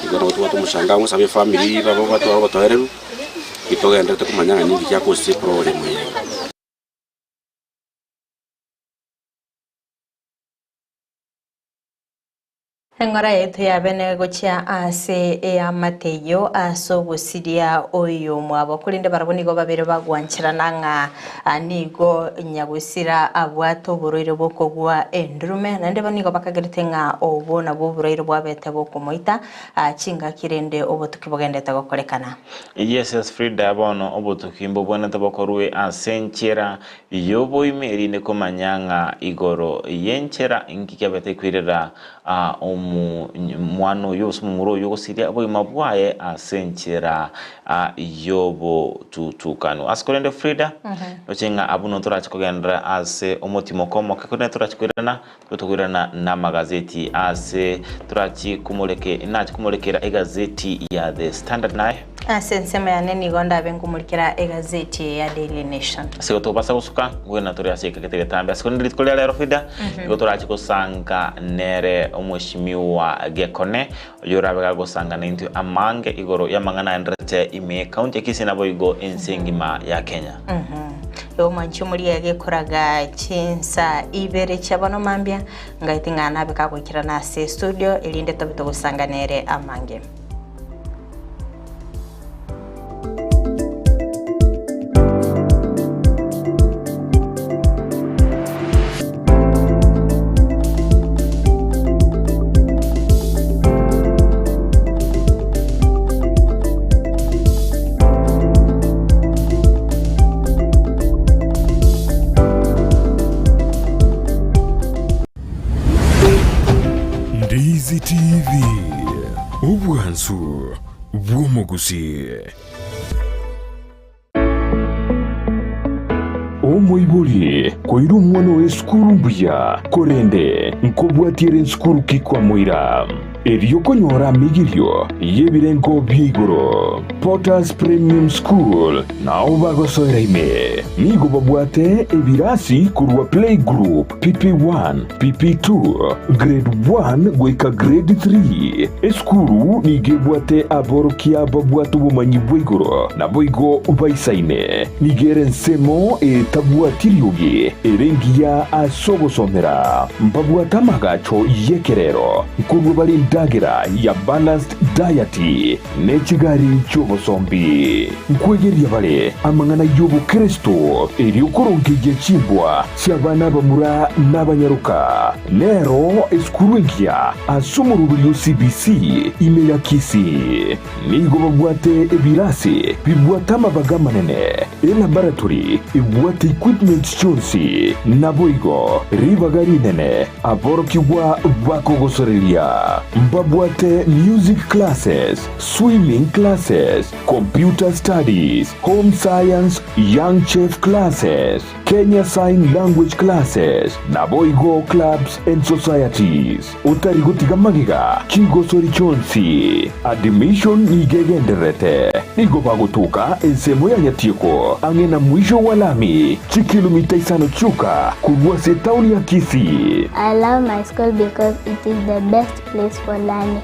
Igo nabo tobwate omosanka ngosabe efamiri babe batware obotoereru, etogenderete komanya ng'a ninki giakosia eproblem eye. Eng'ora yaito yabene gochia ase eamate eyio ase ogosiria oyomwabo, korende barabwo nigo babere bagwancherana ng'a nigo nyagosira abwate oborwaire bw'okogwa endurume, naende nigo bakagerete ng'a obwo nabwo oborwaire bwabete bokomoita chingaki rende obotuki bogendete gokorekana. Yes Frida bono obotuki mbobwenerete bokorwe ase enchera Y'oboime erinde komanya ng'a igoro y'enchera inki kiabete koirera omwana oyio gose omomura oyio gosiria obogima bwaye ase enchera y'obotutukanu. Ase korende Frida, roche ng'a abwo no torache kogenderera ase omotimoko omoke korende torache koirana tobe tokoirana namagazeti ase torachi komoreke nache komorekera egazeti ya The Standard naye. Ase ensemo yane nigo ndabe nkomorikera egazeti ya Daily Nation. Ase gotobasa gosuka ngwena tore ase ekegete getambe ase korende rituko ria rero Frida nigo torache gosanka nere omweshimiwa Gekone oyio orabe gagosanga naintwe amange igoro y'amang'ana aenderete ime y'ecounty ya Kisii naboigo ense engima ya Kenya. Igo mwanchi omoria gekoraga chinsa ibere chia bono mambia ngaiti ng'a nabe kagoikerana ase estudio erinde tobe togosanga nere amange. Ndizi TV, obwansu bw'omogusii. Omoibori koira omwana oye esukuru mbuya, korende nkobwatia ere nsukuru ki kwamoira? Erio konyora amigirio y'ebirengo bia igoro, Potter's Premium School nao bagosoera ime. Nigo babwate ebirasi korwa Playgroup, PP1, PP2, Grade 1 goika Grade 3. Esukuru nigo ebwate aborokia babwate obomanyi bwa igoro naboigo baisaine. Nigo ere ensemo e. Etabwati riogi ere engiya ase ogosomera. Mbabwate amagacho y'ekerero nkorua bare endagera ya balanced diet ne chigari chi'obosombi. Nkwegeria bare amang'ana y'obokeresto erio korongeria chimbwa chi'abana abamura na abanyaroka. Nero esukuru engiya ase omoroberi o CBC ime ya Kisii. Nigo babwate ebirasi bibwate amabaga amanene, elaboratory ebwate equipment chionsi, naboigo ribaga rinene aborokigwa bakogosoreria. Mbabwate music classes, swimming classes, computer studies, home science, young chef classes, Kenya Sign Language Classes, naboigo clubs and societies. Otari gotiga magega chigosori chionsi. Admission nigo egendererete. Nigo bagotoka ensemo ya Nyatieko ang'e na mwisho wa lami, chikilomita isano chioka korwa ase etaoni ya Kisii. I love my school because it is the best place for learning.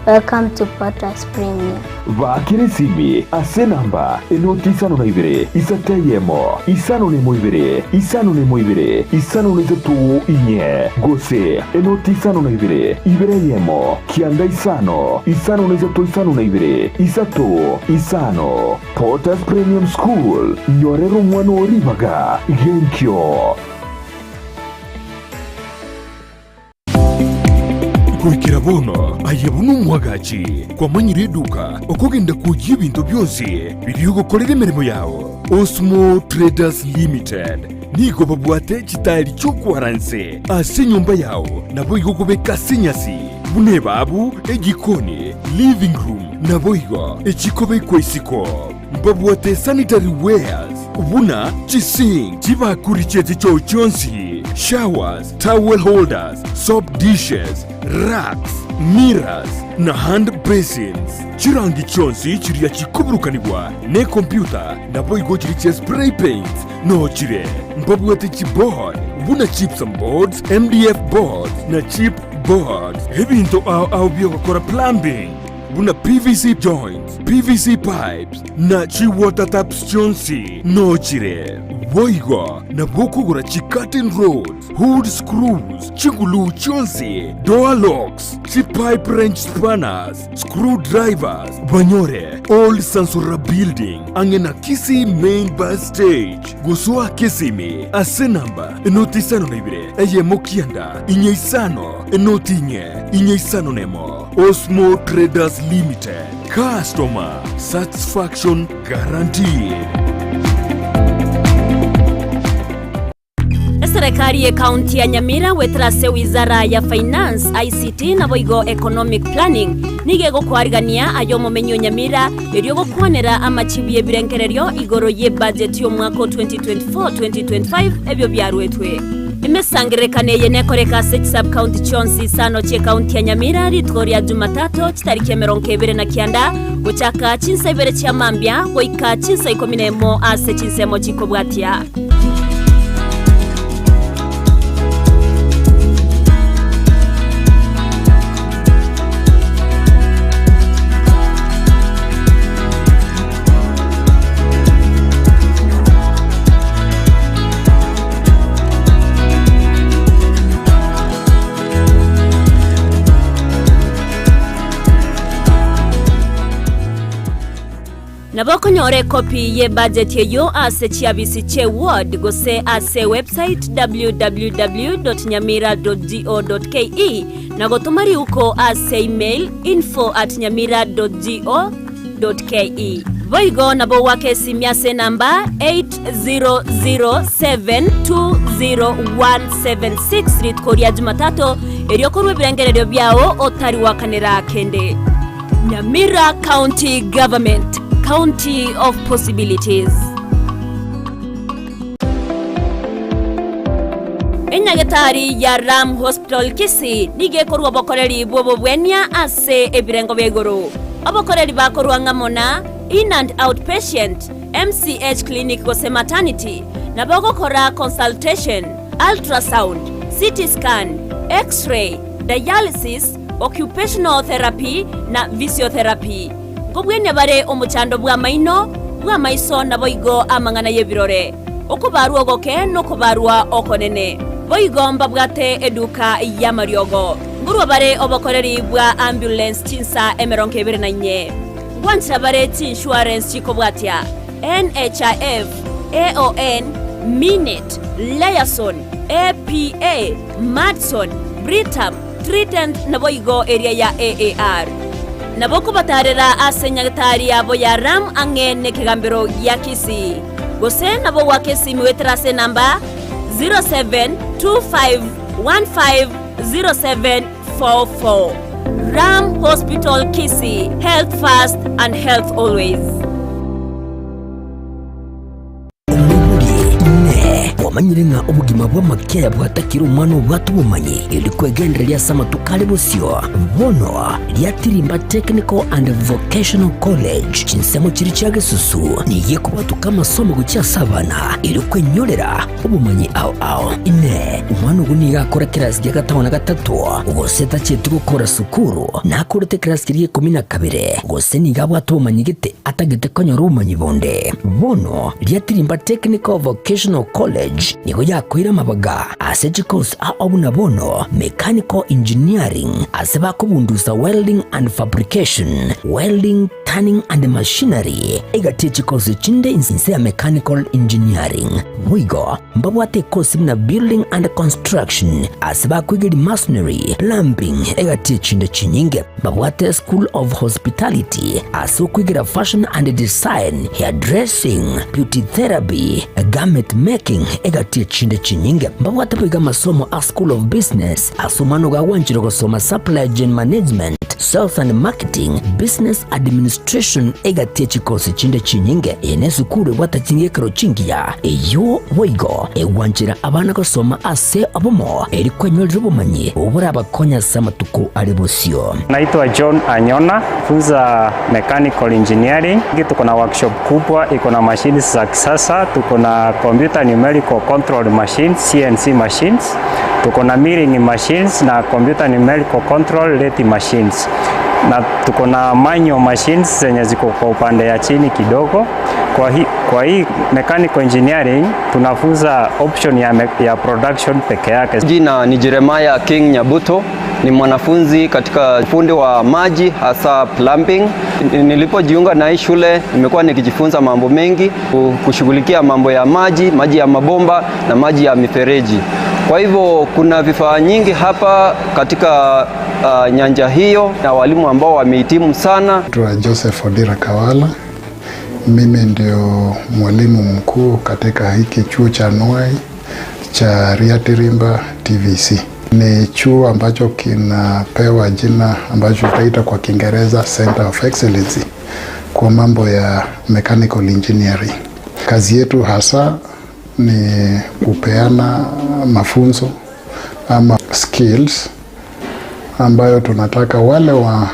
Welcome to Potters Premium. Baakera esimi ase enamba enoti isano na ibere, isato eyemo, isano na emo ibere, isano na emo ibere, isano na isato inye, gose enoti isano na ibere, ibere eyemo, kianda isano, isano na isato isano na ibere, isato, isano. Potters Premium School, nyorera omwana oo ribaga genkio. Goikera bono aye buna omwagachi kwamanyire eduka okogenda kwoyia ebinto bionsi biria ogokorera emeremo yao. Osmo Traders Limited nigo babwate chitaeri chi'okwara nse ase enyomba yao naboigo kobeka ase enyasi buna ebabu, ejikoni, living room naboigo echikobekwa isiko. Mbabwate sanitary wares buna chisink, chibakuri chie chichoo chionsi, showers, towel holders, soap dishes, racks, mirrors, na hand basins. Chirangi chionsi chiria chikoburukanigwa nekompyuta naboigo chiria chia spray paints noo chire. Mbabwate chiboard buna gypsum boards, MDF boards na chip boards. Ebinto ao ao biogokora plumbing buna PVC joints, PVC pipes na chi water taps chionsi noo chire. Boigo nabo okogora chi curtain rods, hood screws, chiguluu chionsi, door locks, chi pipe wrench spanners, screw drivers, banyore Old Sansora Building ang'e na Kisii Main Bus Stage. Gosoa Kisimi ase namba enoti isano na ibere eyemo kianda inye isano enoti inye inye isano nemo. Osmo Traders Limited, customer satisfaction guaranteed. Eserekari y'Ekaunti ya Nyamira goetera ase Wizara ya Finance, ICT naboigo Economic Planning nigo egokoarigania aye omomenyi o Nyamira erio gokwanera amachibu y'ebirengererio igoro y'ebudget y'omwaka o 2024-2025 ebio biarwetwe. Emesangererekano eye nekoreka ase chisub-county chionsi isano chi'ekaunti ya Nyamira rituko ria Jumatato chitariki emerongo ebere na kianda gochaka chinsa ibere chia mambia goika chinsa ikomi nemo ase chinsemo chikobwatia. Nabo okonyora ekopi y'ebudget eyio ase chiabisi chie ward gose ase website www.nyamira.go.ke na gotoma riuko ase email info@nyamira.go.ke. Boigo nabo goaka esimi ase enamba 800720176 rituko ria Jumatatu erio korwa ebirengererio biao otari goakanera kende. Nyamira County Government, County of Possibilities. Enyagetari ya Ram Hospital Kisii nigo ekorwa obokoreri bw'obobwenia ase ebirengo bia igoro. Obokoreri bakorwa ng'amo na In and Out Patient, MCH Clinic gose Maternity, nabo ogokora consultation, ultrasound, CT scan, X-ray, dialysis, occupational therapy na physiotherapy. Nkobwenia bare omochando bw'amaino, bw'amaiso naboigo amang'ana y'ebirore. Okobarwa ogoke nokobarwa okonene. Boigo mbabwate eduka y'amariogo. Ngorwa bare obokoreri bwa ambulance chinsa 24. Ngwancha bare chiinsurance chikobwatia, NHIF, AON, Minet, Liaison, APA, Madison, Britam, Trident naboigo eria ya AAR. Nabo okobatarera ase nyagetari yabo ya Ram ang'e nekegambero gia Kisii. Gose nabo goaka esimi goetera ase enamba 0725150744. Ram Hospital Kisii, health first and health always. Inee! Kwamanyire ng'a obogima bw'amakeya bwatakire omwana obwate obomanyi, erio kwegendereria ase amatuko are bosio? Bono riatirimba Technical and Vocational College, chinsemo chiria chia gesusu, nigo ekobwatoka amasomo gochia ase abana, erio kwenyorera obomanyi ao ao. Inee! Omwana ogo nigo akora kerasi gia gatano na gatato, gose tacheti gokora sukuru, nakorete ekerasi keria gia ikomi na kabere, gose nigo abwate obomanyi gete atagete konyora obomanyi bonde? Bono riatirimba Technical Vocational College nigo yakoire amabaga ase chikosi ao buna bono Mechanical Engineering ase bakobundusa Welding and Fabrication, Welding, Turning and Machinery, egati ye chikosi chinde inse ya Mechanical Engineering. Boigo mbabwate ekosi buna Building and Construction ase bakoigeria Masonry, Plumbing egati ye chinde chinyinge. Babwate School of Hospitality ase okoigera Fashion and Design, Hairdressing, Beauty Therapy, Garment Making egati echinde chinyinge. Mbabwate boigo amasomo a School of Business ase omwana ogo agwanchire gosoma Supply Chain Management, Sales and Marketing, Business Administration egati echikosi chinde chinyinge. Eye nesukuru ebwate ching'ekero chingiya eyio boigo egwanchera abana gosoma ase obomo eri kwenyorera obomanyi obo borabakonye ase amatuko are bosio. Naitwa John Anyona, funza mechanical engineering. Tuko na workshop kubwa iko na machines za kisasa, tuko na computer numerical control machines, CNC machines, tuko na milling machines na computer numerical control lathe machines, na tuko na manual machines zenye ziko kwa upande ya chini kidogo. Kwa hii mechanical engineering tunafunza option ya production peke yake. Jina ni Jeremiah King Nyabuto, ni mwanafunzi katika fundi wa maji hasa plumbing. Nilipojiunga na hii shule nimekuwa nikijifunza mambo mengi, kushughulikia mambo ya maji, maji ya mabomba na maji ya mifereji. Kwa hivyo kuna vifaa nyingi hapa katika nyanja hiyo na walimu ambao wamehitimu sana. Naitwa Joseph Odira Kawala. Mimi ndio mwalimu mkuu katika hiki chuo cha Nuai cha Riatirimba TVC. Ni chuo ambacho kinapewa jina ambacho tutaita kwa Kiingereza Center of Excellency kwa mambo ya mechanical engineering. Kazi yetu hasa ni kupeana mafunzo ama skills ambayo tunataka wale wa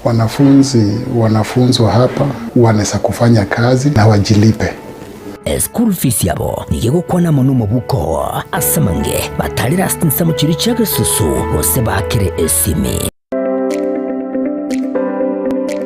wanafunzi wanafunzwa hapa wanaweza kufanya kazi na wajilipe. School fees yabo nigo egokwana mono omobuko ase amange batarire ase chinsemo chiria chia gesusu gose baakire esimi.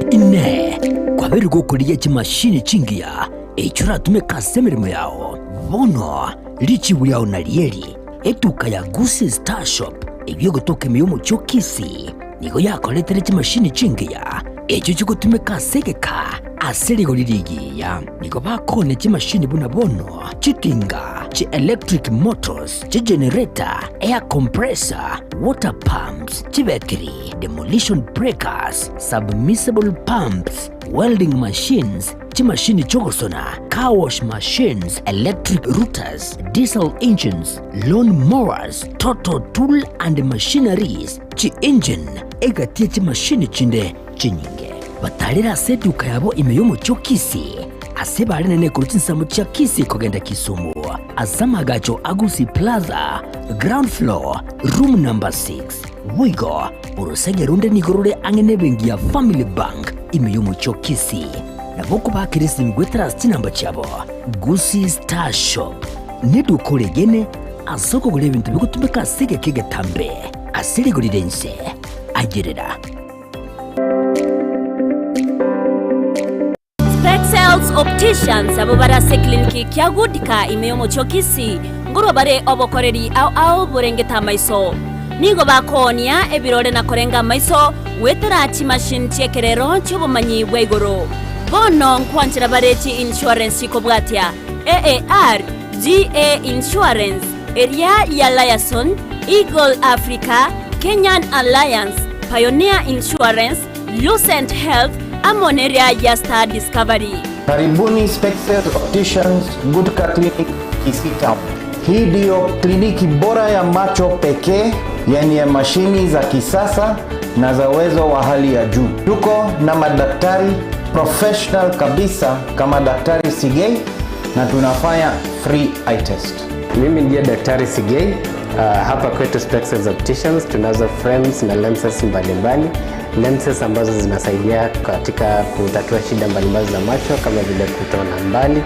Inee! Kwabeire gokorigia chimashini chingiya echio oratumeke ase emeremo yao? Bono richibu riao narieri, etuka ya Gusii Star Shop eyio egotoka ime y'omochie o Kisii, nigo yakoretere chimashini chingiya echio chigotumeka ase egeka ase rigori rigiya. Nigo bakoonia chimashini buna bono chitinga, chi electric motors, chigenerator, air compressor, water pumps, chibetiri, demolition breakers, submersible pumps, welding machines, chimashini chi'ogosona, car wash machines, electric routers, diesel engines, lawn mowers, total tool and machineries, chi-engine, egati ye chimashini chinde chinyinge. Batarire ase eduka yabo ime y'omochie o Kisii, ase bare nene korwa chinsemo chia Kisii kogenda Kisumu, ase amaagacho a Gusii Plaza, ground floor, room number 6. Boigo, orosege ronde nigo rore ang'e nebenki ya Family Bank ime y'omochie o Kisii. Nabo okobakera esimi goetera ase chinamba chiabo, Gusii Star Shop neduka oregene ase okogora ebinto bigotumeka ase egeka egetambe ase rigori ri'ense. Ayerera. Spec Sales. Opticians abwo bare ase ekliniki kia Goodka ime y'omochie o Kisii nkorwa bare obokoreri ao ao borengete amaiso. Nigo bakoonia ebirore na korenga amaiso goetera chimachine chi'ekerero chi'obomanyi bwa igoro. Bono nkwanchera bare chi insurance chikobwatia AAR, GA Insurance, eria ya Liaison, Eagle Africa, Kenyan Alliance, Pioneer Insurance, Lucent Health, amo neria ya Star Discovery. Karibuni Spectres Opticians Gutka Clinic Kisii Town. Hii ndiyo kliniki bora ya macho pekee yenye mashini za kisasa na za uwezo wa hali ya juu. Tuko na madaktari professional kabisa kama Daktari Sigei na tunafanya free eye test. Mimi ndiye Daktari Sigei. Hapa kwetu Spectres Opticians tunazo frames na lenses mbalimbali, lenses ambazo zinasaidia katika kutatua shida mbalimbali za macho kama vile kutoona mbali,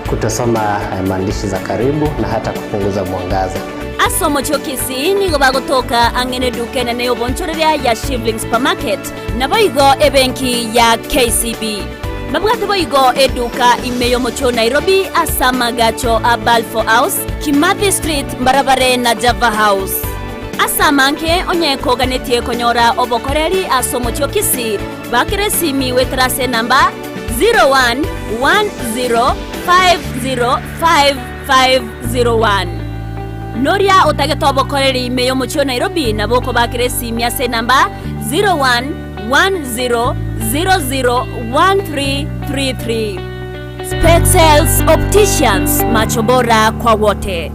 kutosoma maandishi za karibu na hata kupunguza mwangaza. Ase omochie o Kisii nigo bagotoka ang'e neduka enene y'obonchoreria ya Shivling Supermarket, naboigo ebenki ya KCB. Babwate boigo eduka ime y'omochie o Nairobi ase amagacho a Balfour House, Kimathi Street mbarabare na Java House. Ase amange onye koganetie konyora obokoreri ase omochie o Kisii, bakera esimi goetera ase enamba 0110505501. Noria otagete obokoreri ime y'omochie o Nairobi nabo okobakera esimi ase enamba 0110001333. Spectels Opticians, macho bora kwa wote.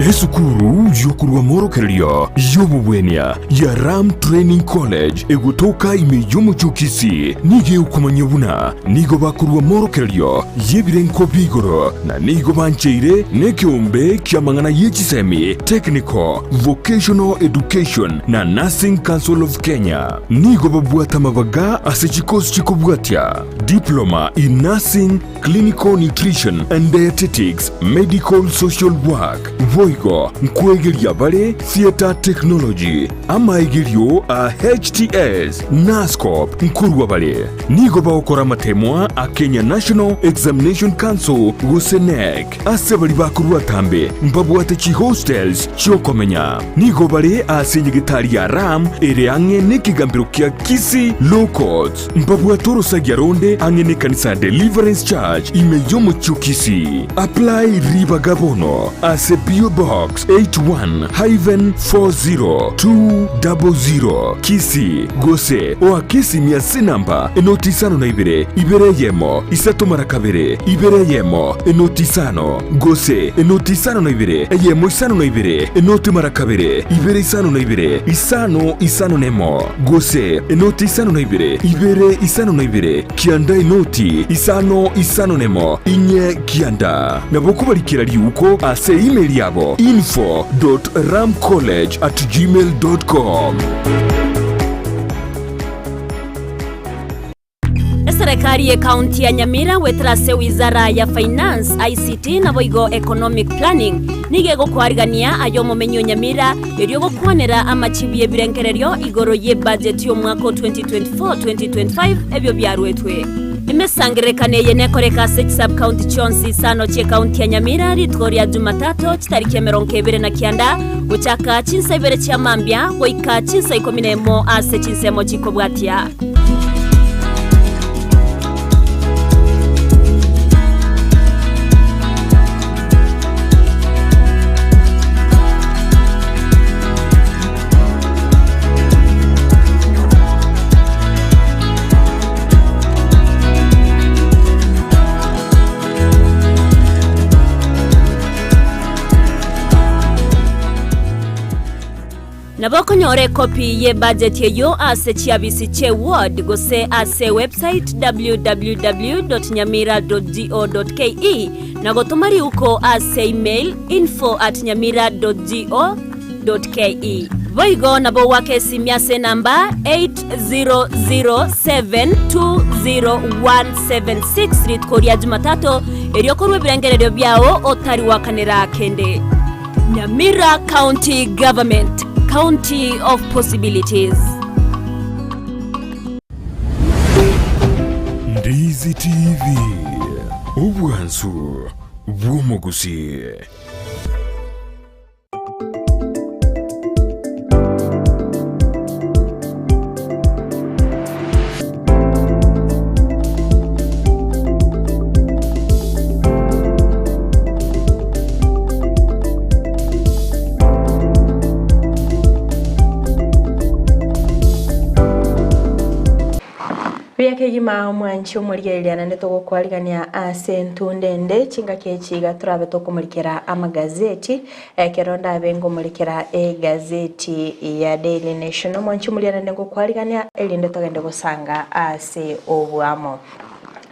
Esukuru y'okorwa amorokererio y'obobwenia ya Ram Training College egotoka ime y'omochie o Kisii nigo egokomanyia buna nigo bakorwa amorokererio y'ebirengo bia igoro na nigo bancheire nekeombe ki'amang'ana ye chisemi, Technical, Vocational Education na Nursing Council of Kenya. Nigo babwate amabaga ase chikosi chikobwatia, Diploma in Nursing, Clinical Nutrition and Dietetics, Medical Social Work, boigo nkwegeria bare Theatre Technology, amaegerio a HTS, Nurse-Corp nkorwa bare. Nigo bagokora amatemwa a Kenya National Examination Council gose KNEC. Ase baria bakorwa atambe mbabwate chihostels chi'okomenya. Nigo bare ase enyegetari ya Ram ere ang'e nekegambero kia Kisii Law Courts. Mbabwate orosagia ronde ang'e nekanisa ya Deliverance Church ime y'omochie o Kisii. Apply ribaga bono ase PO Box 81-40200 Kisii gose oake esimi ase enamba enoti isano na ibere, ibere eyemo, isato mara kabere, ibere eyemo, enoti isano, gose enoti isano na ibere, eyemo isano na ibere, enoti mara kabere, ibere isano na ibere, isano isano nemo, gose enoti isano na ibere, ibere isano na ibere, kianda enoti isano isano nemo, inye kianda. Nabo kobarikera riuko ase email yabo info dot ramcollege at gmail dot com. Eserekari y'Ecounty ya Nyamira goetera ase Wizara ya Finance, ICT naboigo Economic Planning nigo egokoarigania aye omomenyi o Nyamira erio gokwanera amachibu y'ebirengererio igoro y'ebudget y'omwaka o 2024-2025 ebio biarwetwe. Emesangererekano eye nekoreka ase chisub-county chionsi isano chi'ecounty ya Nyamira rituko ria Jumatato chitariki emerongo ebere na kianda gochaka chinsa ibere chia mambia goika chinsa ikomi nemo ase chinsemo chikobwatia. Nabo okonyora ekopi y'ebudget eyio ase chiabisi chie ward gose ase website www.nyamira.go.ke na gotoma riuko ase email info@nyamira.go.ke. Boigo nabo ogoaka esimi ase enamba 800720176 rituko ria Jumatatu erio okorwa ebirengererio biao otari goakanera kende. Nyamira County Government, County of Possibilities. Ndizi TV, obwansu bw'omogusii. Buya kegima omwanchi omorigereria naende togokwarigania ase entunda ende chingaki echi iga torabe tokomorikera amagazeti ekero ndabe ngomorikera egazeti ya Daily Nation omwanchi omoria naende ngokwarigania erinde togende gosanga ase obwamo.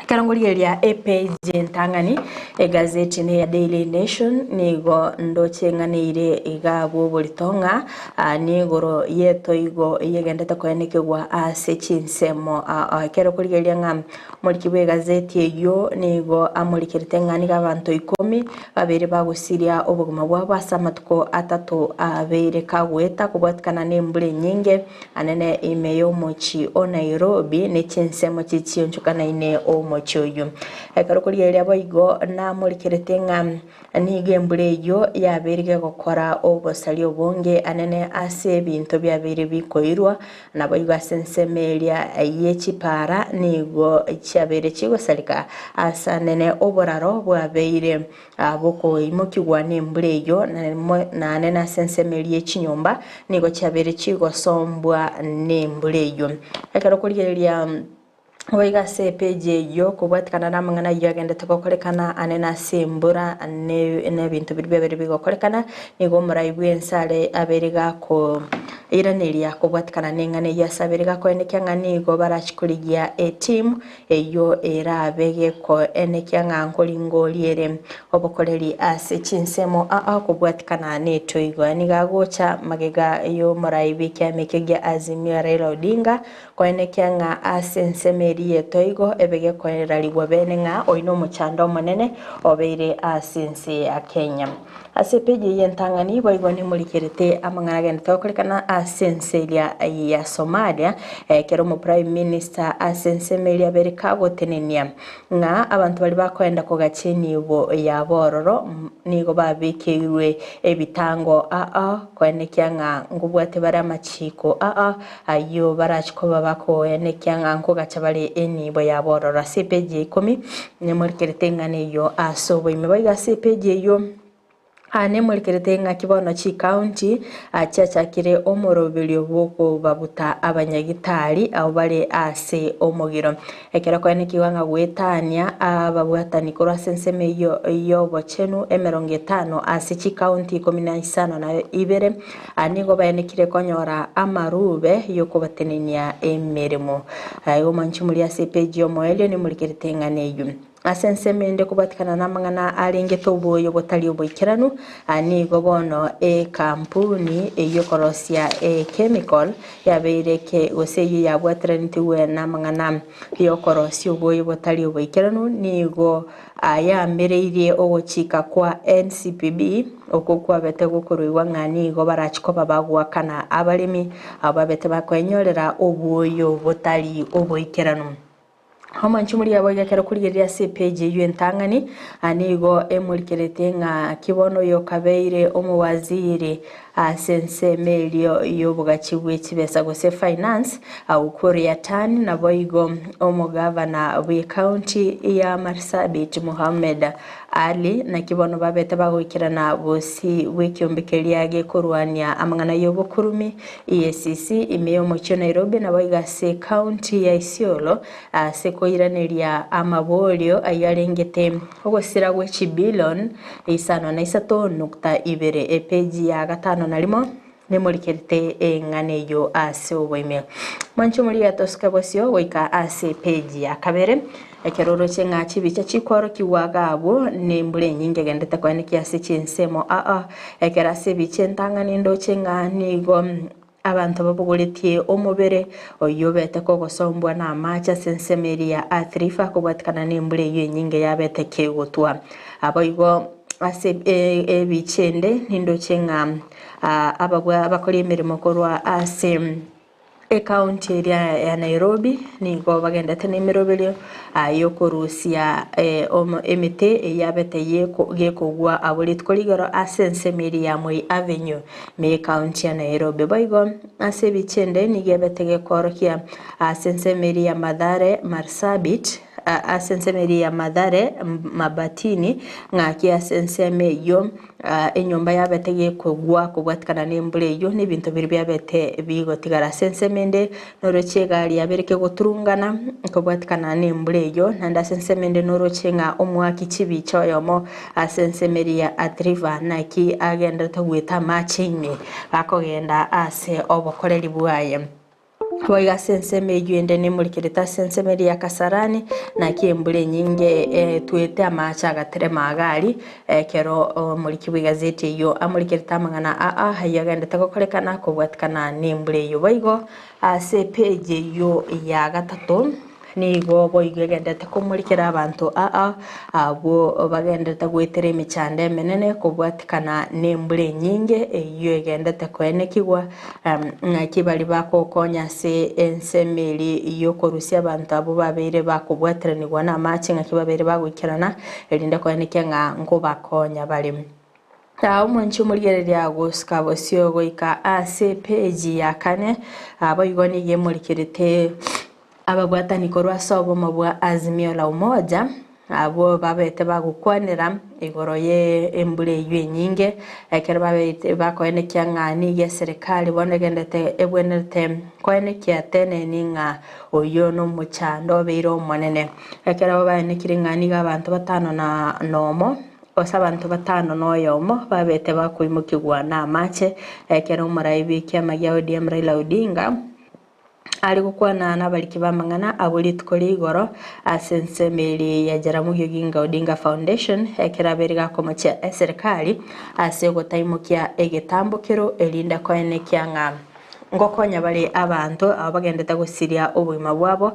Ekero ngorigereria epage entang'ani, egazeti ne ya Daily Nation, nigo ndoche ng'aneire iga abwo oborito ng'a nigoro y'etoigo eyegendete koenekigwa ase chinsemo. Ekero okorigereria ng'a omoriki bw'egazeti eyio nigo amorikerete ng'a nigo abanto ikomi babere bagosiria obogima bwabo ase amatuko atato abeire kagoeta kobwatikana nembura enyinge Anene ime y'omochie o Nairobi ne chinsemo chichionchokanaine omochie oyio. Ekero korigereria boigo namorikerete ng'a nigo embura eyio yabeire gegokora obosaria obonge anene ase ebinto biabeire bikoirwa, naboigo ase ensemo eria ye chipara nigo chiabeire chigosareka ase anene oboraro bwabeire Bokoimokigwa nembura eyio, naende nase ensemo eria ye chinyomba nigo chiabeire chigosombwa nembura eyio. Ekero okorigereria boigo ase epeji eyio kobwatikana namang'ana ayio agendete gokorekana ane nase embura na ebinto biria biabeire bigokorekana, nigo omorai bw'ense are abeire gakoiraneria kobwatikana neng'ana eyio ase abeire gakoenekia ng'a nigo barachie korigia etimu Eyio erabe gekoenekia ng'a nkoringoria ere obokoreri ase chinsemo aa kobwatikana netoigo. Nigo agocha magega y'omorai bw'ekiama ekio gia Azimio Raila Odinga koenekia ng'a ase ensemo eria y'etoigo ebe gekoerarigwa bene ng'a oyio nomochando omonene obeire ase ense ya Kenya. Ase epeji eye entang'ani boigo nimorikerete amang'ana agenderete gokorekana ase ense eria ya Somalia, ekero omoprime minister ase ensemo eria abere kagotenenia ng'a abanto baria bakoenda kogacha enibo yabo ororo nigo babekeirwe ebitango aa koenekia ng'a ngobwate bare amachiko aa ayio barachi koba bakoenekia ng'a nkogacha bare enibo yabo ororo. Ase epeji ya ikomi nemorikerete eng'ana eyio ase oboime. Boigo ase epeji eyio aa nemorikerete ng'aki bono chikaunti chiachakire omoroberio bw'okobabuta abanyagitari abwo bare ase omogiro. Ekero koenekigwa ng'a goetania ababwatani korwa ase ensemo eyio y'obochenu emerongo etano ase chikaunti ikomi na isano na ibere, Nigo baenekire konyora amarube y'okobatenenia emeremo. Igo mwanche moria ase epeji y'omoerio nimorikerete eng'ana eyio. Ase ensemo ende kobwatikana namang'ana arengete oboyo botari oboikeranu, nigo bono ekampuni eyio ekorosia echemical yabeire ke gose eyio yabwateranetigwe namang'ana y'okorosia oboyo botari oboikeranu nigo Ayambereirie ogochika kwa NCPB okwo kwabete gokoruigwa ng'a nigo barachi koba bagoakana abaremi abwo babete bakoenyorera obwoyo botari oboikeranu. Omwanchi moria boigo ekero korigereria ase epeji eyio entang'ani nigo emorikerete ng'a ki bono oyo okabeire omowaziri Ase ensemo erio y'obogachi bwe chibesa gose finance, Ukur Yatani naboigo omogavana bw'ecounty ya Marsabit Mohammed Ali naki bono babete bagoikerana bosio bw'ekiombe keria gekorwania amang'ana y'obokurumi, EACC, ime y'omochie o Nairobi naboigo ase ecounty ya Isiolo ase koiraneria amaborio ayio arengete Ogosira gwe chibillion isano na isato nukta ibere epeji ya gatano na rimo nemorikerete eng'ana eyio ase oboime. Mwanche omorigia tosuke bosio goika ase epeji ya kabere ekero oroche ng'a chibicha chikworokigwa iga abwo nembura enyinge egendete koenekia ase chinsemo aa ekero ase ebicha entang'ani ndoche ng'a nigo Abanto babogoretie omobere oyio obete kogosombwa namache ase ensemo eria ya Athi River kobwatikana nembura eyio enyinge yabete kegotwa. Naboigo ase ebicha ende nindoche ng'a abakori emeremo korwa ase. Ekaunti eria ya Nairobi nigo bagendete nemeroberio yokorusia emete eyabete gekogwa abwo rituko rigoro ase ensemo eria ya Moi Avenue ime y'ekaunti ya Nairobi. Boigo ase ebicha ende nigo ebete gekoorokia ase ensemo eria ya Mathare Marsabit ase ensemo eria ya Mathare Mabatini ng'aki ase ensemo eyio Enyomba yabete gekogwa kobwatikana nembura eyio, na ebinto biria biabete bigotigara ase ensemo ende, noroche egari yabere kegoturungana kobwatikana nembura eyio, naende ase ensemo ende noroche ng'a omoaki chibicha oyomo ase ensemo eria ya Athi River naki agenderete goeta amache ime gakogenda ase obokoreri bwaye. Boigo ase ensemo eyio ende nemorikerete ase ensemo eria ya Kasarani, naki embura enyinge etwete amache agaterema agari, ekero omoriki bw'egazeti eyio amorikerete amang'ana aa ayio agendete gokorekana kobwatikana nembura eyio. Boigo ase epeji eyio ya gatato. Nigo boigo egenderete komorikera abanto aa abwo bagenderete goetera emechando emenene kobwatikana nembura enyinge eyio egenderete koenekigwa, ng'aki baria bagokonya ase ensemo eria y'okorusia abanto abwo babeire bakobwateranigwa namache ng'aki babeire bagoikerana, erinde koenekia ng'a nkobakonya bare. Omonche omorigereria gosuka bosio goika ase epeji ya kane, boigo nigo emorikerete. Ababwatani korwa ase obomo bwa Azimio la Umoja abwo babete bagokwanera igoro ye embura eyio enyinge ekero babete bakoenekia ng'a nigo eserekari bono egendete ebwenerete koenekia teneni ng'a oyio nomochando obeire omonene. Ekero baenekire ng'a nigo abanto batano na nomo gose abanto batano na oyomo babete bakoimokigwa namache ekero omorai bw'ekiama gia ODM Raila Odinga Are gokwana nabariki b'amang'ana abwo rituko ria igoro ase ensemo eria ya Jaramogi Oginga Odinga Foundation ekero abeire gakomochia eserekari ase ogotaimokia egetambokero erinde koenekia ng'a ngokonya bare abanto aba bagendete gosiria obogima bwabo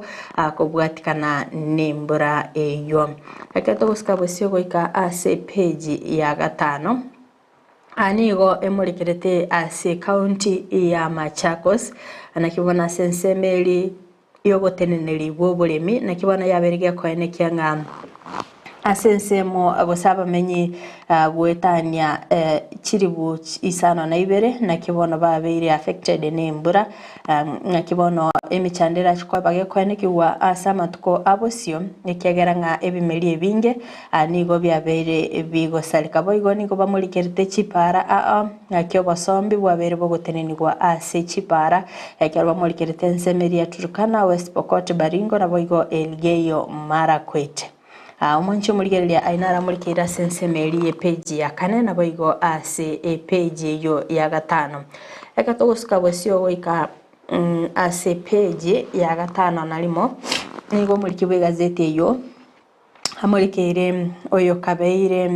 kobwatikana nembura eyio. Ekero togosika bosio goika ase epeji ya gatano. Aa nigo emorekerete ase ekaunti ya Machakos, naki bono ase ensemo eria y'ogoteneneri bw'oboremi, naki bono yabeire gekoenekia ng'a ase ensemo gose abamenyi goetania chilifu isano na ibere naki bono babeire affected na embura. Naki bono emechando erache koba gekoenekigwa ase amatuko a bosio, ekiagera ng'a ebimeri ebinge nigo biabeire bigosareka. Boigo nigo bamorikerete chipaara aa, naki obosombi bwabeire bogotenenigwa ase chipaara, ekero bamorikerete ensemo eria ya Turkana, West Pokot, Baringo, naboigo Elgeyo Marakwet. Omwanchi omorigereria aye naramorikeire ase ensemo eria y'epeji ya kane naboigo ase epeji eyio ya gatano. Ekero togosuka bosio goika ase epeji ya gatano na rimo, nigo omoriki bw'egazeti eyio amorikeire oyokabeire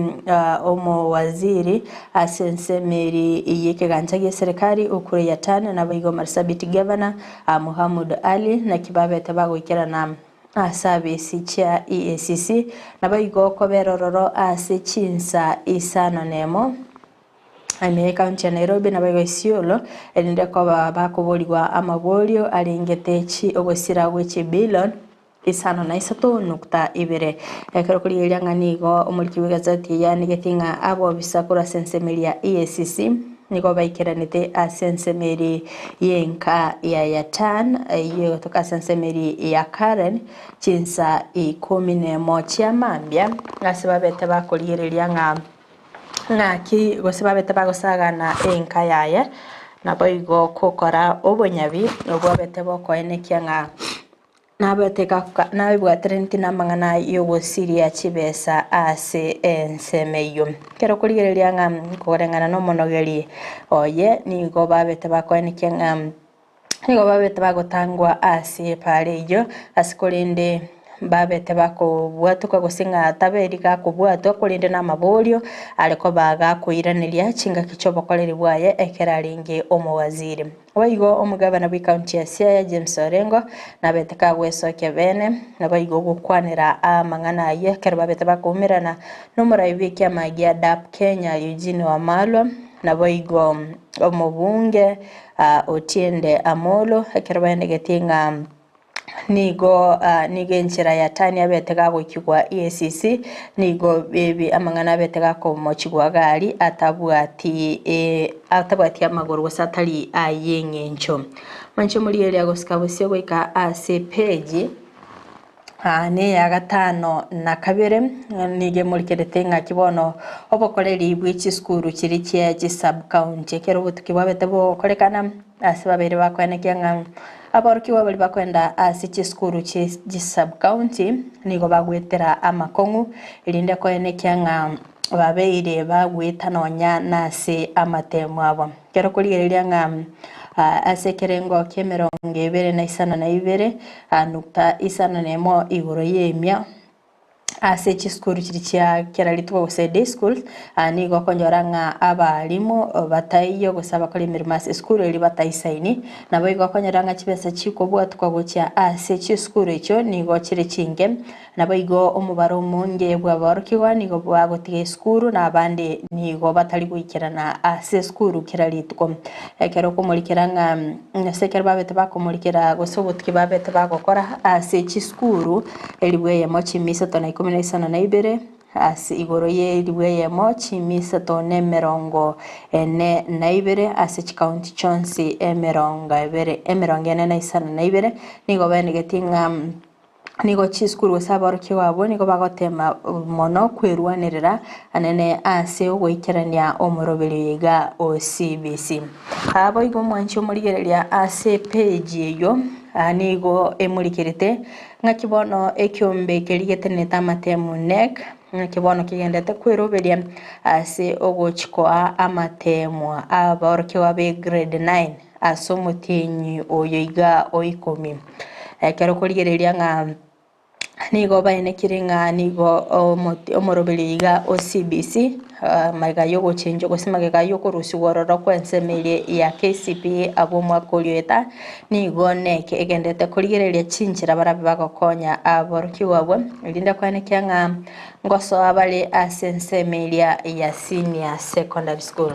omowaziri ase ensemo eria y'ekegancha gi'eserekari Ukur Yatani naboigo Marsabit Governor Mohamud Ali naki babete bagoikerana Ase abisi chia EACC, naboigo kobera ororo ase chinsa isano nemo ime y'ekaunti ya Nairobi naboigo Isiolo, erinde koba bakoborigwa amaborio arengete chi ogosira gwe chibilion isano na isato nukta ibere. Ekero korigereria ng'a nigo omoriki bw'egazeti eye anegeti ng'a abobisa korwa ase ensemo eria ya EACC, Nigo baikeranete ase ensemo eria y'enka ya Yatan, eyio egotoka ase ensemo eria ya Karen, chinsa ikomi nemo chia mambia, ase babete bakorigereria ng'a ng'aki gose babete bagosagana enka yaye, naboigo gokora obonyabi obwabete bokoenekia ng'a Nabebwateraneti namang'ana y'ogosiria chibesa ase ensemo eyio. Ekero okorigereria ng'a koreng'ana nomonogeri oye nigo babete bakoenekia ng'a nigo babete bagotangwa ase epaara eyio ase korende babete bakobwatoka gose ng'a taberi gakobwatwa korende namaborio are koba gakoiraneria chingaki chiobokoreri bwaye ekero arenge omowaziri. Boigo omogabana bw'ecounty ya Siaya James Orengo nabete kagwesokia bene, naboigo gokwanera amang'ana ayio ekero babete bakoumerana nomorai bw'ekiama gia DAP Kenya Eugene Wamalwa. Naboigo omobunge Otiende Amolo ekero baendegetie ng'a nigo nigo enchera ya Tani abete gagoikigwa EACC, nigo ebi amang'ana abete gakomochigwa gari atabwati atabwati amagoro gose atari ay'eng'encho. Mwanche morigereria gosika bosio goika ase epeji. Aa neya gatano na kabere, nigo emorikerete ng'aki bono obokoreri bwe chisukuru chiria chia chisub-county. Ekero obotuki bwabete bogokorekana, ase babeire bakoenekia ng'a aborokigwa baria bakoenda ase chisukuru chie chisub-county nigo bagoetera amakong'u, erinde koenekia ng'a babeire bagoeta nonya nase amatemo abo. Ekero okorigereria ng'a ase ekerengo ki'emerongo ebere na isano na ibere, nukta isano na emo igoro y'emia, ase chisukuru chiria chia kera rituko gose day schools, nigo okonyora ng'a abalimu bataiyo gose abakora emeremo ase esukuru eria bataisaini. Naboigo okonyora ng'a chibesa chikobwatwa gochia ase chisukuru echio nigo chire chinke. Naboigo omobaro omonge bw'aborokigwa nigo bagotiga esukuru, na abande nigo batari goikerana ase esukuru kera rituko. Ekero okomorikera ng'a ase ekero babete bakomorikera gose obotuki babete bagokora ase chisukuru, elifu eyemo chimia isato na ikomi na isano na ibere, ase igoro y'elifu eyemo chimia isato na emerongo ene na ibere ase chikaunti chionsi emerongo ebere emerongo ene na isano na ibere, nigo baenegetie ng'a. Nigo chisukuru gose aborokigwa abwo nigo bagotema mono kwerwanerera anene ase ogoikerania omoroberio oyo iga o CBC. Aa boigo omwanchi omorigereria ase epage eyio nigo emorikerete ng'aki bono ekiombe keria getenenete amatemu NEC ng'aki bono kegenderete kweroberia ase ogochi koa amatemu aborokigwa be grade 9. Ase omotienyi oyo iga o ikomi. Ekero okorigereria ng'a nigo baenekire ng'a nigo omoroberi iga o CBC magega ya ogochenchwa gose magega ya okorusigwa ororo kwa ensemo eria ya KCPE abwo omwaka oria oeta, nigo neke egenderete korigereria chinchera barabe bagokonya aborokigwa abwo, erinde koenekia ng'a ngosoa bare ase ensemo eria ya senior secondary school.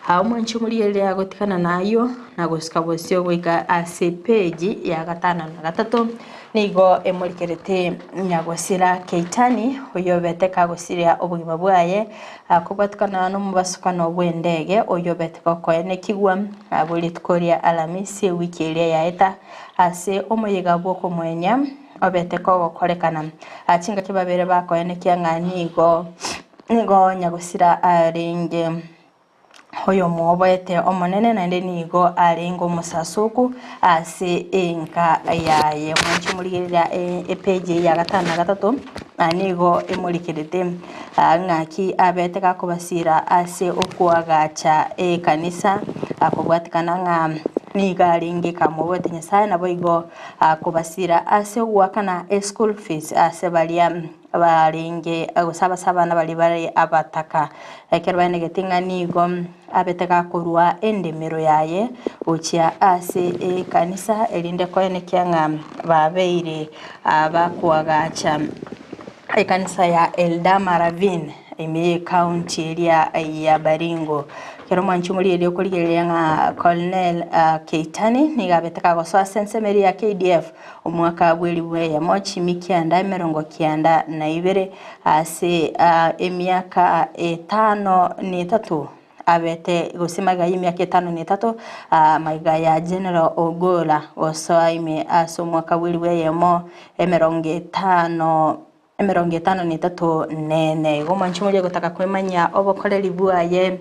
Aa omwanchi omorigereria agotigana nayio, na gosika bosio goika ase epeji ya gatano na gatato, nigo emorikerete nyagosira Keitani, oyobete kagosiria obogima bwaye, akobwatikana nomobasukano bw'endege oyobete gokoenekigwa abwo rituko ria Alamisi ewiki eria yaeta ase omoyega bw'okomwenia obete kogokorekana. Chingaki babere bakoenekia ng'a nigo Nigo nyagosira arenge oyomwoboete Omonene, naende nigo arenge omosasoku ase enka yaye. Mwanche morigereria epeji eye ya gatano na gatato, na nigo emorikerete ng'aki abete gakobasira ase okoagacha ekanisa, akobwatekana ng'a nigo arenge kamwoboete Nyasaye, naboigo akobasira ase ogoakana eschool fees ase baria. Abarenge gose abase abana baria bare abataka, ekero baenegeti ng'a nigo abete gakorua endemero yaye gochia ase ekanisa, erinde koenekia ng'a babeire abakoagacha ekanisa ya Eldama Ravine ime y'ecounty eria ya Baringo. Ekero omwanchi omorigereria okorigereria ng'a Colonel Keitany nigo abete kagosoa ase ensemo eria ya KDF. Omwaka bw'elifu eyemo chimi kianda emerongo kianda na ibere, ase emiaka etano na etato abete gose magega y'emiaka etano na etato, magega ya General Ogolla gosoa ime ase omwaka bw'elifu eyemo emerongo etano. Emerongo etano na etato nene. Igo omwanchi omoria gotaka kwemanyia obokoreri bwaye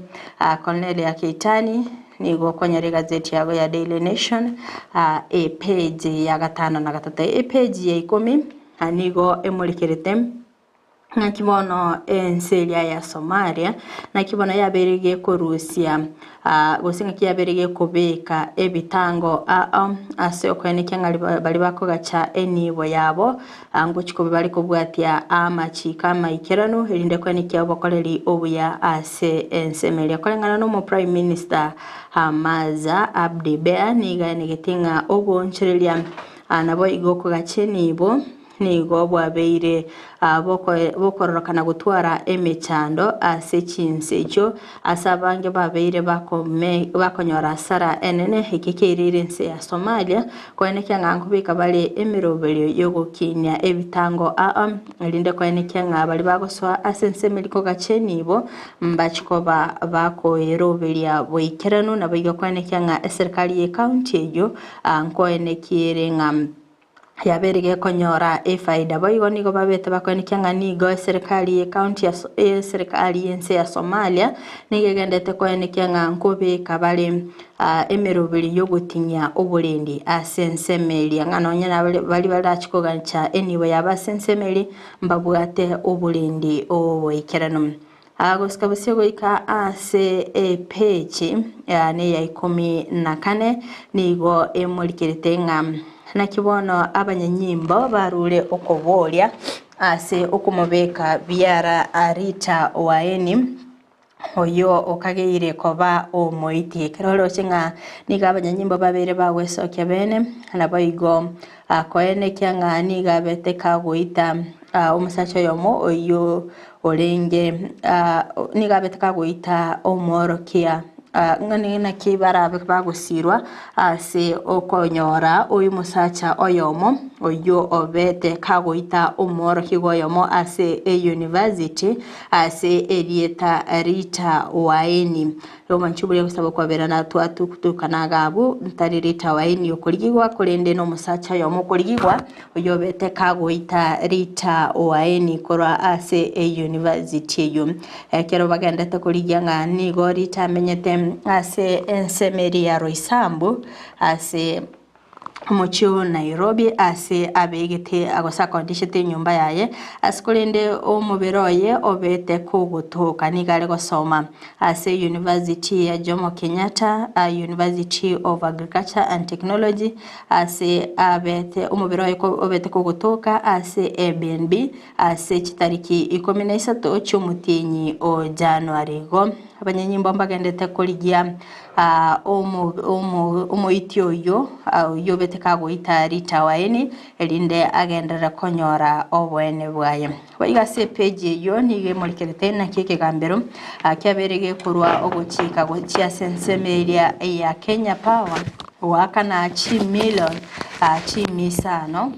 Cornelia Keitany nigo okonyora egazeti yago ya Daily Nation epage ya gatano na gatato. Epage ya ikomi nigo emorikerete ng'aki bono ense eria ya Somalia naki bono yabeire gekorusia Gose ng'aki yabeire gekobeka ebitango ao ase okoenekia ng'a baria bakogacha enibo yabo ngochia koba bare kobwatia amachiko amaikeranu, erinde koenekia obokoreri obuya ase ensemo eria. Koreng'ana na omo prime minister Hamaza Abdi Bea nigo aenegetie ng'a oboonchoreria naboigo okogacha enibo. nigo bwabeire bokororokana gotwara emechando ase chinse echio ase abange babeire bakonyora asara enene eke keirire ense ya Somalia koenekia ng'a nkobeka bare emeroberio y'ogokinia ebitango aa erinde koenekia ng'a baria bagosoa ase ense emeriko gachie nibo mbachi koba bakoeroberia boikeranu naboigo koenekia ng'a eserikari ye county eyio nkoenekiere ng'a yabeire gekonyora efaida. Boigo nigo babete bakoenekia ng'a nigo eserekari ye county ya eserekari y'ense ya Somalia nigo egendete koenekia ng'a nkobeka bare emeroberi y'ogotinyia oborendi ase ensemo eria ng'a nonye nabare baria barachi kogacha enibo yabo ase ensemo eria mbabwate oborendi oboikeranu. Gosika bosio goika ase epeji neya ikomi na kane nigo emorikerete ng'a naki bono abanyanyimbo barure okoboria ase okomobeka biara Rita Waeni oyio okageire koba omoiti. Ekero oroche ng'a nigo abanyanyimbo babere bagwesokia bene naboigo koenekia ng'a nigo abete kagoita omosacha oyomo oyio orenge nigo abete kagoita omworokia ng'a naki barabe bagosirwa ase okonyora oyo omosacha oyomo oyio obete kagoita omworokigwa oyomo ase eyunivasiti ase erieta Rita Waeni. Omonche boria gosaba okwaberana twatutukana iga abwo, ntari Rita Waeni okorigigwa korende nomosacha oyomo okorigigwa oyio obete kagoita Rita Waeni korwa ase eyunivasiti eyio. Ekero bagendete korigia ng'a nigo Rita amenyete ase ensemo eria ya Roysambu ase omochie o Nairobi ase abegete gose akondishete enyomba yaye, ase korende omobere oye obete kogotoka nigo are gosoma ase University ya Jomo Kenyatta University of Agriculture and Technology ase abete omobere oye obete kogotoka ase Airbnb ase chitariki ikomi na isato chi'omotienyi o January. Igo abanyanyimbo mbagendete korigia omoiti oyio, oyio obete kagoita ritawaini, erinde agenderere konyora oboene bwaye. Boigo ase epeji eyio nigo emorikerete naki ekegambero kiabeire gekorwa ogochika gochia ase ensemo eria ya Kenya Power goakana chimilion chimia isano.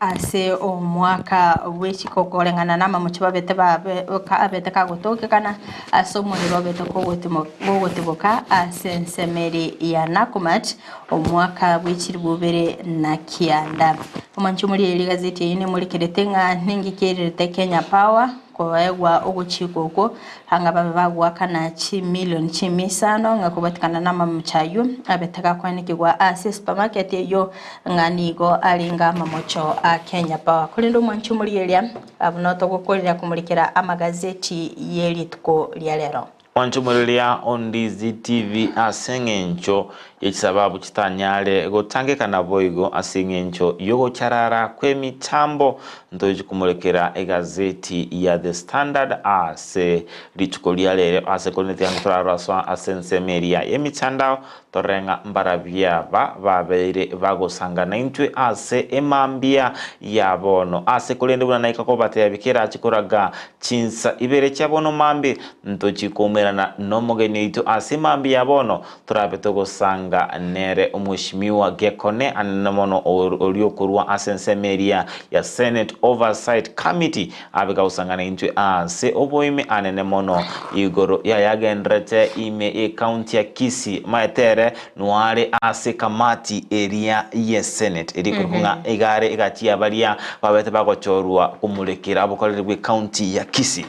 Ase omwaka bw'echiko koreng'ana namamocho babete babe abete kagotokekana ase omorero obete kogotiboka ase ensemo eria ya Nakumatt omwaka bw'echilifu ibere na kianda. Omonche omoria eria egazeti eyio nemorekerete ng'a ninki kererete Kenya Power Koegwa ogochikwa okwo, anga babe bagoakana chimilion chimia isano, ng'a kobatikana namamocho ayio abete gakwanekigwa ase esupermarket eyio, ng'a nigo arenge amamocho a Kenya Power. Korende omwanchi omorigereria, abwo notogokorera komorikera amagazeti ye rituko ria rero. Mwanche omorigereria o Ndizi TV ase eng'encho ye chisababu chitanyare gotangeka naboigo ase eng'encho y'ogocharara kw'emitambo ntochi komorekera egazeti ya The Standard ase rituko ria rero ase korende tiga toraraswa ase ensemo eria y'emitandao Torore ng'a mbarabwo aba babeire bagosanga naintwe ase emambia ya bono. Ase korende buna naika kobatebia kerache koraga chinsa ibere chia bono mambia, ntochie koumerana nomogeni oito ase emambia ya bono, torabe togosanga nere Omweshimiwa Gekone anene mono oria okorwa ase ensemo eria ya Senate Oversight Committee, Abe gagosanga naintwe aase oboime anene mono igoro y'ayagendererete ime y'ecounty ya Kisii maete ere noare ase ekamati eria ye Senate eria ekorokwa ng'a iga are egati ya baria babete bagochorwa komorekera obokoreri bw'ecounty ya Kisii.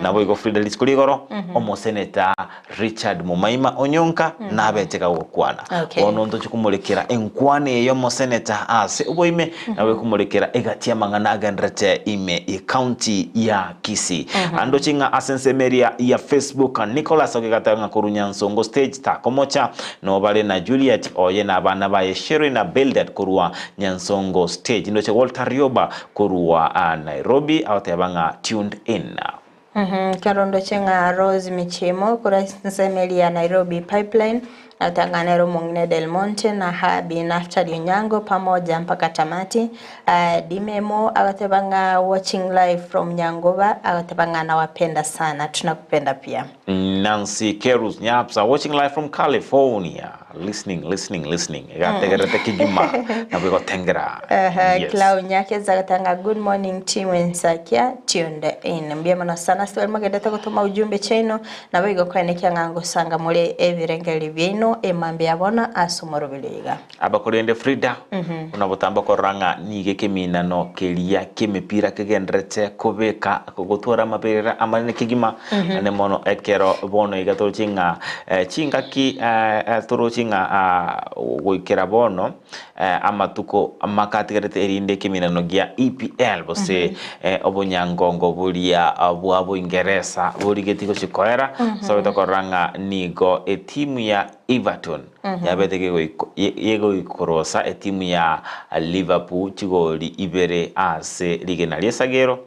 Naboigo Frida rituko rigoro omoseneta Richard Mumaima Onyonka nabete gagokwana. Okay. Bono ntoche komorekera enkwana eye y'omoseneta ase oboime naboigo komorekera egati y'amang'ana agendererete ime y'ecounty ya Kisii. Andoche ng'a ase ensemo eria ya Facebook Nicholas ogegateba ng'a korwa Nyansongo stage takomocha nobare na Juliet oye na abana baye Sherry na Bildad korwa Nyansongo stage. Ndoche Walter Rioba korwa Nairobi agoteba ng'a tuned in. Ekerondo ching'a Rose Michimo korwa ensemo eria ya Nairobi Pipeline. Natang'anera omong'ina Del Monte na Habi Naftali Onyango pamoja mpaka tamati. Dimemo agateba ng'a watching live from Nyangoba agateba ng'a nawapenda sana tunakupenda pia. Nancy Kerus Nyapsa watching live from California listening listening listening egategererete kegima nabo egotengera yes. Clau Nyakeza agateba ng'a good morning team Ensakia tuned in. Mbuya mono sana ase baria mogendete gotoma ujumbe chiaino Naboigo koenekia ng'a ngosanga more ebirengererio biaino emambia ya bono ase omoroberi oiga. Aba korende Frida, buna botambe okorora ng'a nigo ekeminano keria ki'emepira kegendererete kobeka gotwara amaberera amanene kegima, naende mono ekero bono iga toroche ng'a chingaki toroche ng'a goikera bono amatuko makatigarete erinde ekeminano gia EPL gose obonyangongo boria bwa Boingeresa borigetie gochia koera, sobete korora ng'a nigo etimu ya Everton yabete gegoikorosa etimu ya Liverpool chigori ibere ase rigena ri'esagero.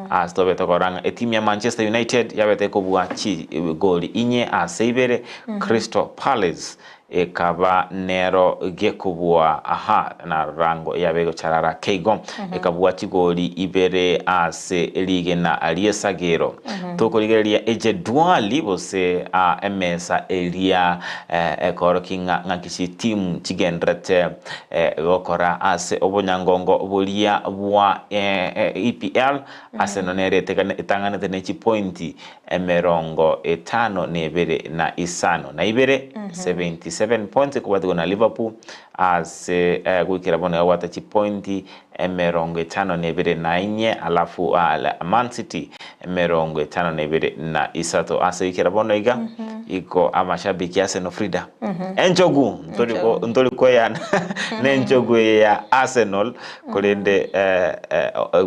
Ase tobete korora ng'a etimu ya Manchester United yabete kobua chigori inye ase ibere, Crystal Palace Ekaba nero gekobua aha na rango yabe egocharara keigo, ekabua chigori ibere ase rigena ri'esagero. Tokorigereria ejedwali gose emesa eria ekoorokia ng'a ng'aki chitimu chigendererete gokora ase obonyangongo boria bwa EPL. Arsenal nere etang'anete ne chipointi emerongo etano na ebere na isano na ibere, 77 points, ekobwatigwa na Liverpool ase goikera bono egabwata chipointi emerongo etano na ebere na inye, alafu Man City emerongo etano na ebere na isato. Ase goikera bono iga igo amashabiki a Arsenal Frida enchogu ntori koyana na enchogu eye ya Arsenal korende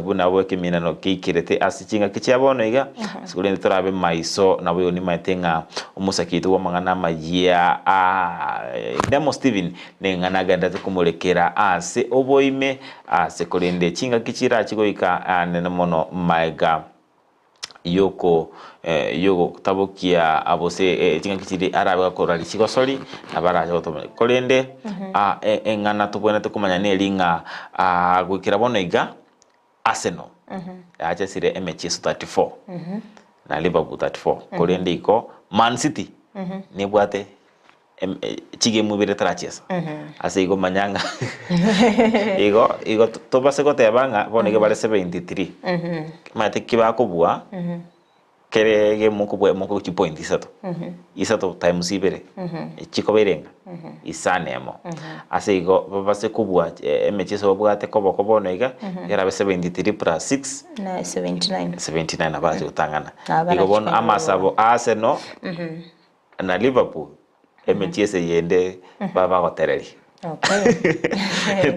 buna bw'ekeminano keikerete ase chingaki chia bono iga, ase korende torabe maiso naboigo nimaete ng'a omosake oito bw'amang'ana amayia a Demo Stephen neng'ana agenderete komorekera ase oboime ase korende chingaki chirachi goika anene mono maega yoko yogotabokia gose chingaki chiria arabe gakorora richigosori nabo arache gotomanya. Korende eng'ana tobwenerete komanya neri ng'a goikera bono iga Arsenal yachesire emechieso 34 na Liverpool 34 korende igo Man City nebwate chigemu ibere tarachiesa. Ase igo manya ng'a igo igo tobase goteba ng'a bono iga bare 73 omanyete ki bakobua kere egemu okobua emo chipoint isato, isato times ibere chikoba erenga? Isano emo. Ase igo babase kobua emechieso babwate koboko bono iga, erabe 73 plus 6 Na 79. 79 nabo barache gotang'ana. Nabo Igo bono barache konyora amasabo a Arsenal na Liverpool emechieso eyende babagotereria.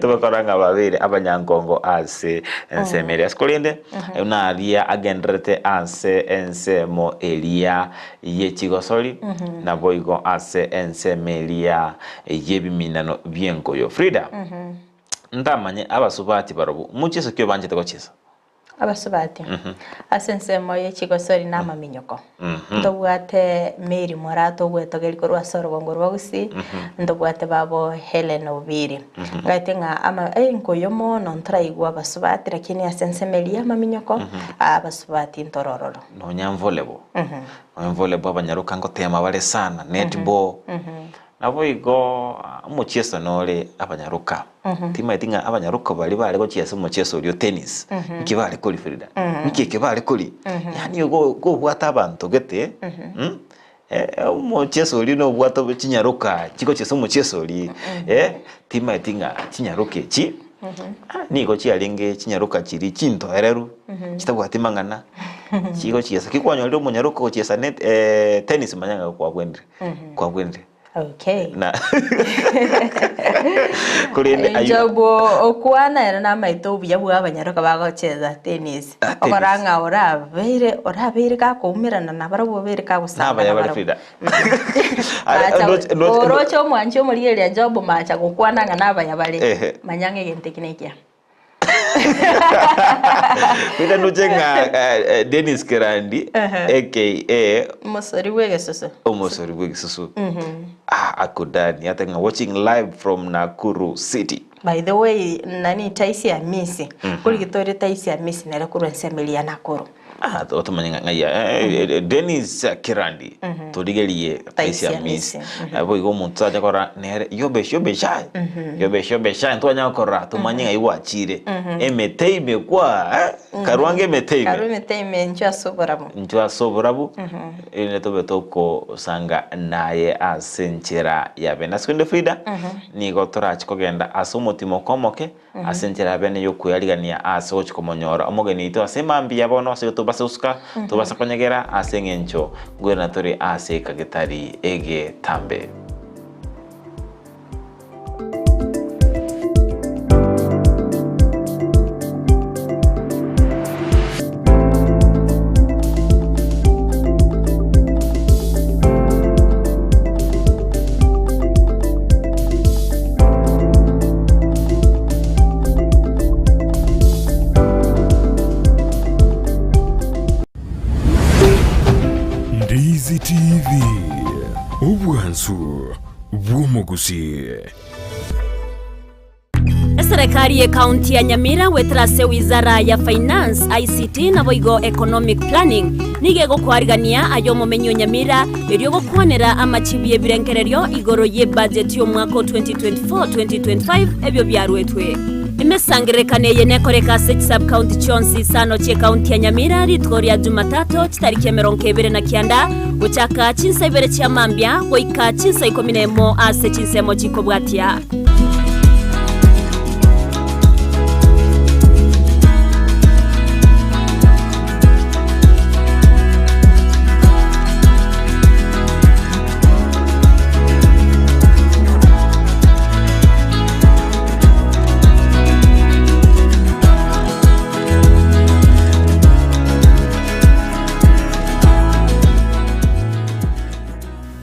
Tobakora ng'a babeire abanyankongo ase ensemo eria. Ase korende buna aria agendererete ase ensemo eria ye chigosori, naboigo ase ensemo eria y'ebiminano bi'enkoyo. Frida, ntamanye abasubati barobwo mochieso ki obanchete gochiesa? Abasubati, ase ensemo ye chigosori na amaminyoko, ntobwate Mary Moraa togwetogeria korwa ase orogongo rwa Gusii, ntobwate babo Hellen Obiri. Ngaete ng'a ama enkoyo mono ntoraigwe abasubati lakini ase ensemo eria ya amaminyoko, abasubati ntorororo. Nonya volleyball, nonya volleyball abanyaroka ngotema bare sana, netball. Naboigo omochieso nore abanyaroka. Timaeti ng'a abanyaroka baria bare gochia ase omochieso oria o tennis, nki bare koria Frida? Nki eke bare koria? Yaani igo kobwate abanto gete, omochieso oria nobwate chinyaroka chigochia ase omochieso oria, timaeti ng'a chinyaroka echi, nigo chiarenge chinyaroka chiria chintoereru, chitabwati mang'ana, chigochiesa. Ki kwanyorire omonyaroka ogochiesa net tennis manya ng'a kwabwenire. Kwabwenire. Okay. Na korende ayio Enchogu okwana ere namaete obuya bwa abanyaroka bagocheza tennis. Ah, tennis. Okora ng'a orabeire orabeire gakoumerana nabarabwo obeire kagosanga Nabaya bare nabarabwo. Frida. Macha Ndoche- ndoche- oroche omwanchi omorigereria Job macha gokwana ng'a nabaya bare. Ehe. Manya ng'a egento eki nekiya. Frida ndoche ng'a eh, eh, Dennis Kerandi Ehe. aka Omosori bw'egesusu. omosori bw'egisusu Mhm. ah, akudani ate ng'a watching live from Nakuru City. By the way, nani Taisi Amisi, Mhm. korigete ore Taisi Amisi nere korwa ensemo eria ya Nakuru. Ah, otomanye ng'a ng'ai eh, eh, Dennis Kirandi Mhm. torigerie Taisi Taisi Amisi. Amisi, mhm. Nabo igo omonto tacha korora nere yobe yobe shy. Mhm. Yobe yobe shy ntwanya korora tumanye ng'ai gwachire. Mhm. Emete ime kwa eh, karwange emete Karwa ime. emete ime inchuo ase oborabu. Inchuo ase oborabu Mhm. erinde tobe tokosanga naye ase enchera ya bene. Ase kende Frida, Mhm. nigo torache kogenda ase omotimoko omoke Ase enchera ya bene y'okweyarigania ase ogochia komonyora omogeni oito ase mambia bono ase tobase gosuka, tobase konyegera ase eng'encho nkoirana tore ase ekagetari egetambe. Ndizi TV, obwansu bw'omogusii. Eserekari ye county ya Nyamira goetera ase wizara ya Finance, ICT naboigo Economic Planning nigo egokoarigania aye omomenyi o Nyamira erio gokwanera amachibu y'ebirengererio igoro y'ebudget y'omwaka o 2024-2025 ebio biaruetwe. Emesangererekano eye nekoreka ase chisub-county chionsi isano chi'ecounty ya Nyamira rituko ria Jumatato chitariki emerongo ebere na kianda gochaka chinsa ibere chia mambia goika chinsa ikomi na emo ase chinsemo chikobwatia.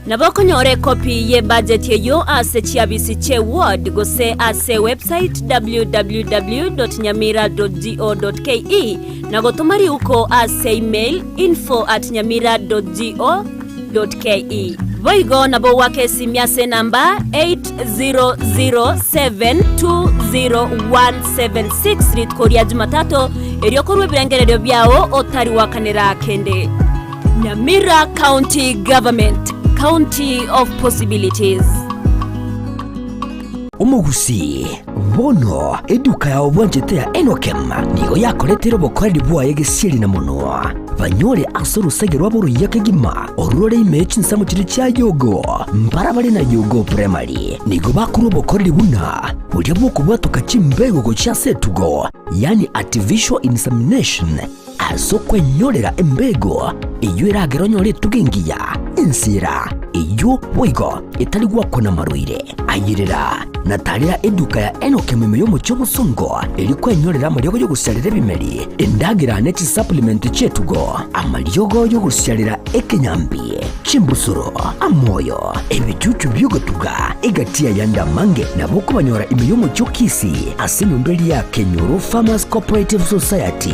Nabo okonyora ekopi y'ebudget eyio ase chiabisi chie ward gose ase website www.nyamira.go.ke na gotoma riuko ase email info@nyamira.go.ke. Boigo nabo ogoaka esimi ase enamba 800720176 rituko ria Jumatatu erio okorwa ebirengererio biao otari goakanera kende. Nyamira County Government, County of Possibilities. Omogusii, bono eduka yao bwanchete ya Enokem nigo yakoretire obokoreri bwaye gesieri na monwa. Banyore ase orosege rwabo oruya kegima, orure ime chinsemo chiria chia Yogo, mbarabare na Yogo Primary. Nigo bakorwa obokoreri buna boria bw'okobwatoka chimbego gochia ase etugo, yaani artificial insemination, Ase okwenyorera embego eyio eragere onyore etugo engiya, ensera eyio boigo etari gwakwa namarwaire. Ayerera na tarera eduka ya Enock ime y'omochie obosongo erio kwenyorera amariogo y'ogosiarera ebimeri, endagera ne chisupplement chi'etugo, amariogo y'ogosiarera ekenyambi, chimbusuro, amoyo, ebichuchu bi'ogotuga, egati y'ayande amange nabo okobanyora ime y'omochie o Kisii ase enyomba eria ya Kenyoro Farmers Cooperative Society.